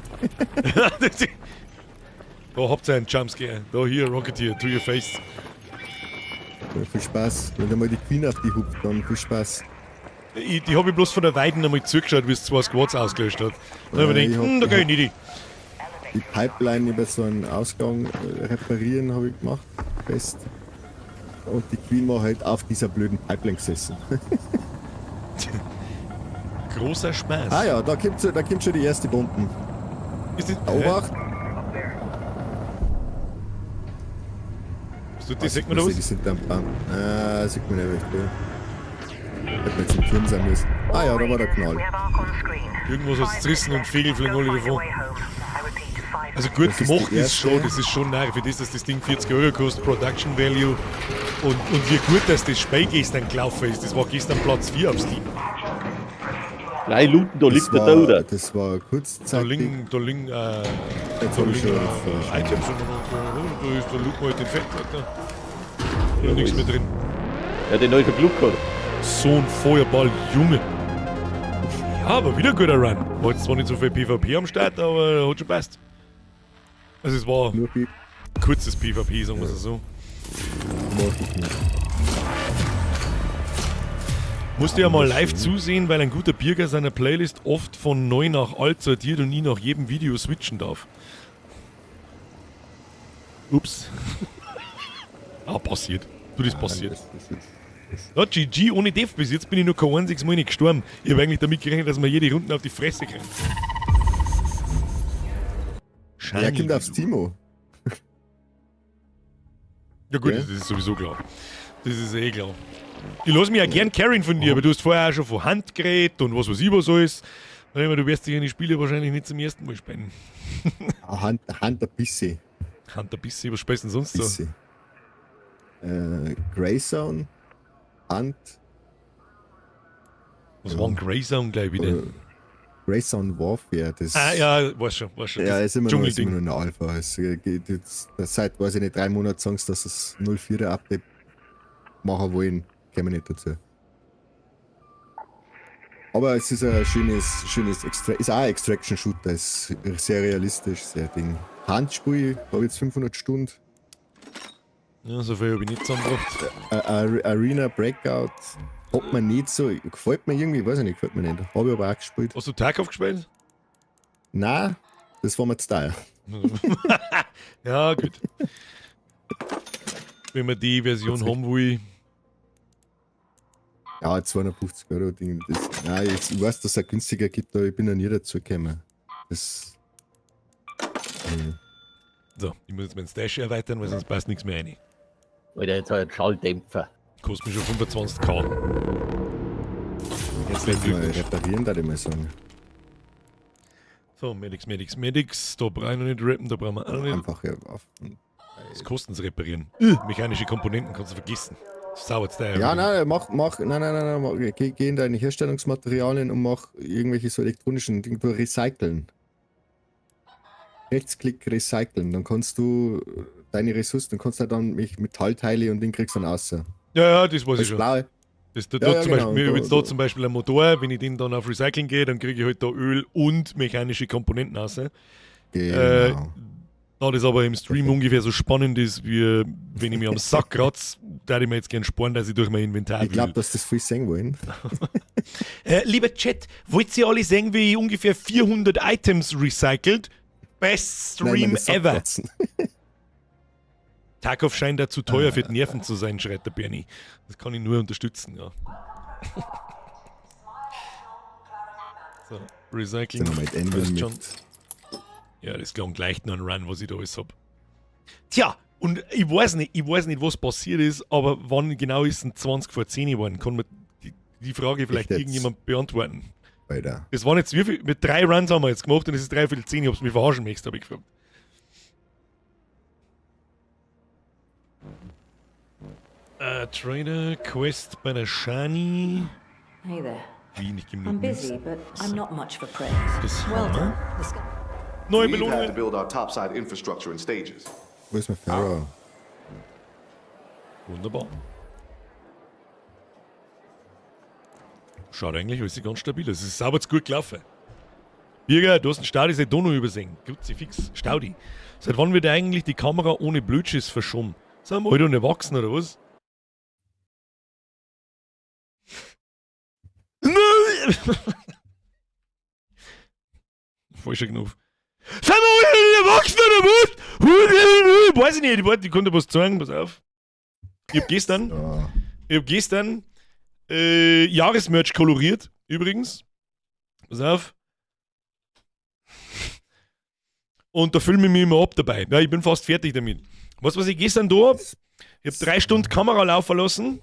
Da habt ihr einen Jumpscare. Da hier, Rocketeer, to your face. Ja, viel Spaß. Wenn da mal die Queen auf die hupft, dann viel Spaß. Die hab ich bloß von der Weiden einmal zugeschaut, wie es 2 Squads ausgelöscht hat. Dann hab ich Ja, gedacht, da geh ich nicht hin. Die Pipeline über so einen Ausgang reparieren habe ich gemacht. Fest. Und die Queen war halt auf dieser blöden Pipeline gesessen. Großer Spaß. Ah ja, da kommt schon die erste Bomben. Ist das, Obacht! Was tut die? Sieht man da Die was? sind am Baum. Ah, sieht man nicht recht, ja. Hätte man jetzt im Turm sein müssen. Ah ja, da war der Knall. Irgendwas hat's zerrissen und Vögel fliegen alle davon. Also gut Das ist gemacht die ist schon, erste. das ist schon nah für das, dass das Ding 40 Euro kostet, Production Value. Und wie gut, dass das Spiel gestern gelaufen ist. Das war gestern Platz 4 auf Steam. Nein, looten, da Das liegt der war, da, oder? das war Da kurzzeitig. liegen, Jetzt da hab ich liegen schon, jetzt hab ich schon. Items und da ist der Loot halt den Fett, Alter. Da ist nichts mehr drin. Ja, den hab ich vergluckt. So ein Feuerball, Junge. Ja, aber wieder guter Run. War jetzt zwar nicht so viel PvP am Start, aber hat schon passt. Also es war Nur P kurzes PvP, sagen wir es so. mach ich nicht. Musste ja mal live zusehen, weil ein guter Bürger seiner Playlist oft von neu nach alt sortiert und nie nach jedem Video switchen darf. Ups. Ah, passiert. Du, das passiert. Ja, GG ohne Death bis jetzt bin ich noch kein einziges Mal nicht gestorben. Ich habe eigentlich damit gerechnet, dass wir jede Runde auf die Fresse kriegen. Er kommt aufs Timo. Ja gut, Ja. das ist sowieso klar. Das ist eh klar. Ich lass mich ja gern carryen von dir, aber du hast vorher auch schon von Hand geredet und was weiß ich was alles. Ich meine, du wirst dich in die Spiele wahrscheinlich nicht zum ersten Mal spielen. Ah, Hand ein bisschen. Hand ein bisschen, was spielst du denn sonst so? Bisschen. Grey Zone, Hunt. Was war ein Grey Zone gleich wieder? Grey Zone Warfare, das. Ah, ja, weiß schon, weiß schon. Ja, Das ist immer noch, ist immer Dschungelding. noch eine Alpha. Es geht jetzt, seit, weiß ich nicht, 3 Monaten sagen sie, dass es 04er Update machen wollen. Kämen wir nicht dazu. Aber es ist ein schönes, schönes Extra ist auch ein Extraction Shooter, ist sehr realistisch, sehr Ding. Hunt-Spiel, habe jetzt 500 Stunden. Ja, so viel habe ich nicht zusammengebracht. Arena Breakout hat man nicht so, gefällt mir irgendwie, weiß ich nicht, gefällt mir nicht. Habe ich aber auch gespielt. Hast du Tarkov gespielt? Nein, das war mir zu teuer. Ja, gut. Wenn man die Version haben will. Ja, 250 Euro Ding. Das, nein, ich weiß, dass es auch günstiger gibt, aber ich bin noch nie dazu gekommen. Das. So, ich muss jetzt meinen Stash erweitern, weil sonst passt nichts mehr rein. Alter, jetzt hat er einen Schalldämpfer. Kostet mich schon 25K. Herzlichen Mal Glückwunsch. reparieren, da ich mal sagen. So, Medics, Medics, Medics. Da brauche ich noch nicht rappen, da brauchen wir auch noch nicht. Einfache Waffen. Das kosten sie reparieren. Mechanische Komponenten kannst du vergessen. Sauer teuer. Ja, nein, mach, nein, nein, nein, nein, mach, geh in deine Herstellungsmaterialien und mach irgendwelche so elektronischen Dinge, du recyceln. Rechtsklick recyceln, dann kannst du deine Ressourcen, dann kannst du halt dann Metallteile und den kriegst du dann raus. Ja, ja, das weiß ich Das schon. Blaue. Das, da, Ja, da ja, zum genau. Beispiel, Da- jetzt da da- zum Beispiel ein Motor, wenn ich den dann auf Recycling gehe, dann kriege ich halt da Öl und mechanische Komponenten raus. Genau. Da das aber im Stream ungefähr so spannend ist, wie wenn ich mir am Sack kratze, da ich mir jetzt gern sparen, dass ich durch mein Inventar Ich glaube, wühl. dass das viel sehen wollen. Lieber Chat, wollt ihr alle sehen, wie ich ungefähr 400 Items recycelt? Best Nein, Stream meine ever. Sackkratzen. Tarkov scheint da zu teuer für die Nerven zu sein, schreit der Bernie. Das kann ich nur unterstützen, ja. So, Recycling. Dann haben wir halt Passt schon. mit. Ja, das klang gleich noch ein Run, was ich da alles hab. Tja, und ich weiß nicht, was passiert ist, aber wann genau ist denn 20 vor 10 geworden? Kann mir die Frage vielleicht jetzt? irgendjemand beantworten? Alter. Das waren jetzt wie viel? Mit drei Runs haben wir jetzt gemacht und es ist 9:45, ob du mich verarschen möchtest, habe ich gefragt. Trader Quest bei der Shani. Hey there. Wie nicht genug I'm busy, but I'm not much for praise. Das Well haben wir. done. The sky. Neue We've had to Belohnungen. build our topside infrastructure in stages. Wo ist mein Pharaoh? Wunderbar. Schaut eigentlich alles ganz stabil aus. Es ist sauber zu gut gelaufen. Birger, du hast einen Staudi seit noch übersehen. Kruzifix, Staudi. Seit wann wird eigentlich die Kamera ohne Blödschiss verschoben? Sind wir alt und erwachsen oder was? Nö! Falscher Knopf. Sind wir alt und erwachsen oder was? Weiß ich nicht, ich, warte, ich konnte was zeigen, pass auf. Ich hab gestern, Ja. ich hab gestern Jahresmerch koloriert, übrigens. Pass auf. Und da filme ich mich immer ab dabei. Ja, ich bin fast fertig damit. Weißt du, was ich gestern da hab? Ich hab 3 Stunden Kamera laufen lassen.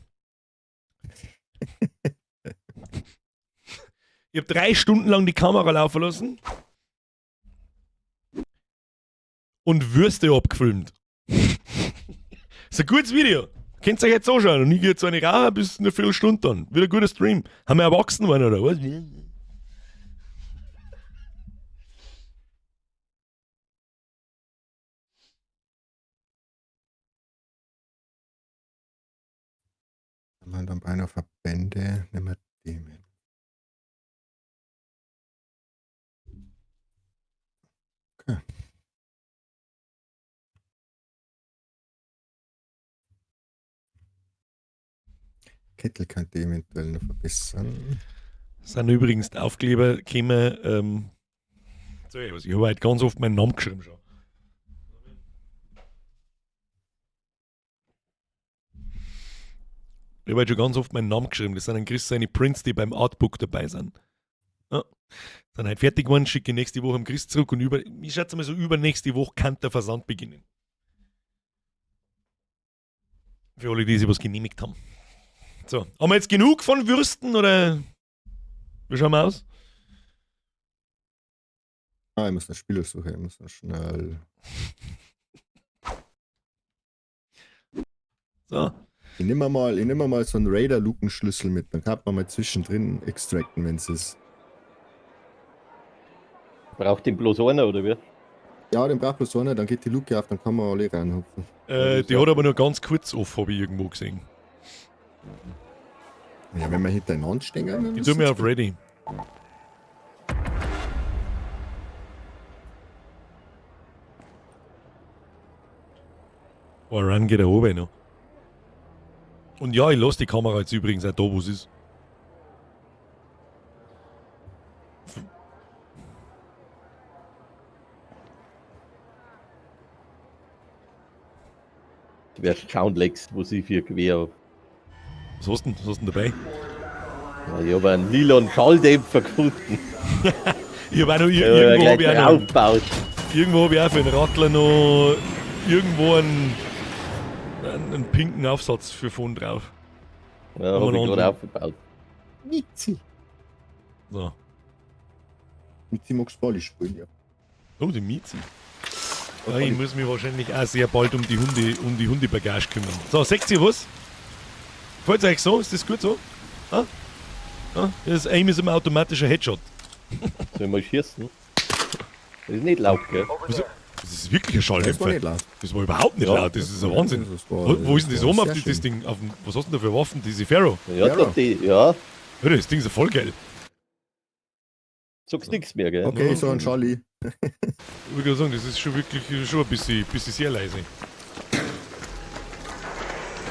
Ich hab 3 Stunden lang die Kamera laufen lassen. Und Würste abgefilmt. Ist ein gutes Video. Könnt ihr euch jetzt anschauen. Und ich gehe jetzt eine rauchen bis eine Viertelstunde dann. Wieder ein guter Stream. Haben wir erwachsen geworden, oder was? Haben wir dann bei einer Verbände, nehmen wir die mit. Okay. Kettel könnte ich eventuell noch verbessern. Sind übrigens die Aufkleber gekommen. So, ich habe heute ganz oft meinen Namen geschrieben schon. Ich habe heute schon ganz oft meinen Namen geschrieben. Das sind dann Chris seine Prints, die beim Artbook dabei sind. Ja. Sind halt fertig geworden, schicke nächste Woche am Chris zurück und über, ich schätze mal so übernächste Woche kann der Versand beginnen. Für alle, die sich was genehmigt haben. So, haben wir jetzt genug von Würsten oder wie schauen wir aus? Ah, ich muss noch Spieler suchen, ich muss noch schnell. So. Ich nehm mal so einen Raider-Lukenschlüssel mit, dann kann man mal zwischendrin extracten, wenn es ist. Braucht den bloß einer, oder wie? Ja, den braucht bloß einer, dann geht die Luke auf, dann kann man alle reinhupfen. Die hat aber nur ganz kurz off, habe ich irgendwo gesehen. Ja, wenn wir hintereinander stehen, dann Ich ist tue mir es auf Ready. Oh, Run geht er oben noch. Und ja, ich lasse die Kamera jetzt übrigens auch da, wo sie ist. Du wirst schauen, Lex, wo sie für Gewehr hab. Was hast du denn, was hast du denn dabei? Ja, ich habe einen lilanen Schalldämpfer gefunden. Ich hab auch noch, Ja, irgendwo gleich hab ich auch noch, draufgebaut. irgendwo hab ich auch für den Rattler noch irgendwo einen pinken Aufsatz für vorn drauf. Ja, hab ich Umeinander. gerade aufgebaut. Mitzi. So. Mitzi magst Bali spielen, ja. Oh, die Mizi. Ja, ich muss mich wahrscheinlich auch sehr bald um die Hundebagage kümmern. So, seht ihr was? Gefällt's euch so? Ist das gut so? Ah? Ah? Das Aim ist immer automatischer Headshot. Sollen wir schießen? Das ist nicht laut, gell? Was, das ist wirklich ein Das war Schalldämpfer. nicht laut. Das war überhaupt nicht Ja. laut, das ist ein Wahnsinn. Das war- Wo ist denn das war oben auf sehr das schön. Ding? Auf dem, was hast du denn da für Waffen? Diese Ferro? Ja, Ja. doch, die, ja. Ja, das Ding ist ja voll geil. Sagst nichts mehr, gell? Okay, so ein Charlie. Ich würde sagen, das ist schon wirklich schon ein bisschen sehr leise.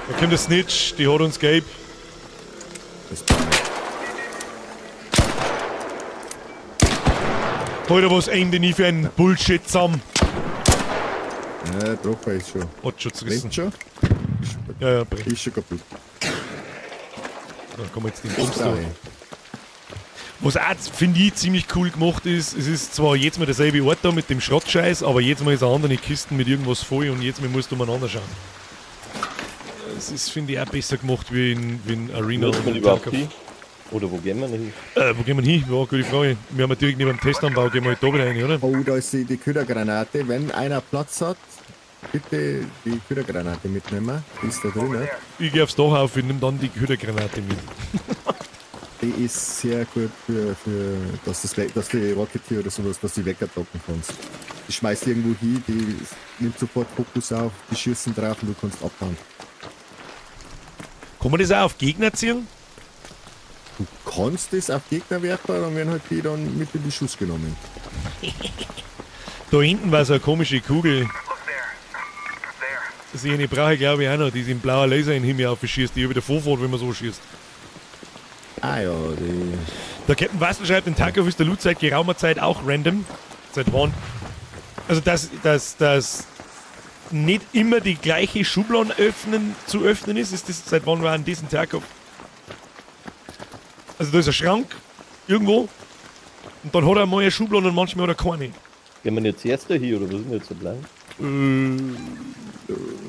Da kommt der Snitch, die hat uns gelb. Das war Alter, was aimt denn ich für einen Bullshit zusammen? Ja, Dropper ist schon. Hat schon zerrissen. Brennt schon? Ja, brennt. Ist schon kaputt. Da kommen jetzt den Das Bums da. brauche ich. Was auch, finde ich, ziemlich cool gemacht ist, es ist zwar jedes Mal derselbe Ort da mit dem Schrottscheiß, aber jedes Mal ist eine andere Kisten mit irgendwas voll und jedes Mal musst du umeinander schauen. Es ist, finde ich, auch besser gemacht wie in Arena Muss man und in überhaupt Tarkov. hin? Oder wo gehen wir denn hin? Wo gehen wir hin? Ja, gute Frage. Wir haben ja direkt neben dem Testanbau, gehen wir halt da wieder rein, oder? Oh, da ist die Ködergranate. Wenn einer Platz hat, bitte die Ködergranate mitnehmen. Die ist da drin. Ne? Ich gehe aufs Dach auf und nimm dann die Ködergranate mit. Die ist sehr gut für dass die Rocketeer oder sowas, dass die wegattacken kannst. Die schmeißt irgendwo hin, die nimmt sofort Fokus auf, die schießen drauf und du kannst abhauen. Kann man das auch auf Gegner ziehen? Du kannst das auf Gegner werfen, dann werden halt die dann mit in die Schuss genommen. Da hinten war so eine komische Kugel. Look there. There. Das eine brauche ich, glaube ich, auch noch, die im blauen Laser in den Himmel aufschießt, die über davor fährt, wenn man so schießt. Ah ja, die. Der Captain Wassel schreibt, in Tarkov ist der Loot seit geraumer Zeit auch random. Seit wann? Also, dass nicht immer die gleiche Schublade zu öffnen ist, ist das seit wann war an diesem Tarkov? Also, da ist ein Schrank irgendwo und dann hat er mal eine Schublade und manchmal hat er keine. Gehen wir jetzt erst da hier oder was ist denn jetzt der Plan?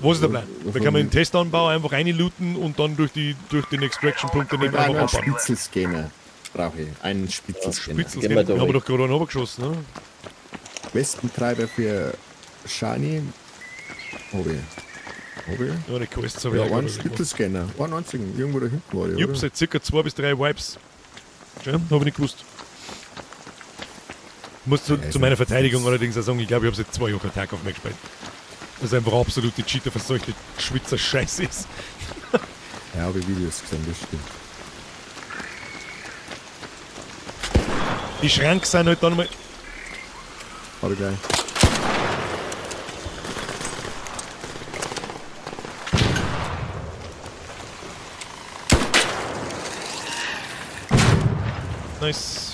Was ist der Plan? Da kann man den Testanbau einfach reinlooten und dann durch den Extraction-Punkt daneben Ich brauche einfach einen abbauen. Spitzelscanner. Brauche ich. Einen Spitzelscanner. Spitzel, Gehen wir da haben wir weg. doch gerade einen runtergeschossen, ne? Wespentreiber für Shani. Hab ich. Hab ich? Ja, die Quests habe ich Ja, auch einen gerade gemacht. Spitzelscanner. Einen einzigen. Irgendwo da hinten war der, Jupp, oder? seit circa 2 bis 3 Wipes. Ja, habe ich nicht gewusst. Muss zu meiner Verteidigung allerdings auch sagen, ich glaube, ich habe seit 2 Jahren keinen Tarkov mehr gespielt. Das einfach absolute Cheater verseuchte Schwitzer Scheiße ist. Ja, habe ich Videos gesehen, das stimmt. Die Schrank sind halt dann mal. Hab ich gleich. Nice.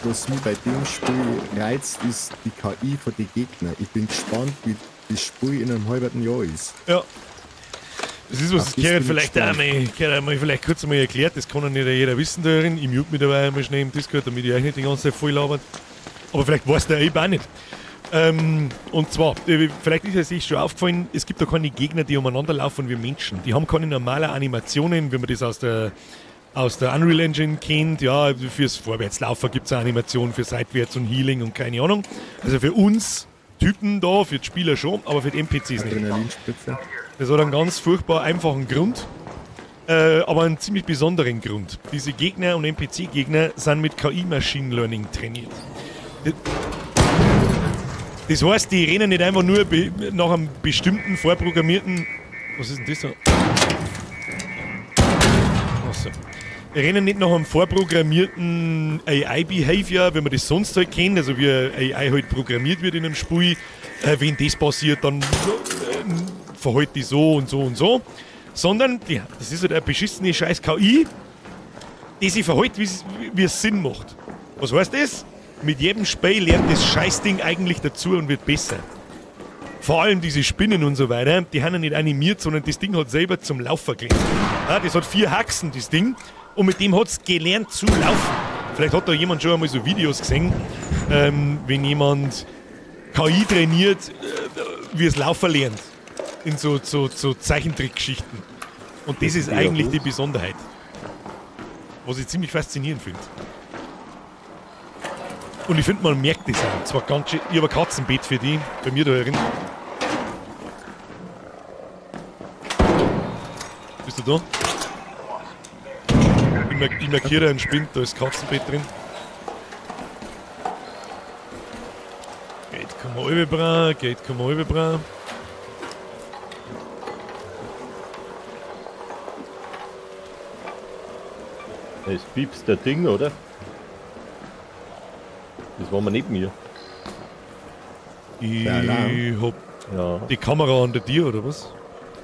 Was mich bei dem Spiel reizt, ist die KI von den Gegnern. Ich bin gespannt, wie das Spiel in einem halben Jahr ist. Ja. Das ist was, Auf das das gehört bin ich vielleicht auch gespannt. mal, gehört einmal vielleicht kurz einmal erklärt, das kann ja nicht jeder wissen da drin. Ich mute mich dabei einmal schnell im Discord, damit ich euch nicht die ganze Zeit voll labert. Aber vielleicht weiß der eben auch nicht. Und zwar, vielleicht ist es sich schon aufgefallen, es gibt da keine Gegner, die umeinander laufen wie Menschen. Die haben keine normalen Animationen, wie man das aus der Unreal Engine kennt. Ja, fürs Vorwärtslaufen gibt es eine Animation, für Seitwärts und Healing und keine Ahnung. Also für uns Typen da, für die Spieler schon, aber für die NPCs nicht. Adrenalinspritze. Das hat einen ganz furchtbar einfachen Grund, aber einen ziemlich besonderen Grund. Diese Gegner und NPC-Gegner sind mit KI Machine Learning trainiert. Das heißt, die rennen nicht einfach nur nach einem bestimmten vorprogrammierten. Was ist denn das da? Achso. Die rennen nicht nach einem vorprogrammierten AI-Behavior, wie man das sonst halt kennt, also wie AI halt programmiert wird in einem Spiel. Wenn das passiert, dann verhält die so und so und so. Sondern das ist halt eine beschissene scheiß KI, die sich verhält, wie es Sinn macht. Was heißt das? Mit jedem Spiel lernt das Scheißding eigentlich dazu und wird besser. Vor allem diese Spinnen und so weiter, die haben ja nicht animiert, sondern das Ding hat selber zum Laufen gelernt. Ja, das hat 4 Haxen, das Ding, und mit dem hat's gelernt zu laufen. Vielleicht hat da jemand schon einmal so Videos gesehen, wenn jemand KI trainiert, wie es Laufen lernt. In so Zeichentrickgeschichten. Und das ist eigentlich die Besonderheit. Was ich ziemlich faszinierend finde. Und ich finde, man merkt das auch. Zwar ganz schön, ich habe ein Katzenbett für die, bei mir da drin. Bist du da? Ich markiere einen Spind, da ist Katzenbett drin. Geld kann man überbrauchen, Geld kann man überbrauchen. Es piepst der Ding, oder? Das war mir nicht mir. Ich hab ja die Kamera an der Tür, oder was?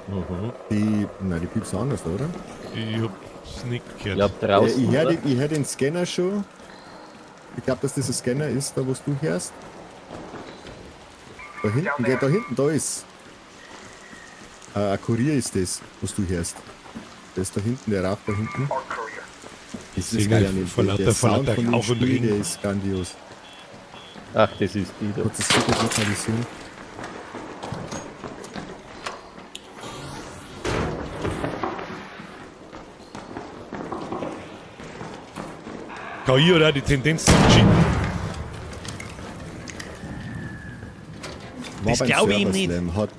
Mhm. Nein, die piepst anders, oder? Ich hab's nicht gehört. Ich glaub, draußen, Ja, ich hör den Scanner schon. Ich glaub, dass das ein Scanner ist, da wo du hörst. Da hinten, der da hinten, da ist. Ein Kurier ist das, was du hörst. Der ist da hinten, der raucht da hinten. Das ist geil an dem Vor Bild. lauter, Der vor Sound lauter von dem Rauch und Spiel, Regen. der ist grandios. Ach, das ist die da. Hat das super lokalisieren. KI hat auch die Tendenz zum Cheaten. War Das beim glaub ich ihm nicht. Server Slam,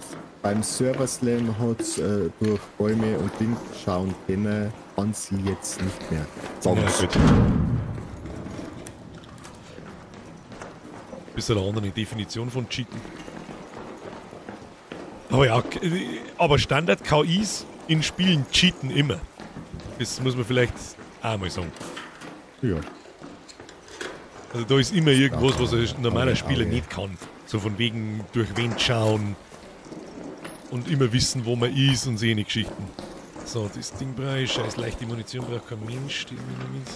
beim Server Slam hat's durch Bäume und Ding schauen können, kann sie jetzt nicht mehr. Sagen Ja, sie. gut. Bisschen eine andere Definition von Cheaten. Aber ja, aber Standard-K Is in Spielen cheaten immer. Das muss man vielleicht auch mal sagen. Ja. Also da ist immer irgendwas, was ein normaler Aber, Spieler aber, nicht kann. So von wegen durch Wände schauen und immer wissen, wo man ist und so eine Geschichten. So, das Ding brauche ich. Scheiß leichte Munition braucht kein Mensch. Die nehme ich mit.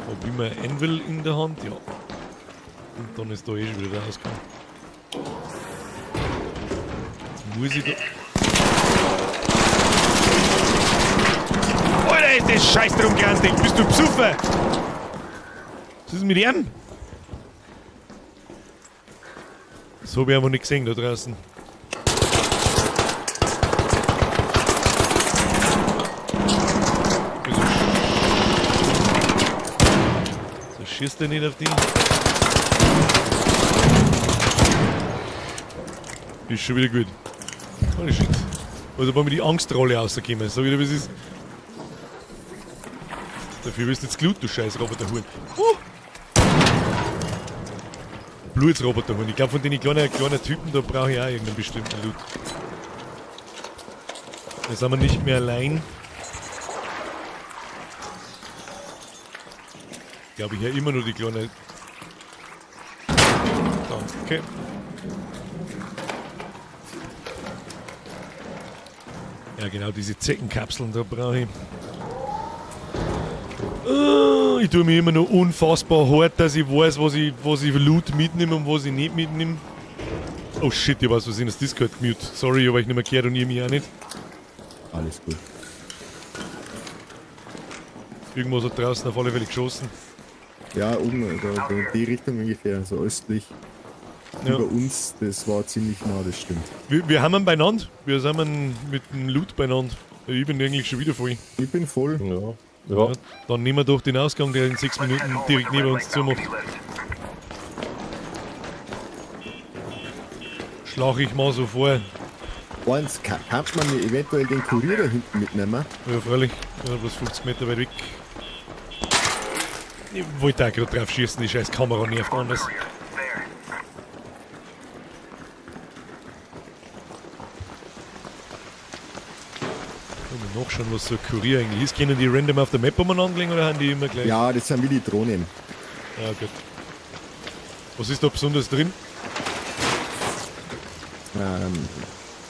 Hab immer ein Anvil in der Hand, ja. Und dann ist da eh schon wieder der Ausgang. Jetzt muss ich da. Alter, ist das Scheiß drum gerannt, bist du besoffen? Was ist mit ihm? Das hab ich einfach nicht gesehen da draußen. So schießt er nicht auf den? Ist schon wieder gut. Holy shit. Also bei mir die Angstrolle rausgekommen. Sag ich dir, wie es ist. Dafür wirst du jetzt glut, du scheiß Roboterhuhn. Blutsroboterhuhn. Ich glaub, von den kleinen Typen, da brauche ich auch irgendeinen bestimmten Loot. Da sind wir nicht mehr allein. Ich glaube, ich höre immer nur die kleine. Danke. Ja, genau, diese Zeckenkapseln, da brauche ich. Ich tue mir immer noch unfassbar hart, dass ich weiß, was ich Loot mitnehme und was ich nicht mitnehme. Oh shit, ich weiß, was ich das Discord gemute. Sorry, aber ich nicht mehr gehört und ihr mich auch nicht. Alles gut. Irgendwas hat draußen auf alle Fälle geschossen. Ja, oben, da in die Richtung ungefähr, so östlich. Ja. Über uns, das war ziemlich nah, das stimmt. Wir haben ihn beieinander. Wir sind mit dem Loot beieinander. Ich bin eigentlich schon wieder voll. Ich bin voll. Ja. Ja. Ja, dann nehmen wir doch den Ausgang, der in 6 Minuten direkt neben uns zumacht. Schlag ich mal so vor. Eins, kann man mir eventuell den Kurier da hinten mitnehmen? Ja, freilich. Ja, bloß 50 Meter weit weg. Ich wollte auch gerade drauf schießen, die scheiß Kamera nervt anders. Mal nachschauen, was so ein Kurier eigentlich ist. Können die random auf der Map umeinander liegen oder haben die immer gleich? Ja, das sind wie die Drohnen. Ja, gut. Was ist da besonders drin?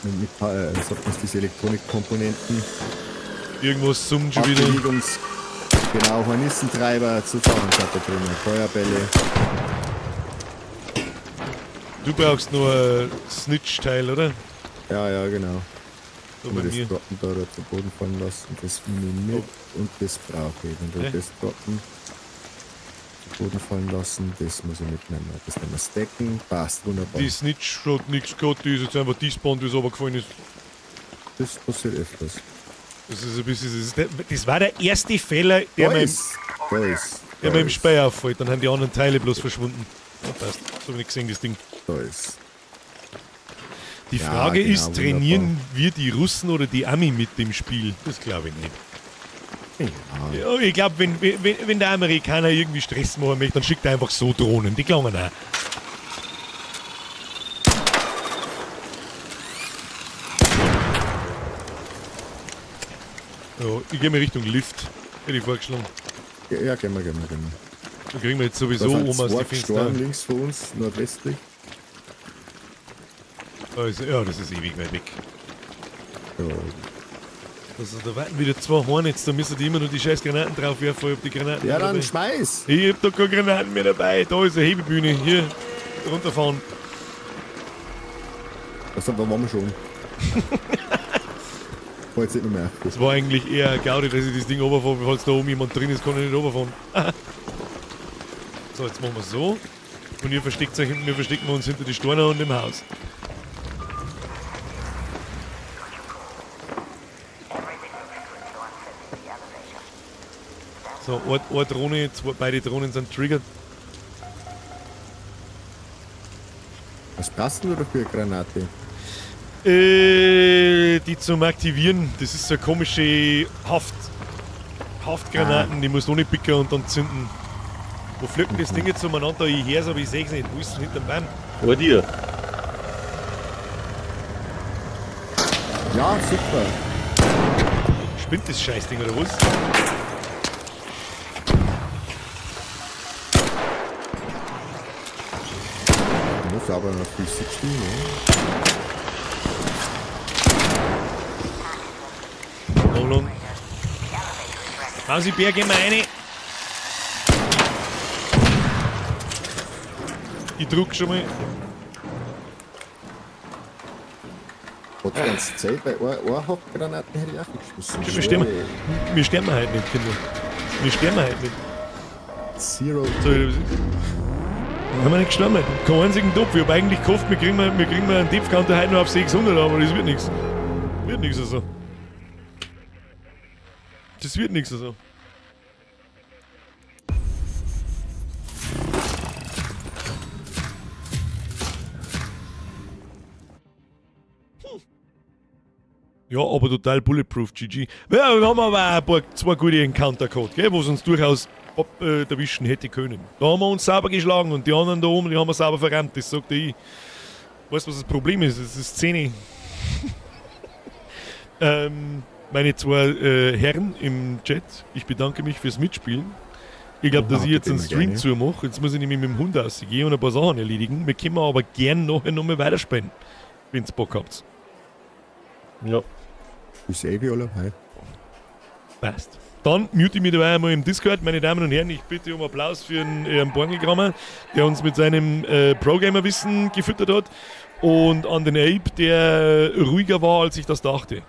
Mit sagt man diese Elektronikkomponenten. Irgendwas summt schon wieder. Genau, Hornissentreiber, so Sachen sind da drin. Feuerbälle. Du brauchst nur ein Snitch-Teil, oder? Ja, ja, genau. So Wenn bei wir das mir. droppen da, da zu Boden fallen lassen, das nehme ich mit und das brauche ich. Wenn wir Okay. das droppen, zu Boden fallen lassen, das muss ich mitnehmen. Das nehmen wir stacken, passt wunderbar. Die Snitch hat nichts gehabt, die ist jetzt einfach despawned, wie es runtergefallen ist. Das passiert öfters. Das ist ein bisschen. Das war der erste Fehler, der Da mir im, ist, da ist, der da mir im ist, Speier auffällt. Dann haben die anderen Teile bloß verschwunden. Ja, passt. So habe ich nicht gesehen, das Ding. Da ist. Die Ja, Frage genau, ist, trainieren wir die Russen oder die Ami mit dem Spiel? Das glaube ich nicht. Ja, Ja, ich glaube, wenn der Amerikaner irgendwie Stress machen möchte, dann schickt er einfach so Drohnen. Die klangen auch. Ja, ich gehe mal Richtung Lift. Hätte ich vorgeschlagen. ja, gehen wir, gehen wir, gehen wir. Da kriegen wir jetzt Da sowieso sind oben aus zwei die Fenster. gestorben links von uns, nordwestlich. Also, ja, das ist ewig weit weg. Ja, Also, da warten wieder zwei Hornets, da müssen die immer nur die scheiß Granaten drauf werfen. Ich hab die Granaten ja mehr dann dabei. schmeiß! Ich hab da keine Granaten mehr dabei. Da ist eine Hebebühne. Hier, runterfahren. Also, da waren wir schon. War jetzt nicht mehr. Das war eigentlich eher eine Gaudi, dass ich das Ding runterfahre, falls da oben jemand drin ist, kann ich nicht runterfahren. So, jetzt machen wir so. Und ihr versteckt euch, wir verstecken uns hinter die Steine und im Haus. So, eine Drohne, beide Drohnen sind triggered. Was passt denn da für eine Granate? Die zum Aktivieren, das ist so eine komische Haftgranaten, die musst du ohne picken und dann zünden. Wo fliegt denn das Ding jetzt umeinander? Ich hör's, aber ich seh's nicht. Wo ist denn hinterm Baum? Vor dir. Ja, super. Spinnt das Scheißding oder was? Ja, sauber noch 360, ne? Nolan. Hausi Bär, geh mal rein. Ich druck schon mal. Hat die ganze Zeit bei einer Haftgranaten hätte ich auch geschmissen. Wir sterben heute nicht, Kinder. Wir sterben heute nicht. Zero. So, haben wir nicht gestorben. Keinen einzigen Topf. Ich hab eigentlich gehofft, wir kriegen mal einen Depth-Counter heute noch auf 600, aber das wird nichts. Wird nichts also. Das wird nichts also. Ja, aber total bulletproof, GG. Ja, wir haben aber auch zwei gute Encounter gehabt, gell, wo es uns durchaus erwischen hätte können. Da haben wir uns sauber geschlagen und die anderen da oben, die haben wir sauber verrammt, das sagte ich. Weißt du, was das Problem ist? Das ist Szene. Meine zwei Herren im Chat, ich bedanke mich fürs Mitspielen. Ich glaub, dass ich jetzt einen Bitte immer Stream gerne. zumache. Jetzt muss ich nämlich mit dem Hund rausgehen und ein paar Sachen erledigen. Wir können aber gern nachher nochmal weiterspielen, wenn's Bock habt. Ja. Bis ewig alle. Hi. Passt. Dann mute ich mich dabei einmal im Discord. Meine Damen und Herren, ich bitte um Applaus für den Herrn Borngelgrammer, der uns mit seinem Pro-Gamer-Wissen gefüttert hat. Und an den Ape, der ruhiger war, als ich das dachte.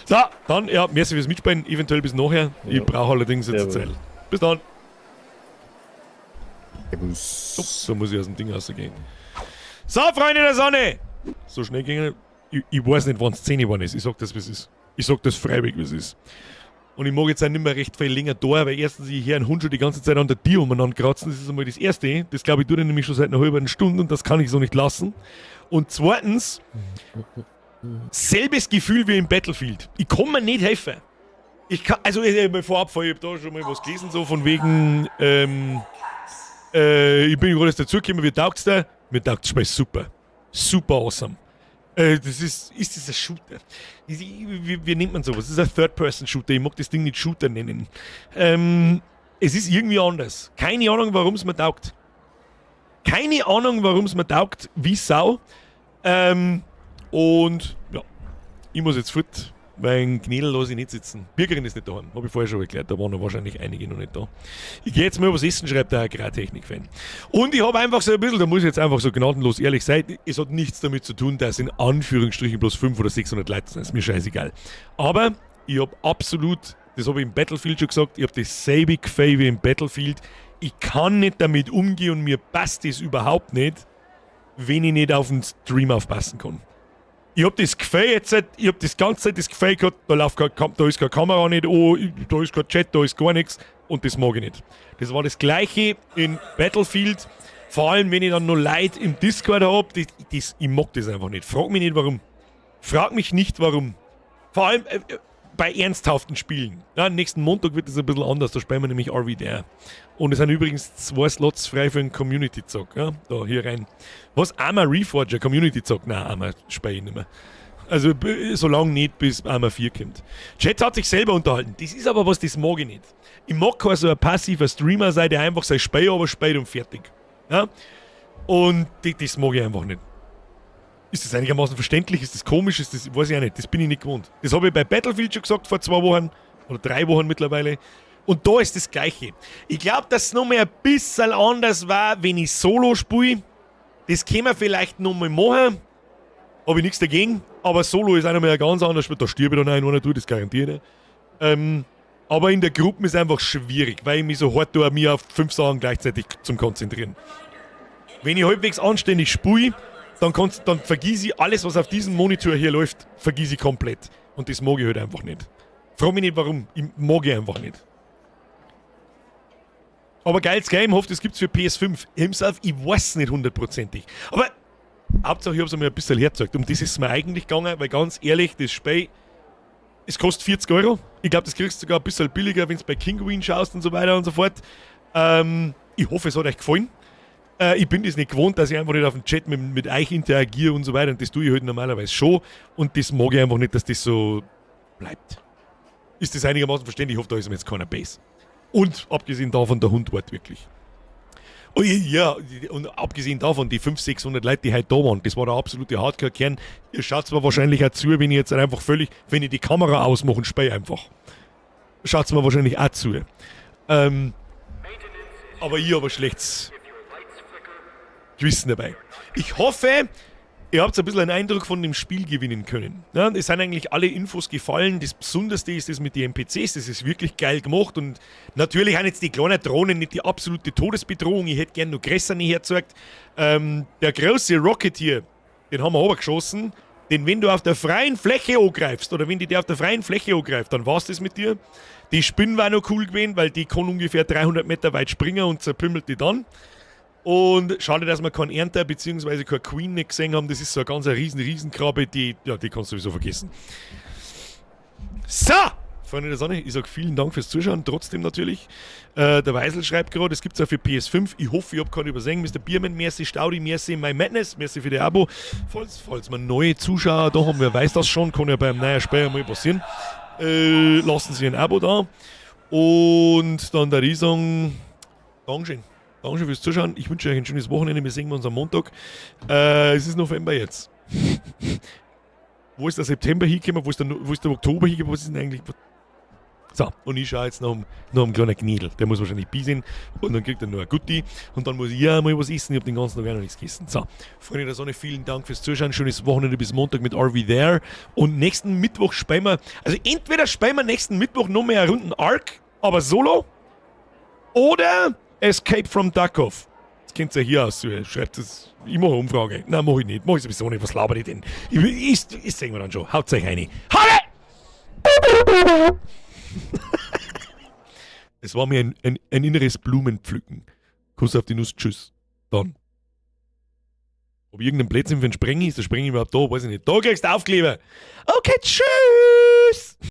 So, dann, ja, merci fürs Mitspielen, eventuell bis nachher. Ich brauche allerdings jetzt Servus. Zeit. Bis dann. Servus. So muss ich aus dem Ding rausgehen. So, Freunde der Sonne! So schnell ging er. Ich weiß nicht, wann's 10 geworden ist. Ich sag das, wie's ist. Ich sag das freiwillig, wie's ist. Und ich mag jetzt auch nicht mehr recht viel länger da, weil erstens, ich höre einen Hund schon die ganze Zeit an der Tür umeinander kratzen. Das ist einmal das Erste. Das glaube ich tut er nämlich schon seit einer halben Stunde und das kann ich so nicht lassen. Und zweitens, selbes Gefühl wie im Battlefield. Ich kann mir nicht helfen. Ich kann, also ich mal vorab, ich habe da schon mal was gelesen, so von wegen, ich bin gerade erst dazugekommen, wie taugt's dir? Mir taugt das Spiel super. Super awesome. Ist das ein Shooter? Wie nennt man sowas? Das ist ein Third-Person-Shooter. Ich mag das Ding nicht Shooter nennen. Es ist irgendwie anders. Keine Ahnung, warum es mir taugt. Keine Ahnung, warum es mir taugt, wie Sau. Und ja, ich muss jetzt fort, weil ein Gnädel lasse ich nicht sitzen. Birgerin ist nicht daheim, habe ich vorher schon erklärt, da waren noch wahrscheinlich einige noch nicht da. Ich gehe jetzt mal was essen, schreibt der Agrartechnik-Fan. Und ich habe einfach so ein bisschen, da muss ich jetzt einfach so gnadenlos ehrlich sein, es hat nichts damit zu tun, dass in Anführungsstrichen bloß 500 oder 600 Leute sind, ist mir scheißegal. Aber ich habe absolut, das habe ich im Battlefield schon gesagt, ich habe dasselbe Gefühl wie im Battlefield. Ich kann nicht damit umgehen und mir passt das überhaupt nicht, wenn ich nicht auf den Stream aufpassen kann. Ich hab das Gefühl jetzt, ich hab das ganze Zeit das Gefühl gehabt, da, läuft kein, da ist keine Kamera nicht an, da ist kein Chat, da ist gar nichts und das mag ich nicht. Das war das Gleiche in Battlefield, vor allem wenn ich dann noch Leute im Discord hab, ich mag das einfach nicht. Frag mich nicht warum. Frag mich nicht warum. Vor allem bei ernsthaften Spielen. Ja, nächsten Montag wird es ein bisschen anders, da spielen wir nämlich RVDR. Und es sind übrigens 2 Slots frei für einen Community-Zock. Ja, da hier rein. Was? Arma Reforger, Community-Zock? Nein, Arma spiele ich nicht mehr. Also solange nicht, bis Arma 4 kommt. Chat hat sich selber unterhalten. Das ist aber was, das mag ich nicht. Ich mag kein so ein passiver Streamer sein, der einfach sein Spiel aber spielt und fertig. Ja? Und das mag ich einfach nicht. Ist das einigermaßen verständlich? Ist das komisch? Ist das, weiß ich auch nicht. Das bin ich nicht gewohnt. Das habe ich bei Battlefield schon gesagt vor 2 Wochen oder 3 Wochen mittlerweile. Und da ist das Gleiche. Ich glaub, dass es noch mal ein bisschen anders war, wenn ich Solo spiele. Das können wir vielleicht noch mal machen. Hab ich nichts dagegen. Aber Solo ist auch noch mal ein ganz anderes Spiel. Da stirb ich dann auch in einer Tour, das garantiere ich. Aber in der Gruppe ist es einfach schwierig, weil ich mich so hart tue, mich auf 5 Sachen gleichzeitig zum Konzentrieren. Wenn ich halbwegs anständig spiele, dann vergiss ich alles, was auf diesem Monitor hier läuft, vergiss ich komplett. Und das mag ich halt einfach nicht. Frag mich nicht warum, ich mag ich einfach nicht. Aber geiles Game, hoffe, das gibt's für PS5. Himself, ich weiß nicht hundertprozentig. Aber Hauptsache, ich hab's einmal ein bisschen hergezeigt. Um das ist es mir eigentlich gegangen, weil ganz ehrlich, das Spiel, es kostet 40 Euro. Ich glaub, das kriegst du sogar ein bisschen billiger, wenn's bei Kinguin schaust und so weiter und so fort. Ich hoffe, es hat euch gefallen. Ich bin das nicht gewohnt, dass ich einfach nicht auf dem Chat mit euch interagiere und so weiter. Und das tue ich halt normalerweise schon. Und das mag ich einfach nicht, dass das so bleibt. Ist das einigermaßen verständlich? Ich hoffe, da ist mir jetzt keiner base. Und abgesehen davon, der Hund war wirklich. Oh, ja, und abgesehen davon, die 500, 600 Leute, die heute da waren, das war der absolute Hardcore-Kern. Ihr schaut mir wahrscheinlich auch zu, wenn ich jetzt einfach völlig, wenn ich die Kamera ausmache und spiele einfach. Schaut's mir wahrscheinlich auch zu. Aber ich habe ein schlechtes Gewissen dabei. Ich hoffe, ihr habt ein bisschen einen Eindruck von dem Spiel gewinnen können. Ja, es sind eigentlich alle Infos gefallen. Das Besonderste ist das mit den N P Cs. Das ist wirklich geil gemacht. Und natürlich sind jetzt die kleinen Drohnen nicht die absolute Todesbedrohung. Ich hätte gern noch größere hergezeigt. Der große Rocket hier, den haben wir runtergeschossen. Denn wenn du auf der freien Fläche angreifst, oder wenn die dir auf der freien Fläche angreift, dann war's das mit dir. Die Spinne war noch cool gewesen, weil die kann ungefähr 300 Meter weit springen und zerpümmelt die dann. Und schade, dass wir keinen Ernter beziehungsweise keine Queen nicht gesehen haben. Das ist so eine ganz riesen Riesenkrabbe, die kannst du sowieso vergessen. So! Freunde der Sonne, ich sag vielen Dank fürs Zuschauen, trotzdem natürlich. Der Weisel schreibt gerade, es gibt's auch für PS5. Ich hoffe, ich hab keinen übersehen. Mister Biermann, merci, Staudi, merci, My Madness, merci für die Abo. Falls wir neue Zuschauer da haben, wer weiß das schon, kann ja beim neuen Spiel mal passieren. Lassen Sie ein Abo da. Und dann der Riesung, Dankeschön. Dankeschön fürs Zuschauen. Ich wünsche euch ein schönes Wochenende. Wir sehen uns am Montag. Es ist November jetzt. Wo ist der September hingekommen? Wo ist der Oktober hingekommen? Was ist denn eigentlich? So, und ich schaue jetzt nach einem kleinen Knädel. Der muss wahrscheinlich bisen und dann kriegt er noch ein Gutti. Und dann muss ich ja mal was essen. Ich hab den ganzen Tag auch noch nichts gegessen. So, Freunde der Sonne, vielen Dank fürs Zuschauen. Schönes Wochenende bis Montag mit RV There. Und nächsten Mittwoch spielen wir, also entweder spielen wir nächsten Mittwoch noch mehr Runden Ark, aber solo, oder Escape from Tarkov. Das kennt ihr ja hier aus. Schreibt das. Ich mache eine Umfrage. Nein, mach ich nicht. Mach ich sowieso nicht. Was laber ich denn? Ich sehen wir dann schon. Haut euch rein. Halle! Es war mir ein inneres Blumenpflücken. Kuss auf die Nuss, tschüss. Dann. Ob irgendein Blödsinn für einen Sprengi ist, der Sprengi überhaupt da, weiß ich nicht. Da kriegst du Aufkleber. Okay, tschüss.